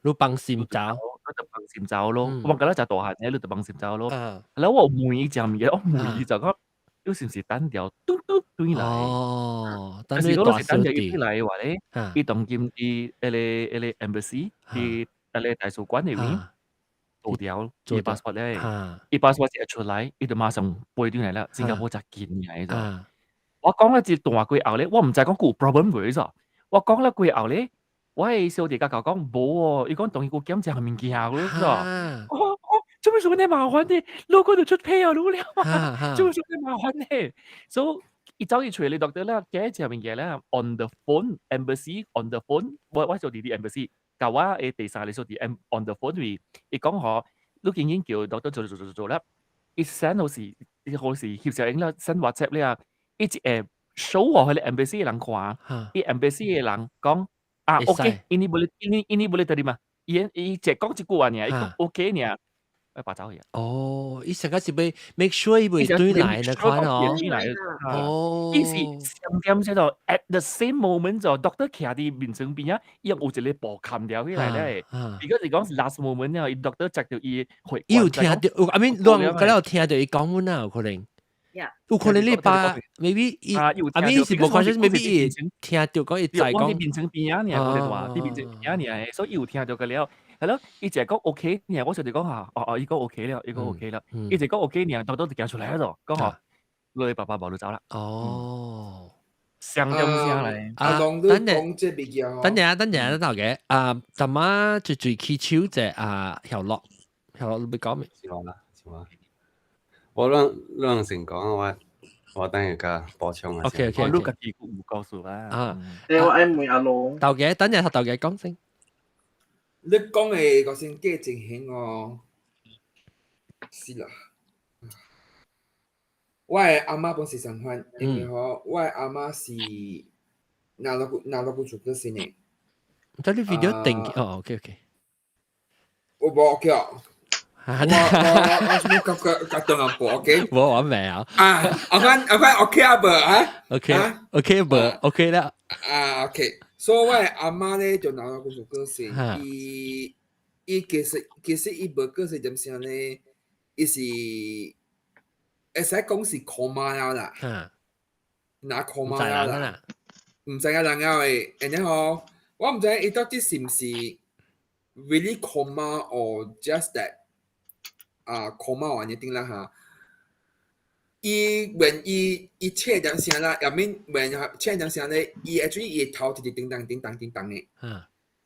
你放心走，你就放心走咯。我感覺誠大漢咧，你就放心走咯。然後我有問伊一項物件，我問伊就講，你是毋是等條嘟嘟轉來？哦，但是講你是等條轉來嘅話咧，伊當今佇彼個 embassy 佇彼個大使館裏面做掉伊 passport 咧，伊 passport 一出來，伊就馬上飛轉來了，新加坡才近嚟咗。我講了一段過後咧，我毋知講有 problem 無咗。我講了過後咧，我的小弟甲我講無哦，伊講當伊有檢查物件咯，我我做咩事咁麻煩的？路過就出屁啊，路了嘛，做咩事咁麻煩的？所以伊走去揣你 doctor 啦，檢查物件咧，on the phone embassy on the phone，我小弟佇 embassy，共我的第三個小弟 on the phone 位，伊講吼，你緊緊叫 doctor 做做做做啦，伊 send 好時，伊好時翕相影啦，send WhatsApp 咧啊，伊一會 show 予彼個 embassy 的人看，伊 embassy 的人講啊，OK，ini boleh ini ini boleh terima，伊伊只講一句話爾，伊講 OK 爾，我拔走去。哦，伊上個是欲 make sure 伊袂轉來那款哦。哦，伊是上點叫做 at the same moment 就 doctor 徛佇面床邊仔，伊有一個布冚掉起來咧。如果是講是 last moment 了，伊 doctor 接著伊血伊有聽著，I mean，攏敢有聽著伊講阮啊，有可能。有可能你爸 maybe 伊，I mean 是無關係，maybe 伊聽著講伊在講。佇面床邊仔爾，我哋話佇面床邊仔爾，所以伊有聽著個了。係咯，伊就講 OK 爾，我就講嚇，哦哦，伊講 OK 了，伊講 OK 了，伊就講 OK 爾，doctor 就行出來咗，講吼，你爸爸無就走啦。哦，聲點聲嚟。阿龍都講這物件。等陣啊，等陣啊，頭家啊，怎麼最最起手者啊，曉樂，曉樂你欲講未？是我啦，是我。我攏先講我我等下共補充下。 OK OK，你家己有告訴啦。啊，我愛問阿龍。頭家等陣頭家講先。你講的個先計情形哦，是啦。我的阿嬤本是相反，因為吼，我的阿嬤是拿落去出過身的。這你 video 定哦，OK OK。我無 OK 哦。我我感覺感動啊，無 OK。無我未啊。啊，阿番阿番 OK 啊無啊？OK OK 無 OK 啦。啊 OK，所以我的阿嬤咧就拿落去出過身，伊伊其實伊無過身點聲咧，伊是會使講是 coma 了啦。拿 coma 了啦。毋知影人了的，然後我毋知伊到底是毋是 really coma or just that 啊 coma 或者點啦嚇。伊when 伊伊醒點聲啦，入面 when 醒點聲咧，伊 actually 伊頭直直叮當叮當叮當的。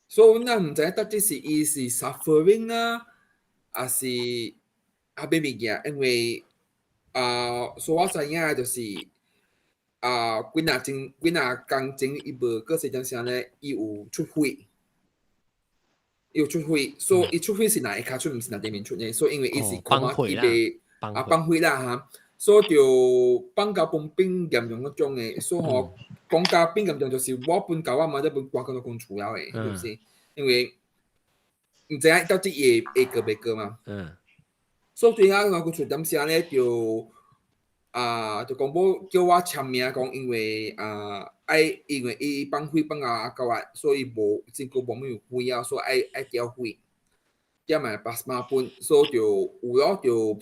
所以咱毋知到底是伊是 suffering 啊，還是啊欲物件，因為啊，所以我知影就是啊，幾若前幾若工前伊無過身點聲咧，伊有出血，伊有出血，所以伊出血是哪一跤出，毋是哪頂面出的，所以因為伊是放血伊袂啊放血啦哈，所以就放甲本變嚴重嗰種的，所以吼講甲變嚴重就是我本共我媽才本關到公厝了的，是毋是？因為毋知影到底會會過袂過嘛。所以最後我出點聲咧，就啊，就講無叫我簽名講，因為啊愛因為伊放血放啊夠啊，所以無真久無物有血啊，所以愛愛調血，調埋 plasma 本，所以就有咯，就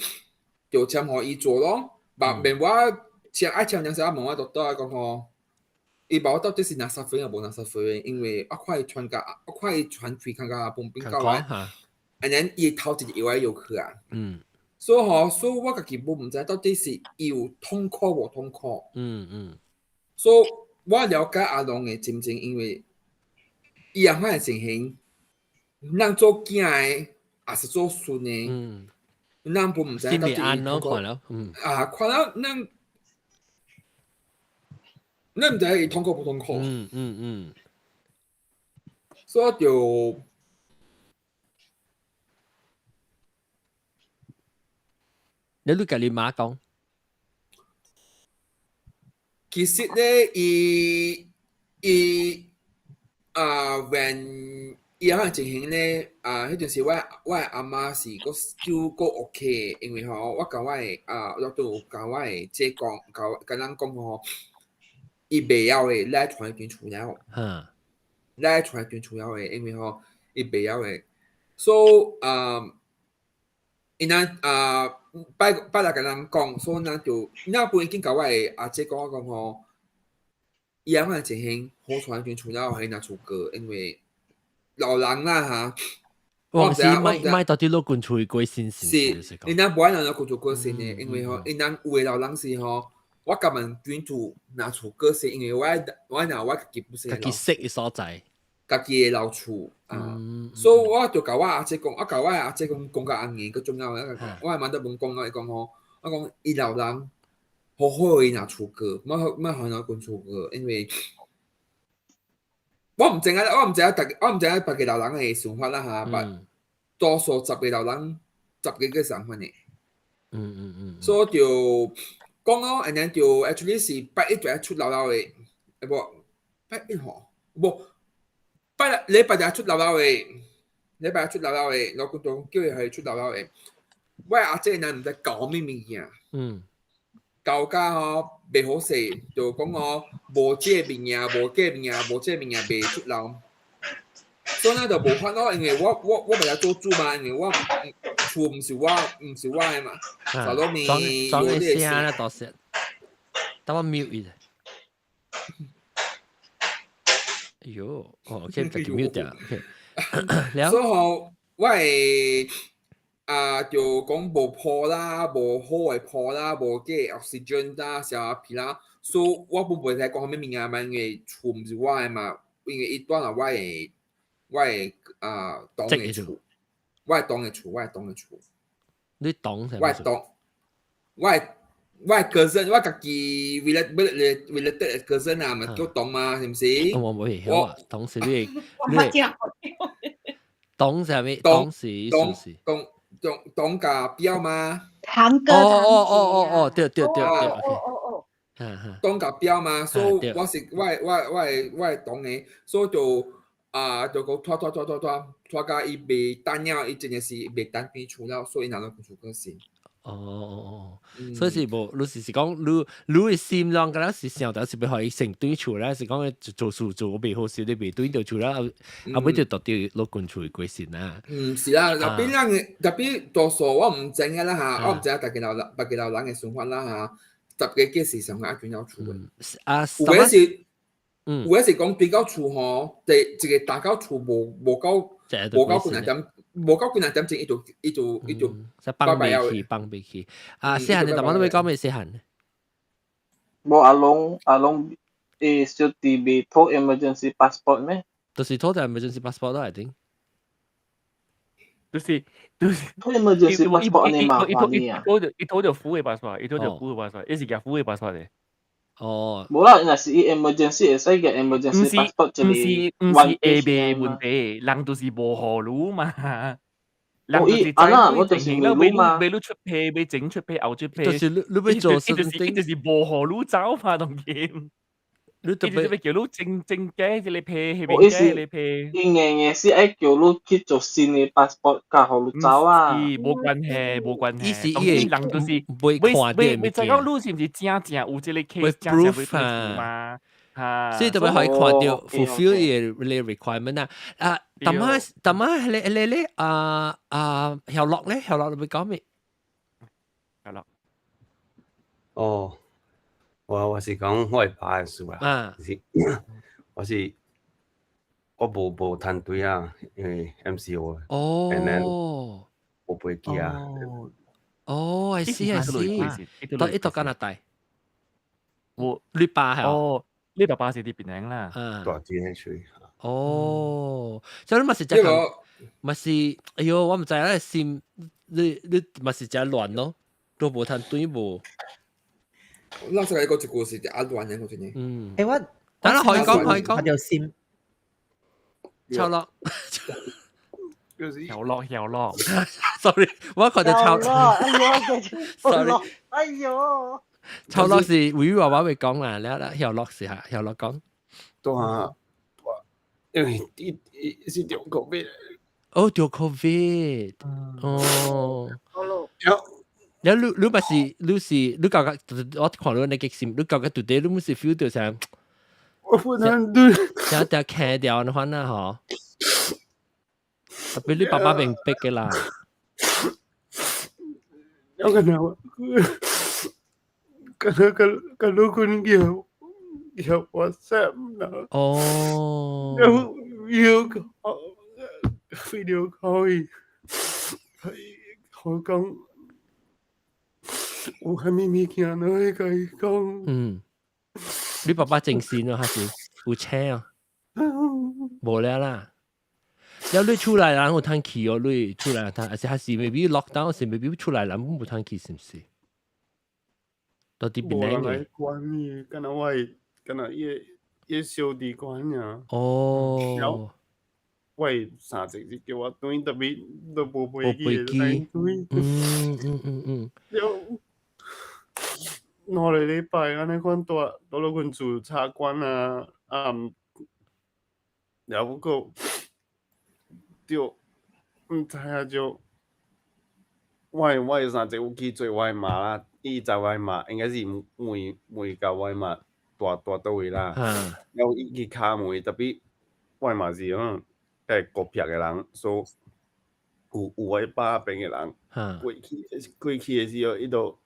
就簽予伊做咯。但免我簽愛簽兩時，我問我 doctor 講吼，伊無到底是哪 suffering 抑無哪 suffering，因為我看伊傳甲，我看伊傳氣較甲崩變到啊，and then 伊頭一直搖來搖去啊。所以吼，所以我家己無毋知到底是伊有痛苦無痛苦。所以我了解阿龍的心情，因為伊按款的情形，咱做囝的，抑是做孫的，咱本毋知到底安咯，看了，啊，看了咱，咱毋知伊痛苦無痛苦。所以就。你你共你媽講？其實咧，伊伊啊，when 伊按情形咧，啊，彼陣時我我阿嬤是閣就閣 OK，因為吼，我共我的啊，我都有共我的姐講，共共人講吼，伊袂曉的，來傳轉厝了。來傳轉厝了的，因為吼，伊袂曉的，所以啊，𪜶啊，拜拜六共人講，所以咱就那本已經共我的阿姐講，我講吼，伊按款情形，好彩轉厝了予伊若厝過，因為老人啦哈。我是莫莫到底老君厝過身是，𪜶人無愛人老君厝過身的，因為吼，𪜶人有的老人是吼，我甘願轉厝若厝過身，因為我我若我家己不是家己識的所在，家己的老厝啊，所以我就共我阿姐講，我共我阿姐講講較安硬，閣重要，我阿媽都問講，伊講吼，我講伊老人好好伊若厝過，莫莫予老君厝過，因為。我毋知影，我毋知影逐，我毋知影別個老人的想法啦哈，但多數十個老人十個個想法的。所以就講哦，and then 就 actually 是拜一就愛出老老的，欸無拜一吼，無拜六禮拜就出老老的，禮拜出老老的，老公就叫伊去出老老的。我阿姐呢毋知搞啥物件。搞甲吼袂好勢，就講吼無這個物件，無這個物件，無這個物件袂出老。所以呢就無法咯，因為我我我袂曉做主嘛，因為我厝毋是我毋是我的嘛。啊，裝裝個聲啦，到時，等我 mute 伊。哎喲，哦，OK，自己 mute 掉，OK。所以吼，我會。啊，就講無鋪啦，無好的鋪啦，無個 oxygen 啦，啥皮啦，所以我本袂使講啥物物件嘛，因為厝毋是我的嘛，因為伊住佇我的我的啊黨的厝，我的黨的厝，我的黨的厝。你黨我的黨，我的我的 cousin，我家己 related cousin 啊，咪叫黨嘛，是毋是？我無會曉啊，黨是你，你黨是啥物？黨是意思是？黨。黨黨共表嗎？堂哥哦哦哦哦哦，對對對對，哦哦哦，黨共表嘛，所以我是我我我我黨的，所以就啊就閣拖拖拖拖拖拖甲伊袂等了，伊真的是袂等變厝了，所以若攏厝過身。哦哦哦，所以是無，你是是講你你的心臟敢若是想著是欲予伊先轉厝咧，是講做事做袂好勢，你袂轉著厝啦，後尾就到底老君厝過身啦。嗯，是啦，特別咱特別多數我毋知影啦哈，我毋知影大家老人別個老人的想法啦哈，十個幾時想法轉到厝的。啊，有的是，有的是講轉到厝吼，第一個打到厝無無夠無夠幾若點。無夠幾若點鐘，伊就伊就伊就放袂去，放袂去。啊，細漢你淡薄都欲講未細漢？無阿龍阿龍，伊小弟未討 emergency passport 咩？就是討 emergency passport 咯，I think。就是就是討 emergency passport 你麻煩你啊！伊討著副的 passport，伊討著副的 passport，伊是舉副的 passport 的。哦，無啦，若是伊 emergency 會使舉 emergency passport 毋是毋是下面問題，人就是無予你嘛。人就是啊那，我就是欲欲出批，欲前出批，後出批。就是你你欲做伊就是伊就是無予你走嘛，當今。你特別欲叫你整整假一個批，彼邊假一個批。伊硬硬是愛叫你去做新的 passport，才予你走啊。是無關係，無關係。伊是伊人就是袂看著袂知講你是毋是真正有這個 case，真正欲嘛？所以特別可以看著 fulfill 伊的 requirement 啊。啊，淡仔淡仔，咧咧咧啊啊，曉樂咧，曉樂你欲講咩？曉樂。哦。我我是講我爸的事啦，是我是我無無趁錢啊，因為 MCO 哦， and then 無飛機啊。哦，I see I see，到伊到加拿大，我你爸係哦，你爸爸是佇檳城啦，蹛佇彼處。哦，所以你嘛是這嘛是，哎喲，我毋知影心，你你嘛是誠亂咯，都無趁錢無。老實講，一句是阿亂的，我真的。嗯。欸，我等下可以講，可以講。我條心。超樂。曉樂，曉樂。 Sorry，我看到超。 Sorry。哎喲。超樂是維語話我會講啦，了了曉樂是哈，曉樂講。對啊，因為伊伊是中 Covid。哦，中 Covid。哦。了你你嘛是你是你感覺我看到你激心，你感覺到底你毋是 feel 到啥？我不能對。想定徛掉的款啊吼，特別你爸爸明白的啦。了敢若敢若共共老君叫叫 WhatsApp 啦。了 video call video call 伊，我講有啥物物件攏會共伊講。嗯，你爸爸精神啊，還是有請啊？無了啦。了你厝內人有通去哦，你厝內人通，還是還是 maybe lockdown 是 maybe 厝內人無通去，是毋是？到底邊無人來管伊，敢若我的，敢若伊的伊的小弟管爾。了我的三姐是叫我轉，特別都無飛機會使轉。了2個禮拜按呢款蹛蹛落阮住茶館啊，啊，了不過就毋知影就，我的三姐有去做我的媽啦，伊知我的媽應該是問問共我的媽蹛蹛佗位啦。了伊去敲門，特別我的媽是種較孤僻的人，所以有我的爸彼邊的人過去的時候，伊就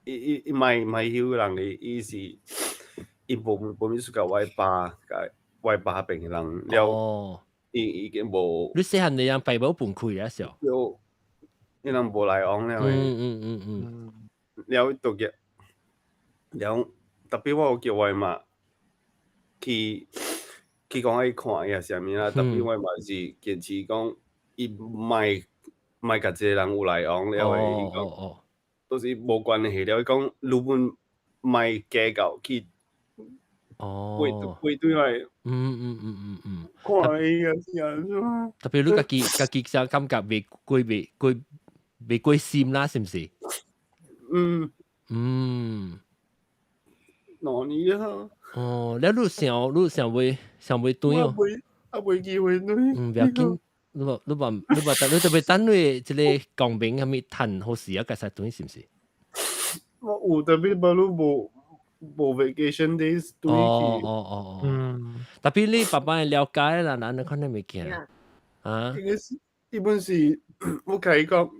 伊伊伊莫莫曉人的意思，伊無無物事共我的爸共我的爸彼邊的人了，伊已經無。你細漢的人爸母分開啊？是。對，伊人無來往了。了就叫了，特別我有叫我的媽去去講愛看伊抑是啥物啦，特別我嘛是堅持講，伊莫莫共這個人有來往了的，伊講都是無關係了。伊講你本莫計較去過對來。看伊也是按怎。特別你家己家己就感覺未過心啦，是毋是？嗯。2年啊。哦，了你想欲轉哦？猶未機會轉。嗯，不要緊，你無你無你無等你特別等你這個公民啥物趁好時啊，會使轉是毋是？我有特別無你無 vacation days 轉去。特別你爸爸會了解啦，咱可能物件啊。應該是，伊本是我共伊講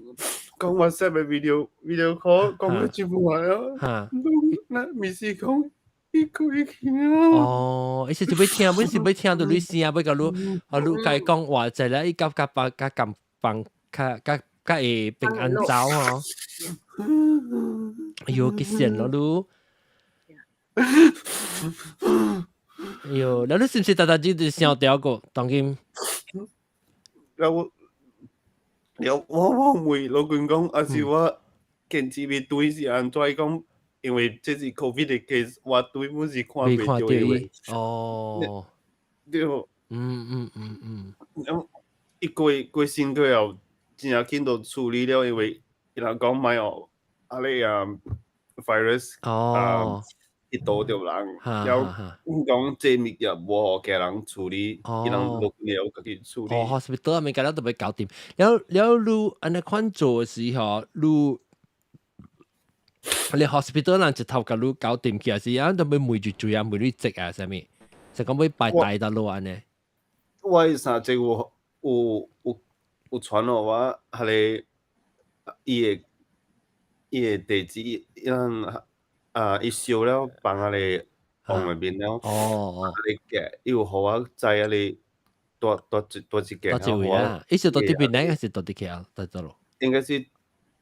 講 WhatsApp 的 video call 講了一半啊，那毋是講伊過去啊。哦，伊是就欲聽，本是欲聽著你聲，欲共你，啊，你共伊講話，就咧，伊甲甲爸甲共放較較較會平安走吼。哎喲，激線咯你。哎喲，那你是毋是逐逐日就想著過當今？了我，了我問老君講，抑是我堅持欲轉是按怎？伊講，因為這是 COVID 的 case，我對本是看袂著伊。對。了，伊過過身過後，真正緊就處理了，因為伊人講莫予啊你啊 virus 啊去倒著人，了講這物件無予家人處理，伊人落了家己處理。哦，hospital 物件了都欲搞掂。了了，你按呢款做的時候，你 hospital 人一頭共你搞掂起，還是啊都欲問住住啊，問你職啊，啥物？就講欲擺大得落按呢？我的三隻有傳予我，彼个伊的地址，伊人啊，伊燒了放彼个王內面了。彼个伊有予我知彼个蹛蹛一間。蹛一位啊？伊是蹛佇檳城還是蹛佇 KL？佇佗落？應該是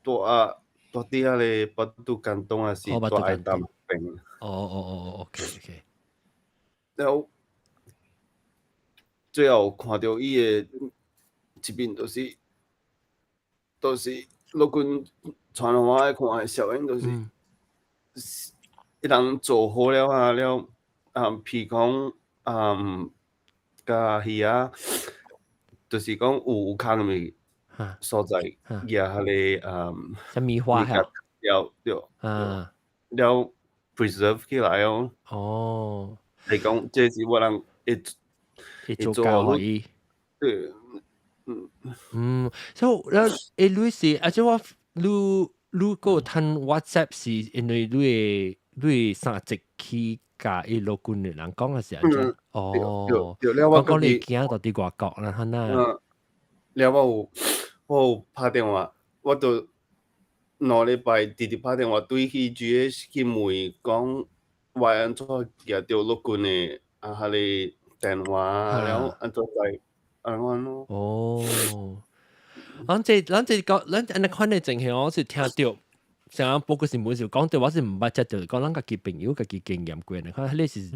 蹛啊，蹛佇彼个 Batu Gantung 還是蹛愛淡邊？哦，OK。了，最後看著伊的一面，就是老君傳予我愛看的攝影，就是伊人做好了啊了，啊，譬如講啊，共魚仔，就是講有空的所在，舉彼个啊，啥物花了對，了 preserve 起來哦。是講這是我人會會做交予伊。對，嗯，所以了，你是，啊，這我你閣有趁 WhatsApp 是因為你的三節去共伊老君的人講的是按怎？哦，對，了我講你囝到佇外國啦，哈那。了我有拍電話，我就2禮拜直直拍電話對去 GH 去問講，我按怎舉著陸軍的啊，彼个電話，然後按怎在按怎咯。哦，咱這個咱按呢款的情形，我是聽著，像報告新聞時講著，我是毋捌接著，講咱家己朋友家己經驗過，你看彼個是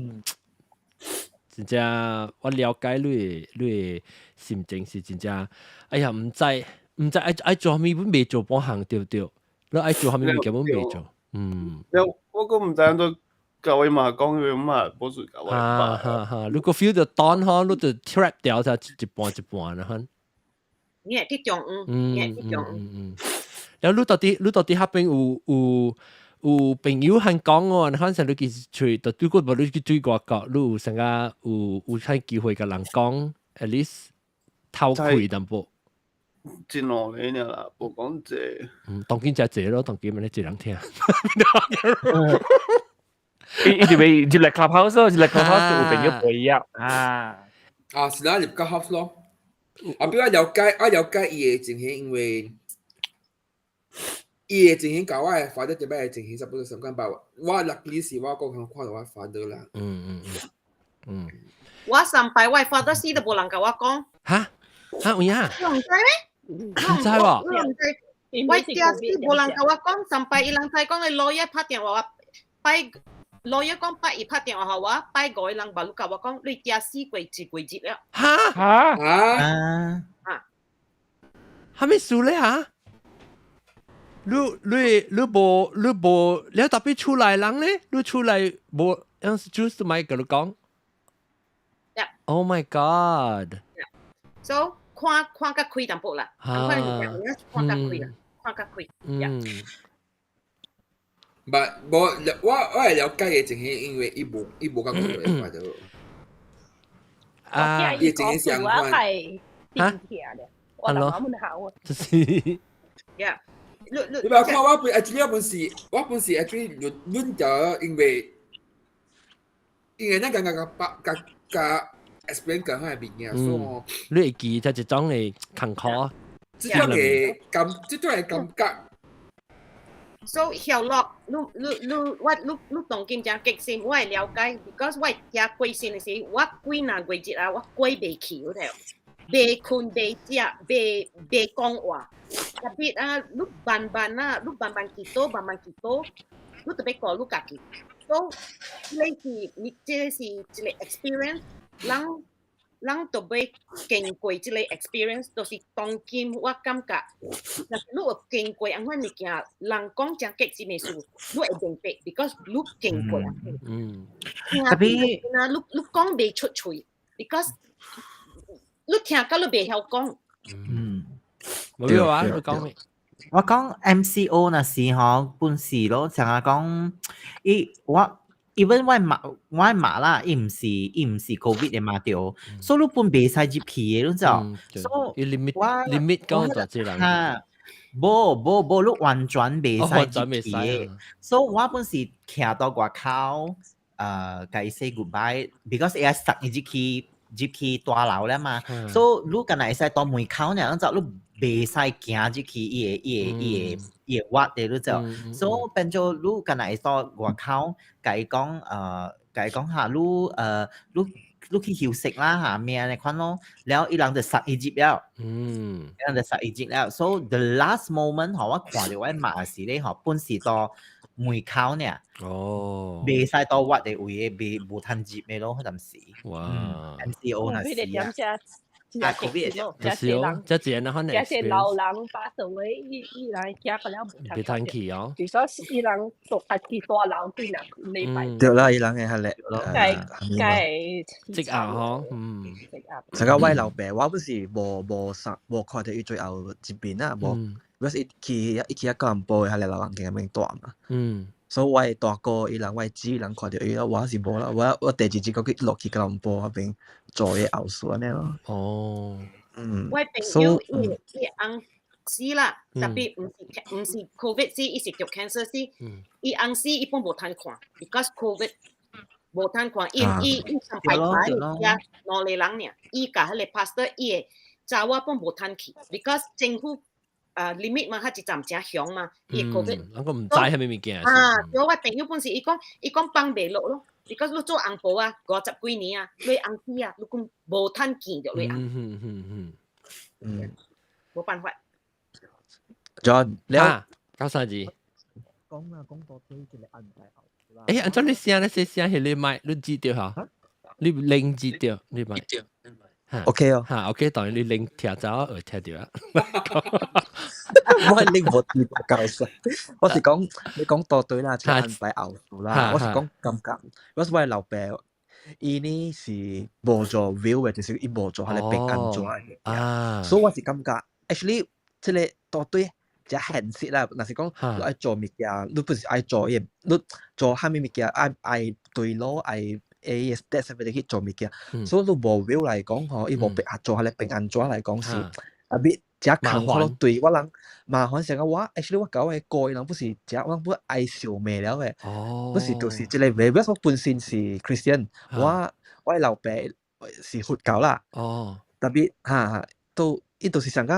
真正我了解你的心情是真正，哎呀，毋知毋知愛愛做啥物，阮未做半項對毋對？你愛做啥物物件，阮未做，嗯。了，我閣毋知按怎共我媽講，因為媽無是共我爸。哈哈，如果 feel 到當吼，你就 trap 掉就一半一半啦，吼。你會去中午，你會去中午。了，你到底彼邊有朋友肯講哦，你可能你其實出去，如果無你去對外國，你有啥個有啥機會共人講，at least 透氣淡薄。一兩个爾啦，無講濟。嗯，當今真濟咯，當今咪你濟人聽。伊伊就會入來 clubhouse 咯，入來 clubhouse 有朋友陪約啊。啊，是啦，入 clubhouse 咯。啊，比我了解，我了解伊的情形，因為伊的情形佮我的 father 這擺的情形差不多相款吧。我 luckily 是我閣較看著我 father 啦。我上擺我 father 死都無人共我講。哈？哈有影？你毋知咩？毋知喎。你毋知？我囝死無人共我講，上擺伊人知講的 lawyer 拍電話我，拜 lawyer 講拜伊拍電話予我，拜五伊人嘛汝共我講，你囝死過一個月了。哈？哈？啊？啊？啥物事咧哈？你無你無，你特別厝內人咧？你厝內無，樣是就是咪共你講？Oh my god！ So 看看較開淡薄啦，看看較開啦，看較開。嗯。 But 無我會了解的情形，因為伊無講過話就。啊！伊情形相款。哈？我諗我們考啊。就是。 Yeah。你無看我本，actually 我本是 actually 論論就因為咱感覺共把共共 explain 共款的物件，所以你會記得一種的坎坷。這種的感覺。 So 曉樂，你你你我你你當今誠激心，我會了解，because 我行過身的時，我幾若月日啊，我過袂去，有睇，袂睏袂食，袂講話，特別啊，你慢慢啊，你慢慢祈禱，慢慢祈禱，你特別顧你家己。So 這個是你這個是一個 experience，人都欲經過這個 experience，就是當今我感覺，若是你有經過按款物件，人講誠激心的事，你會明白，because 你經過。特別啊，你講袂出喙，because 你聽到你袂曉講。無有啊，你講咩？我講 MCO 那時吼，本時咯，成日講，伊我。even 我媽啦，伊毋是 COVID 的嘛對，所以你本袂使入去的，你知道？所以 limit limit 講大隻人。哈，無無無，你完全袂使入去的。所以我本是徛到外口，共伊 say goodbye，because 伊愛塞伊入去大樓了嘛。所以你敢若會使到門口爾，你知你袂使行入去伊個 ward 的，你知道？所以變做你敢若會到外口，共伊講哈，你去休息啦嚇，咩按呢款咯，了伊人就塞伊入了，伊人就塞伊入了。So the last moment 吼，我看著我媽時咧吼，本是到門口爾，袂使到我的位的，袂無通入的咯，彼陣時。哇！MCO 那時啊。啊，COVID 就是哦，這一個可能。這些老人巴士位，伊人行個了無通去哦。就說伊人做家己大樓對啦，禮拜。對啦，伊人會較叻咯。該該積壓吼，嗯。成個我老爸，我不是無啥無看著伊最後一面啊，無，because 伊去遐吉隆坡的彼个老人家那邊住嘛。所以我的大哥伊人，我的姊伊人看著伊咯，我是無啦，我第二日閣去落去吉隆坡彼邊做伊後事按呢咯。我朋友伊翁死啦，特別毋是 COVID 死，伊是著 cancer 死。伊翁死伊本無通看，because COVID 無通看，伊上排排遐兩個人爾，伊共彼個 pastor 伊的查某本無通去，because 政府啊 limit 嘛，佢一站誠凶嘛，伊 COVID。我毋知係咩物件。啊，對我朋友本是伊講，伊講放袂落咯。你講你做紅婆啊，50幾年啊，你紅死啊，你講無趁見著你紅。無辦法。 John，你啊，九三二。講啊，講到對一個安排後。欸，按怎你聲咧？聲係你麥，你知著嚇？你拎知著，你麥。 OK 哦，嚇 OK，當然你拎聽走，會聽著啊。我係拎無知教授，我是講你講多對啦，就安排後數啦。我是講感覺，我是我老爸，伊呢是無做 will 嘅，就是伊無做彼个平安紙嘅。所以我是感覺，actually 這個多對。只現實啦，若是講你愛做物件，你不是愛做伊，你做啥物物件愛愛對路愛愛 step 上面去做物件，所以你無 will 來講吼，伊無別做彼个平安紙來講是，啊比遮艱苦咯，對我人麻煩成個我，actually 我搞嘅個人不是遮，我不愛受命了嘅，不是就是這個話，我本身是 Christian，我老爸是佛教啦，特別哈都。伊就是上個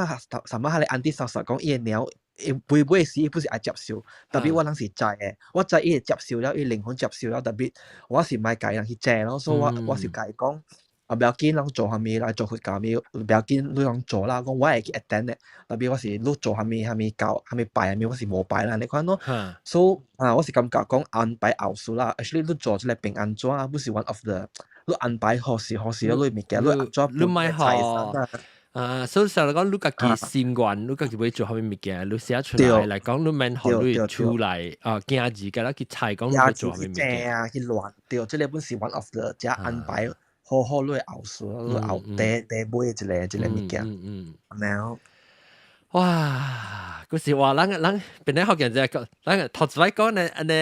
什麼彼個 auntie 叔叔講，伊的鳥，伊尾尾時伊不是愛接受，特別我人是知的，我知伊會接受了，伊靈魂接受了，特別我是莫共伊人去爭咯，所以我是共伊講，啊不要緊，人做啥物來做佛教物，不要緊，你人做啦，講我會去 attend 的，特別我是你做啥物啥物教，啥物拜啥物，我是無拜啦，你看咯，所以啊，我是感覺講安排後事啦，actually 你做這個平安紙，不是 one of the 你安排好事好事，你物件你安怎你莫好。啊，所以上嚟講，你家己心願，你家己欲做啥物物件，你寫出來來講，你免予你出來啊，驚字個啦去猜講你欲做啥物物件啊，去亂對，這個本是 one of the 遮安排好好你後事，你後第第尾一個物件，係咪？哇！嗰時話咱咱本來學見者講，咱頭一擺講呢，按呢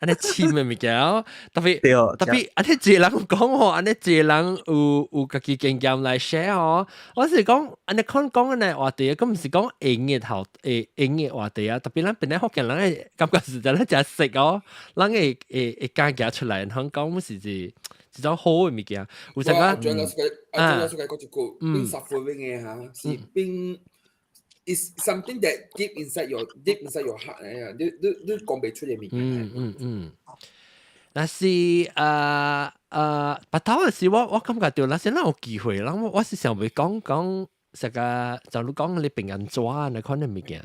按呢深的物件，特別特別按呢一個人講吼，按呢一個人有家己經驗來 share 吼，我是講按呢看講按呢話題，佮毋是講閒的頭會閒的話題啊，特別咱本來福建人的感覺是咱誠熟哦，咱會會會敢行出來，通講是一一種好的物件。有啥個？阿張老師阿張老師講一句，變 suffering 的嚇，是變。is something that deep inside your heart 嚟啊！你講袂出嘅物件。若是白頭嘅時，我感覺到，若是咱有機會，咱我是想欲講講，這個就你講你平安紙那款的物件，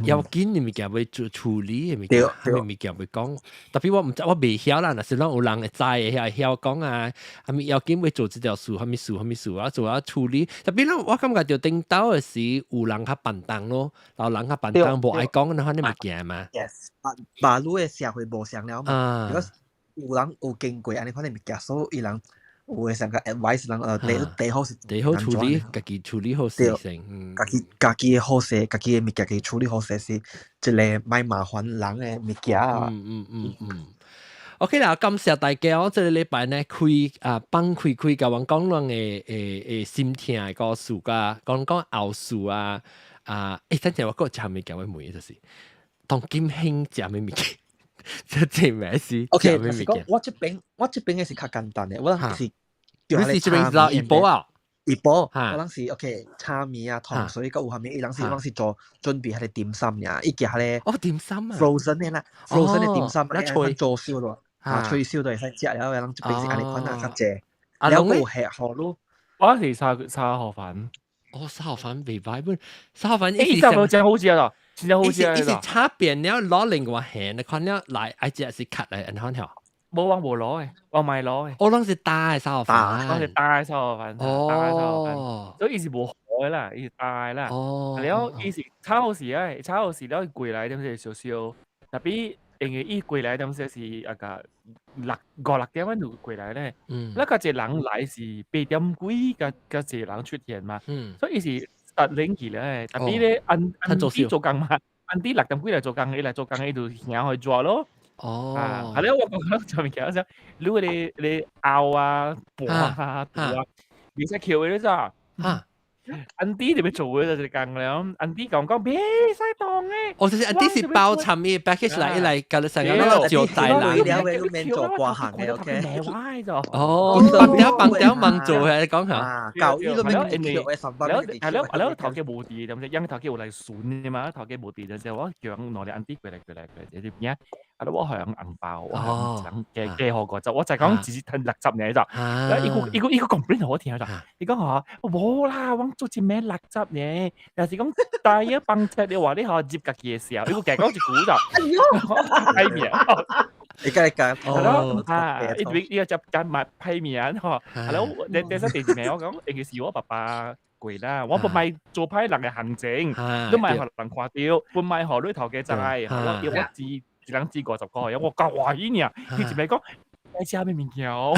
要緊的物件欲做處理的物件，啥物物件欲講，特別我毋知我袂曉啦，若是咱有人會知的，會曉講啊，啥物要緊欲做這條事，啥物事，啥物事啊，做啊處理。特別咱我感覺到頂頭的時，有人較笨重咯，然後人較笨重無愛講那款的物件嘛。 Yes，馬路的社會無相了嘛，有人有經過按呢款的物件，所以伊人有會上個 advice 人第第好是第好處理，家己處理好事情，家己家己的好勢，家己的物件家己處理好勢是一個莫麻煩人的物件啊。OK 啦，感謝大家，我這個禮拜呢開啊放開開，共阮講阮的的的心痛的故事甲講講後事啊啊！欸，等陣我閣有物件欲問，就是當今興食啥物物件？這這咩事？OK，就是講我這邊的是較簡單的，我是你是這邊是怡保啊？怡保，我人是 OK 炒麵啊、糖水，閣有啥物？伊人是人是做準備彼個點心爾，伊寄彼個哦點心啊，frozen 的啦，frozen 的點心，那脆做燒咯，啊脆燒都會使食了，人這邊是按呢款啊較濟。了有吃好咯，我是炒河粉。哦，炒河粉袂歹本，炒河粉欸，真真好食咯，真正好食。伊是炒扁了攞另外芡，你看了來愛食是較來，按款條。無我無攞的，我莫攞的。我攏是焦的炒河粉，我是焦的炒河粉，焦的炒河粉，所以伊是無糊的啦，伊是焦的啦。了伊是炒好勢啊，炒好勢了過來點是燒燒，特別因為伊過來點說是啊個六五六點仔就過來咧。那較濟人來是8點幾，較較濟人出現嘛。所以伊是實冷去咧，特別咧按按啲做工嘛，按啲6點幾來做工，伊來做工伊就行去抓咯。啊，係咧，我講講上面其實講，如果你你拗啊、盤啊、肚啊，袂使抾的你知？啊， Auntie 就欲做嘅就講了，auntie 講講袂使當嘅。哦，就是 auntie 是包參伊 package 來，伊來共你成個攞招待人。了嘅，你免做掛行嘅，OK。哦，放條放條忙做嘅，講下。教伊都免嘅，上班。了係了係了，頭家無佇，對毋對？因為頭家有來巡嘅嘛，頭家無佇就我叫兩個 auntie 過來過來過來，就邊啊！我予紅包，我人加加好個，就我就講只是褪60年咋，伊個伊個伊個 complain 予我聽咋，伊講吼無啦，我做一暝60年，若是講大約幫車的話，你吼入家己的時候，伊個加講一句咋，歹名，你講你講，係咯，啊，伊伊伊個接買歹名吼，係咯，你第三第二名我講，應該是我爸爸。過啦，我不賣做歹人的陷阱，你莫予人看著，不莫予你頭家知，我要我知一人知50塊，我夠歡喜爾，伊一暝講愛食啥物物件哦。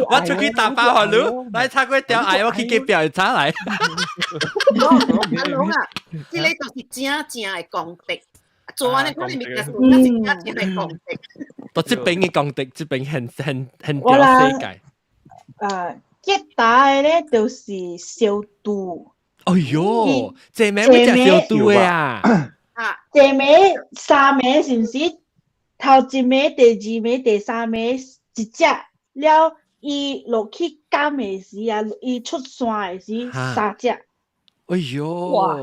我出去打包予你，來炒粿條，哎，我去隔壁炒來。阿龍啊，這個就是正正的功德，做按呢款的物件是正正的功德。到這邊的功德，這邊很很很屌世界。啊，吉打的咧就是燒豬。哎喲，這暝會食燒豬的啊？啊，這暝三暝是毋是？頭一暝、第二暝、第三暝一隻了，伊落去監的時啊，伊出山的時三隻。哎喲，哇，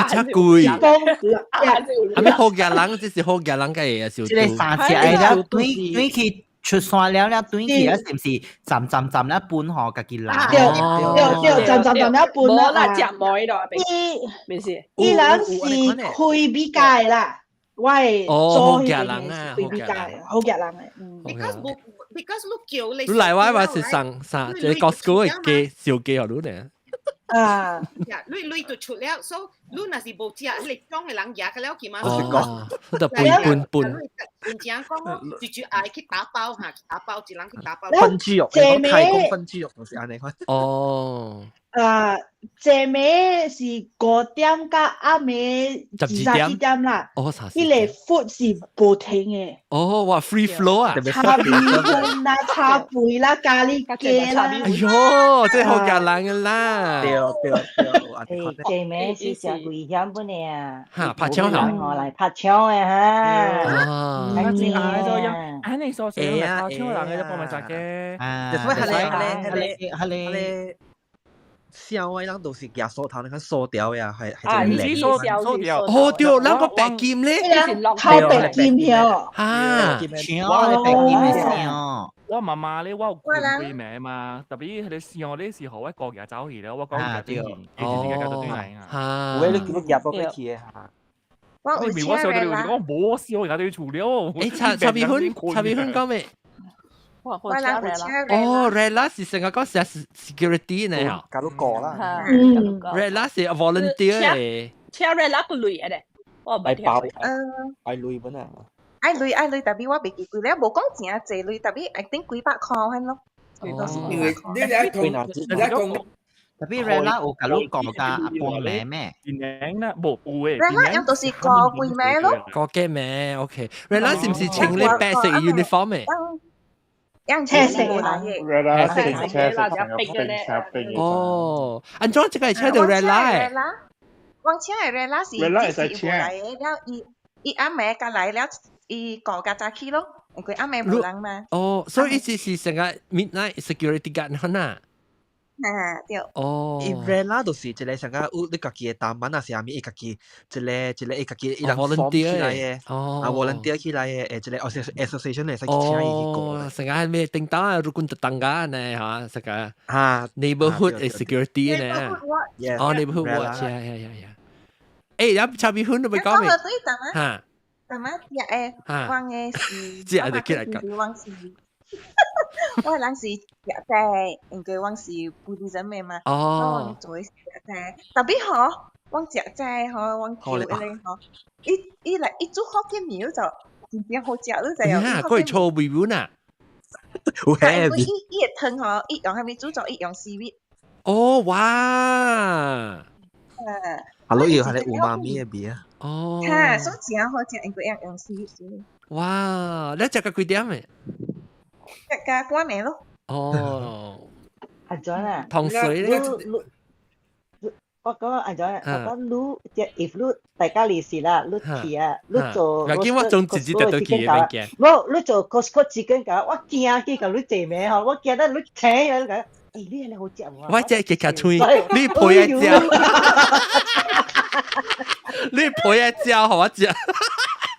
真貴！係咪好嘅人？這是好嘅人嘅燒豬。這個三隻了，對對去出山了了，對去啊，是毋是站站站了搬予家己來？對對對，站站站了搬啦。無啦，食糜咯，伊毋是。伊人是開美家的啦，我會做彼個是開美家的，好額人的。 Because because 你叫你。你來我話是上上，這個 Costco 的雞燒雞予你呢？啊！呀，你你就出了，所以你若是無食，彼個種的人食了去嘛？哦，就搬搬搬。真正講，就就愛去打包哈，去打包，一人去打包。分豬肉，你講泰國分豬肉就是按呢款。哦。啊，這暝是5點到暗暝二三四點啦。哦，彼個 food 是無停的。哦，哇，free flow 啊！炒米粉啦，炒飯啦，咖喱雞啦。哎喲，這好額人的啦。對對對。這暝是誠危險本的啊！哈，拍槍吼。來拍槍的哈。啊。真愛做樣，按呢說是拍槍人的就幫埋殺嘅。啊。就是彼个彼个彼个。痟的人都是舉鎖頭，你看鎖條呀，係係唔是鎖鎖條。哦對，咱個白金咧，偷白金曉。啊，搶白金的痟。我媽媽咧，我有困幾暝嘛，特別彼个痟咧是予我哥舉走去了，我講舉轉去，伊就是舉到轉來啊。有的你叫你舉到去的哈。我我笑到你，我無笑，舉到厝了。誒，炒炒米粉，炒米粉講咩？哦，Rela 是成個講是 security 呢嚇。加入個啦。嗯。 Rela 是 volunteer 的。請 Rela 個鐳的，我唔聽。愛鐳本啊。愛鐳愛鐳，特別我袂記幾咧，無講誠濟鐳，特別 I think 幾百塊款咯。因為你來講，你來講。特別 Rela 有共你講甲半暝咩？電影啦，無有誒。 Rela 樣就是過幾暝咯。過幾暝，OK。Rela 是毋是穿咧白色 uniform 的？樣青色嘅。 Rela 是青色，成個冰成冰。哦，按怎這個係請著 Rela 的？我請的 Rela 是只是無來的，了伊伊暗暝才來了，伊顧較早起咯，因為暗暝無人嘛。哦，所以伊是是成個 midnight security guard 可能。啊，對。哦。伊 Rela 就是一個上個有你家己的單板啊，是啥物？伊家己一個一個伊家己伊人 form 起來的，啊 volunteer 起來的，誒一個 association 會使去請伊去過。成個咩叮當啊，rukun tetangga 呢嚇，成個啊 neighborhood security 呢。哦，neighborhood watch，呀呀呀呀。誒，有炒米粉都未講未？嚇。淡仔食的，我的是，食就起來講。我是，我人是食齋，因為我是 Buddhism 的嘛，所以我做的是食齋。特別吼，我食齋吼，我叫彼個吼，伊伊來伊煮福建麵就真正好食，你知影？啊，佢係醋味碗啊！有伊伊的湯吼，伊用啥物煮做？伊用 seaweed。哦，哇！啊！啊，你要係你 umami 的味啊！哦。哈，所以真好食，因為用用 seaweed 煮。哇！你食到幾點的？食到半暝咯。哦。阿 John 啊，糖水咧，我講阿 John，我講你即 if 你大家利是啦，你去啊，你做，嗱，見我總直接得到去嘅物件。我你做 Costco 自己搞，我驚去共你坐咩吼，我驚得你請啊，你講，欸，你係好食無？我食極較脆，你陪我食，你陪我食，予我食。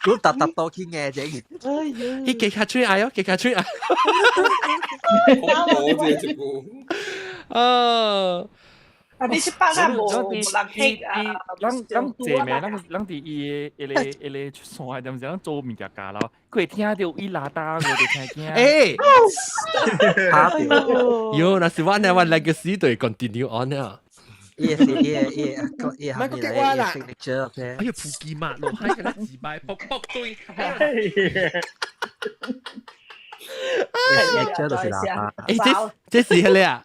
你特特多去嘅啫。伊極較脆哎喲，極較脆啊！我這一個。啊！啊！你是北啊無無人去啊？咱咱坐咩？咱咱佇伊的一個出山，點知咱做物件教咯，佢會聽著伊拉達，我就聽驚。欸！喲，若是我呢，我 legacy 就會 continue on 啊。伊是伊伊伊唔係個激我啦。哎呀，普吉嘛，落海個自敗，卜卜對。這就是喇叭。欸，這這是彼個啊？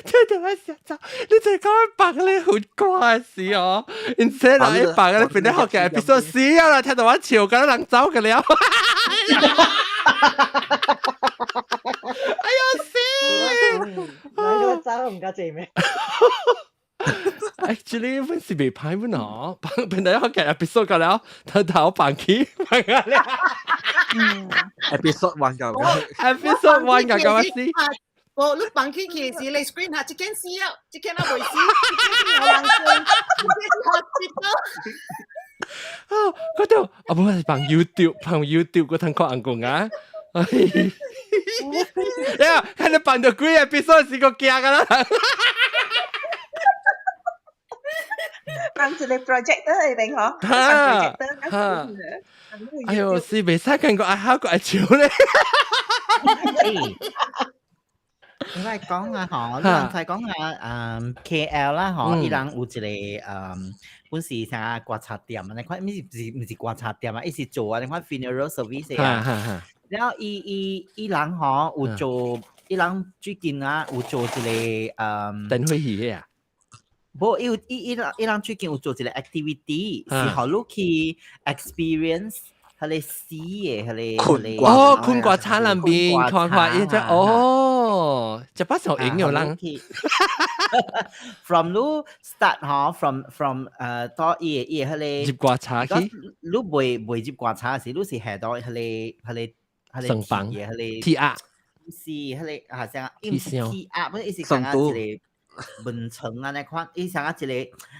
這就係實在，你就講白你好怪事哦。而且來白你變得學嘅，別說死啊啦，聽到我笑，覺得人走嘅了。哎呀死！我走唔夠濟咩？ Actually，本是未歹本哦，本來學嘅 episode 個了，頭頭扮起扮個了。 Episode 1 個，episode 1 個咁死。無，你放起去時，你 screen 下，這間死啊，這間啊未死，這間是有人生，這間是 hospital。啊，嗰度啊，無係放 YouTube，放 YouTube 嗰通看紅公啊。呀，看你放到幾 episode 是個驚噶啦。放一個 projector 喺邊嗬，哈哈，哎喲，是袂使看個愛好個愛笑咧。因為講啊，嗬，你人才講啊，嗯，KL 啦，嗬，伊人有一個嗯，本是啥棺材店啊，你看，毋是毋是棺材店啊，伊是做啊，你看 funeral service 啊。然後伊伊伊人嗬有做，伊人最近啊有做一個嗯，燈會戲啊。無，伊有伊伊人伊人最近有做一個 activity，是予你去 experience 彼個死的彼個彼個。哦，困棺材內面看看伊只哦，這把手影有人。 From 你 start 嗬，from 誒到伊個伊個彼個入棺材去。你未未入棺材時，你是下到彼個彼個彼個上房彼個鐵壓。是彼個啊，啥？伊毋是鐵壓，不是伊是像一個。門床按呢款，伊像啊一個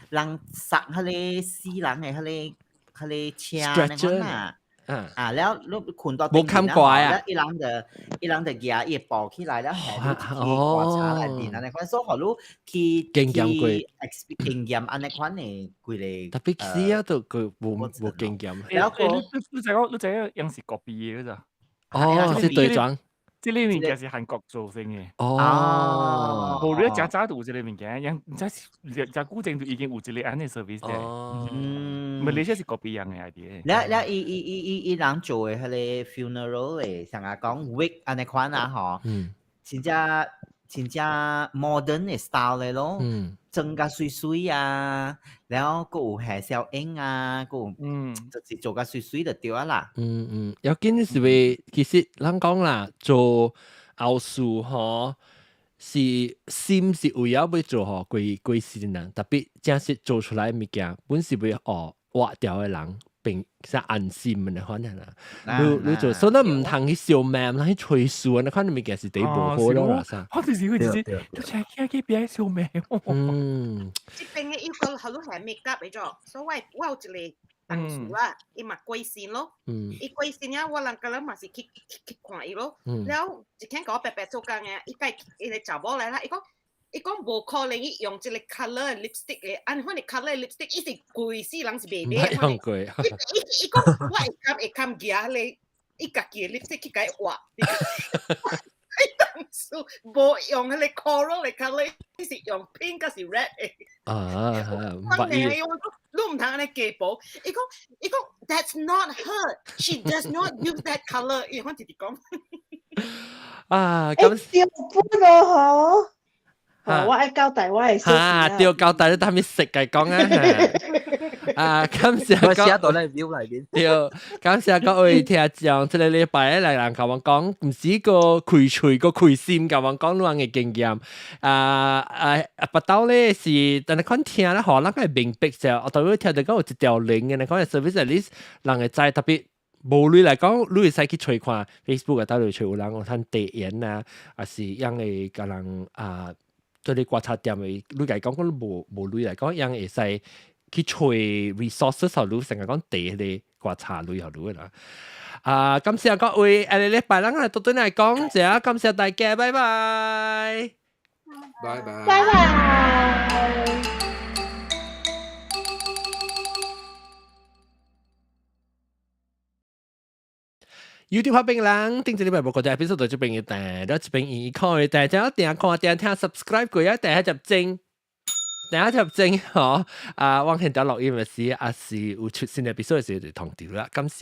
人殺彼個死人的彼個彼個車按呢款啊，啊了你睏到無看怪啊，伊人就伊人就舉伊抱起來了，下你去棺材內面按呢款，所以予你去經驗過，經驗按呢款的規個。特別死啊，都佢無無經驗。了後你你知講你知影樣是國幣的咋？哦，是對裝。這個物件是韓國做成的。哦，無你誠早就有這個物件，樣唔知誠古前就已經有這個按呢 service 咧。嗯，馬來西亞是 copy 樣的 idea。了了，伊伊伊伊伊人做的彼個 funeral 的，像啊講 wake 按呢款啊吼，真正真正 modern 的 style 的咯，妝甲媠媠啊，了閣有下小影啊，閣有，就是做甲媠媠就對啊啦。嗯嗯，要緊是為其實咱講啦，做後事吼是心是為了欲做予規規世人，特別正式做出來物件，本是欲予活著的人並啥安心的款啦。你你做，所以咱毋通去相罵，毋通去吹數，那款物件是第無好咯啦啥。我就是會直接，就請起去別相罵。嗯。這邊的有個好多係 make up 的咗，所以我我有一個同事啊，伊嘛過身咯，伊過身啊，我人個人嘛是去去去看伊咯，了一天共我白白做工的，伊共伊個查某來啦，伊講伊講無可能伊用這個 colour lipstick 的，按款的 colour lipstick，伊是規世人是袂買。用過。伊伊伊講我會堪會堪舉彼個伊家己的 lipstick 去共伊畫。伊當初無用彼個 coral 的 colour，伊是用 pink 抑是 red 的。啊，我你毋通按呢加薄。伊講伊講，That's not her. She does not use that colour。伊反直直講。啊，咁對本咯，嗬。我愛交代我的啊，對，交代你當面食嘅講啊。啊，感謝我寫到咧表裏邊。對，感謝各位聽眾，這個禮拜來人共我講，毋是個開喙個開心，共我講恁嘅經驗。啊啊啊！不到咧是，但係看聽咧，可能係明白就，我當然聽到講有一條龍嘅，你講 service at least 人會知，特別無鐳來講，你會使去揣看 Facebook 啊，到底揣有人有趁地緣啊，還是樣會共人啊，對你觀察點的，你家講講無無鐳來講，樣會使去揣 resources 予你，成日講地彼個觀察鐳予你啦。啊，感謝各位，下個禮拜咱來倒轉來講者，感謝大家，拜拜，拜拜，拜拜。 YouTube 拍冰人，頂一禮拜無個隻 episode 就這邊嘅，但了這邊伊看，大家訂看訂聽 subscribe 過啊，訂下集精，訂下集精嗬，啊，往前條錄音嘅時，啊是有出新嘅 episode 時就通知啦，感謝。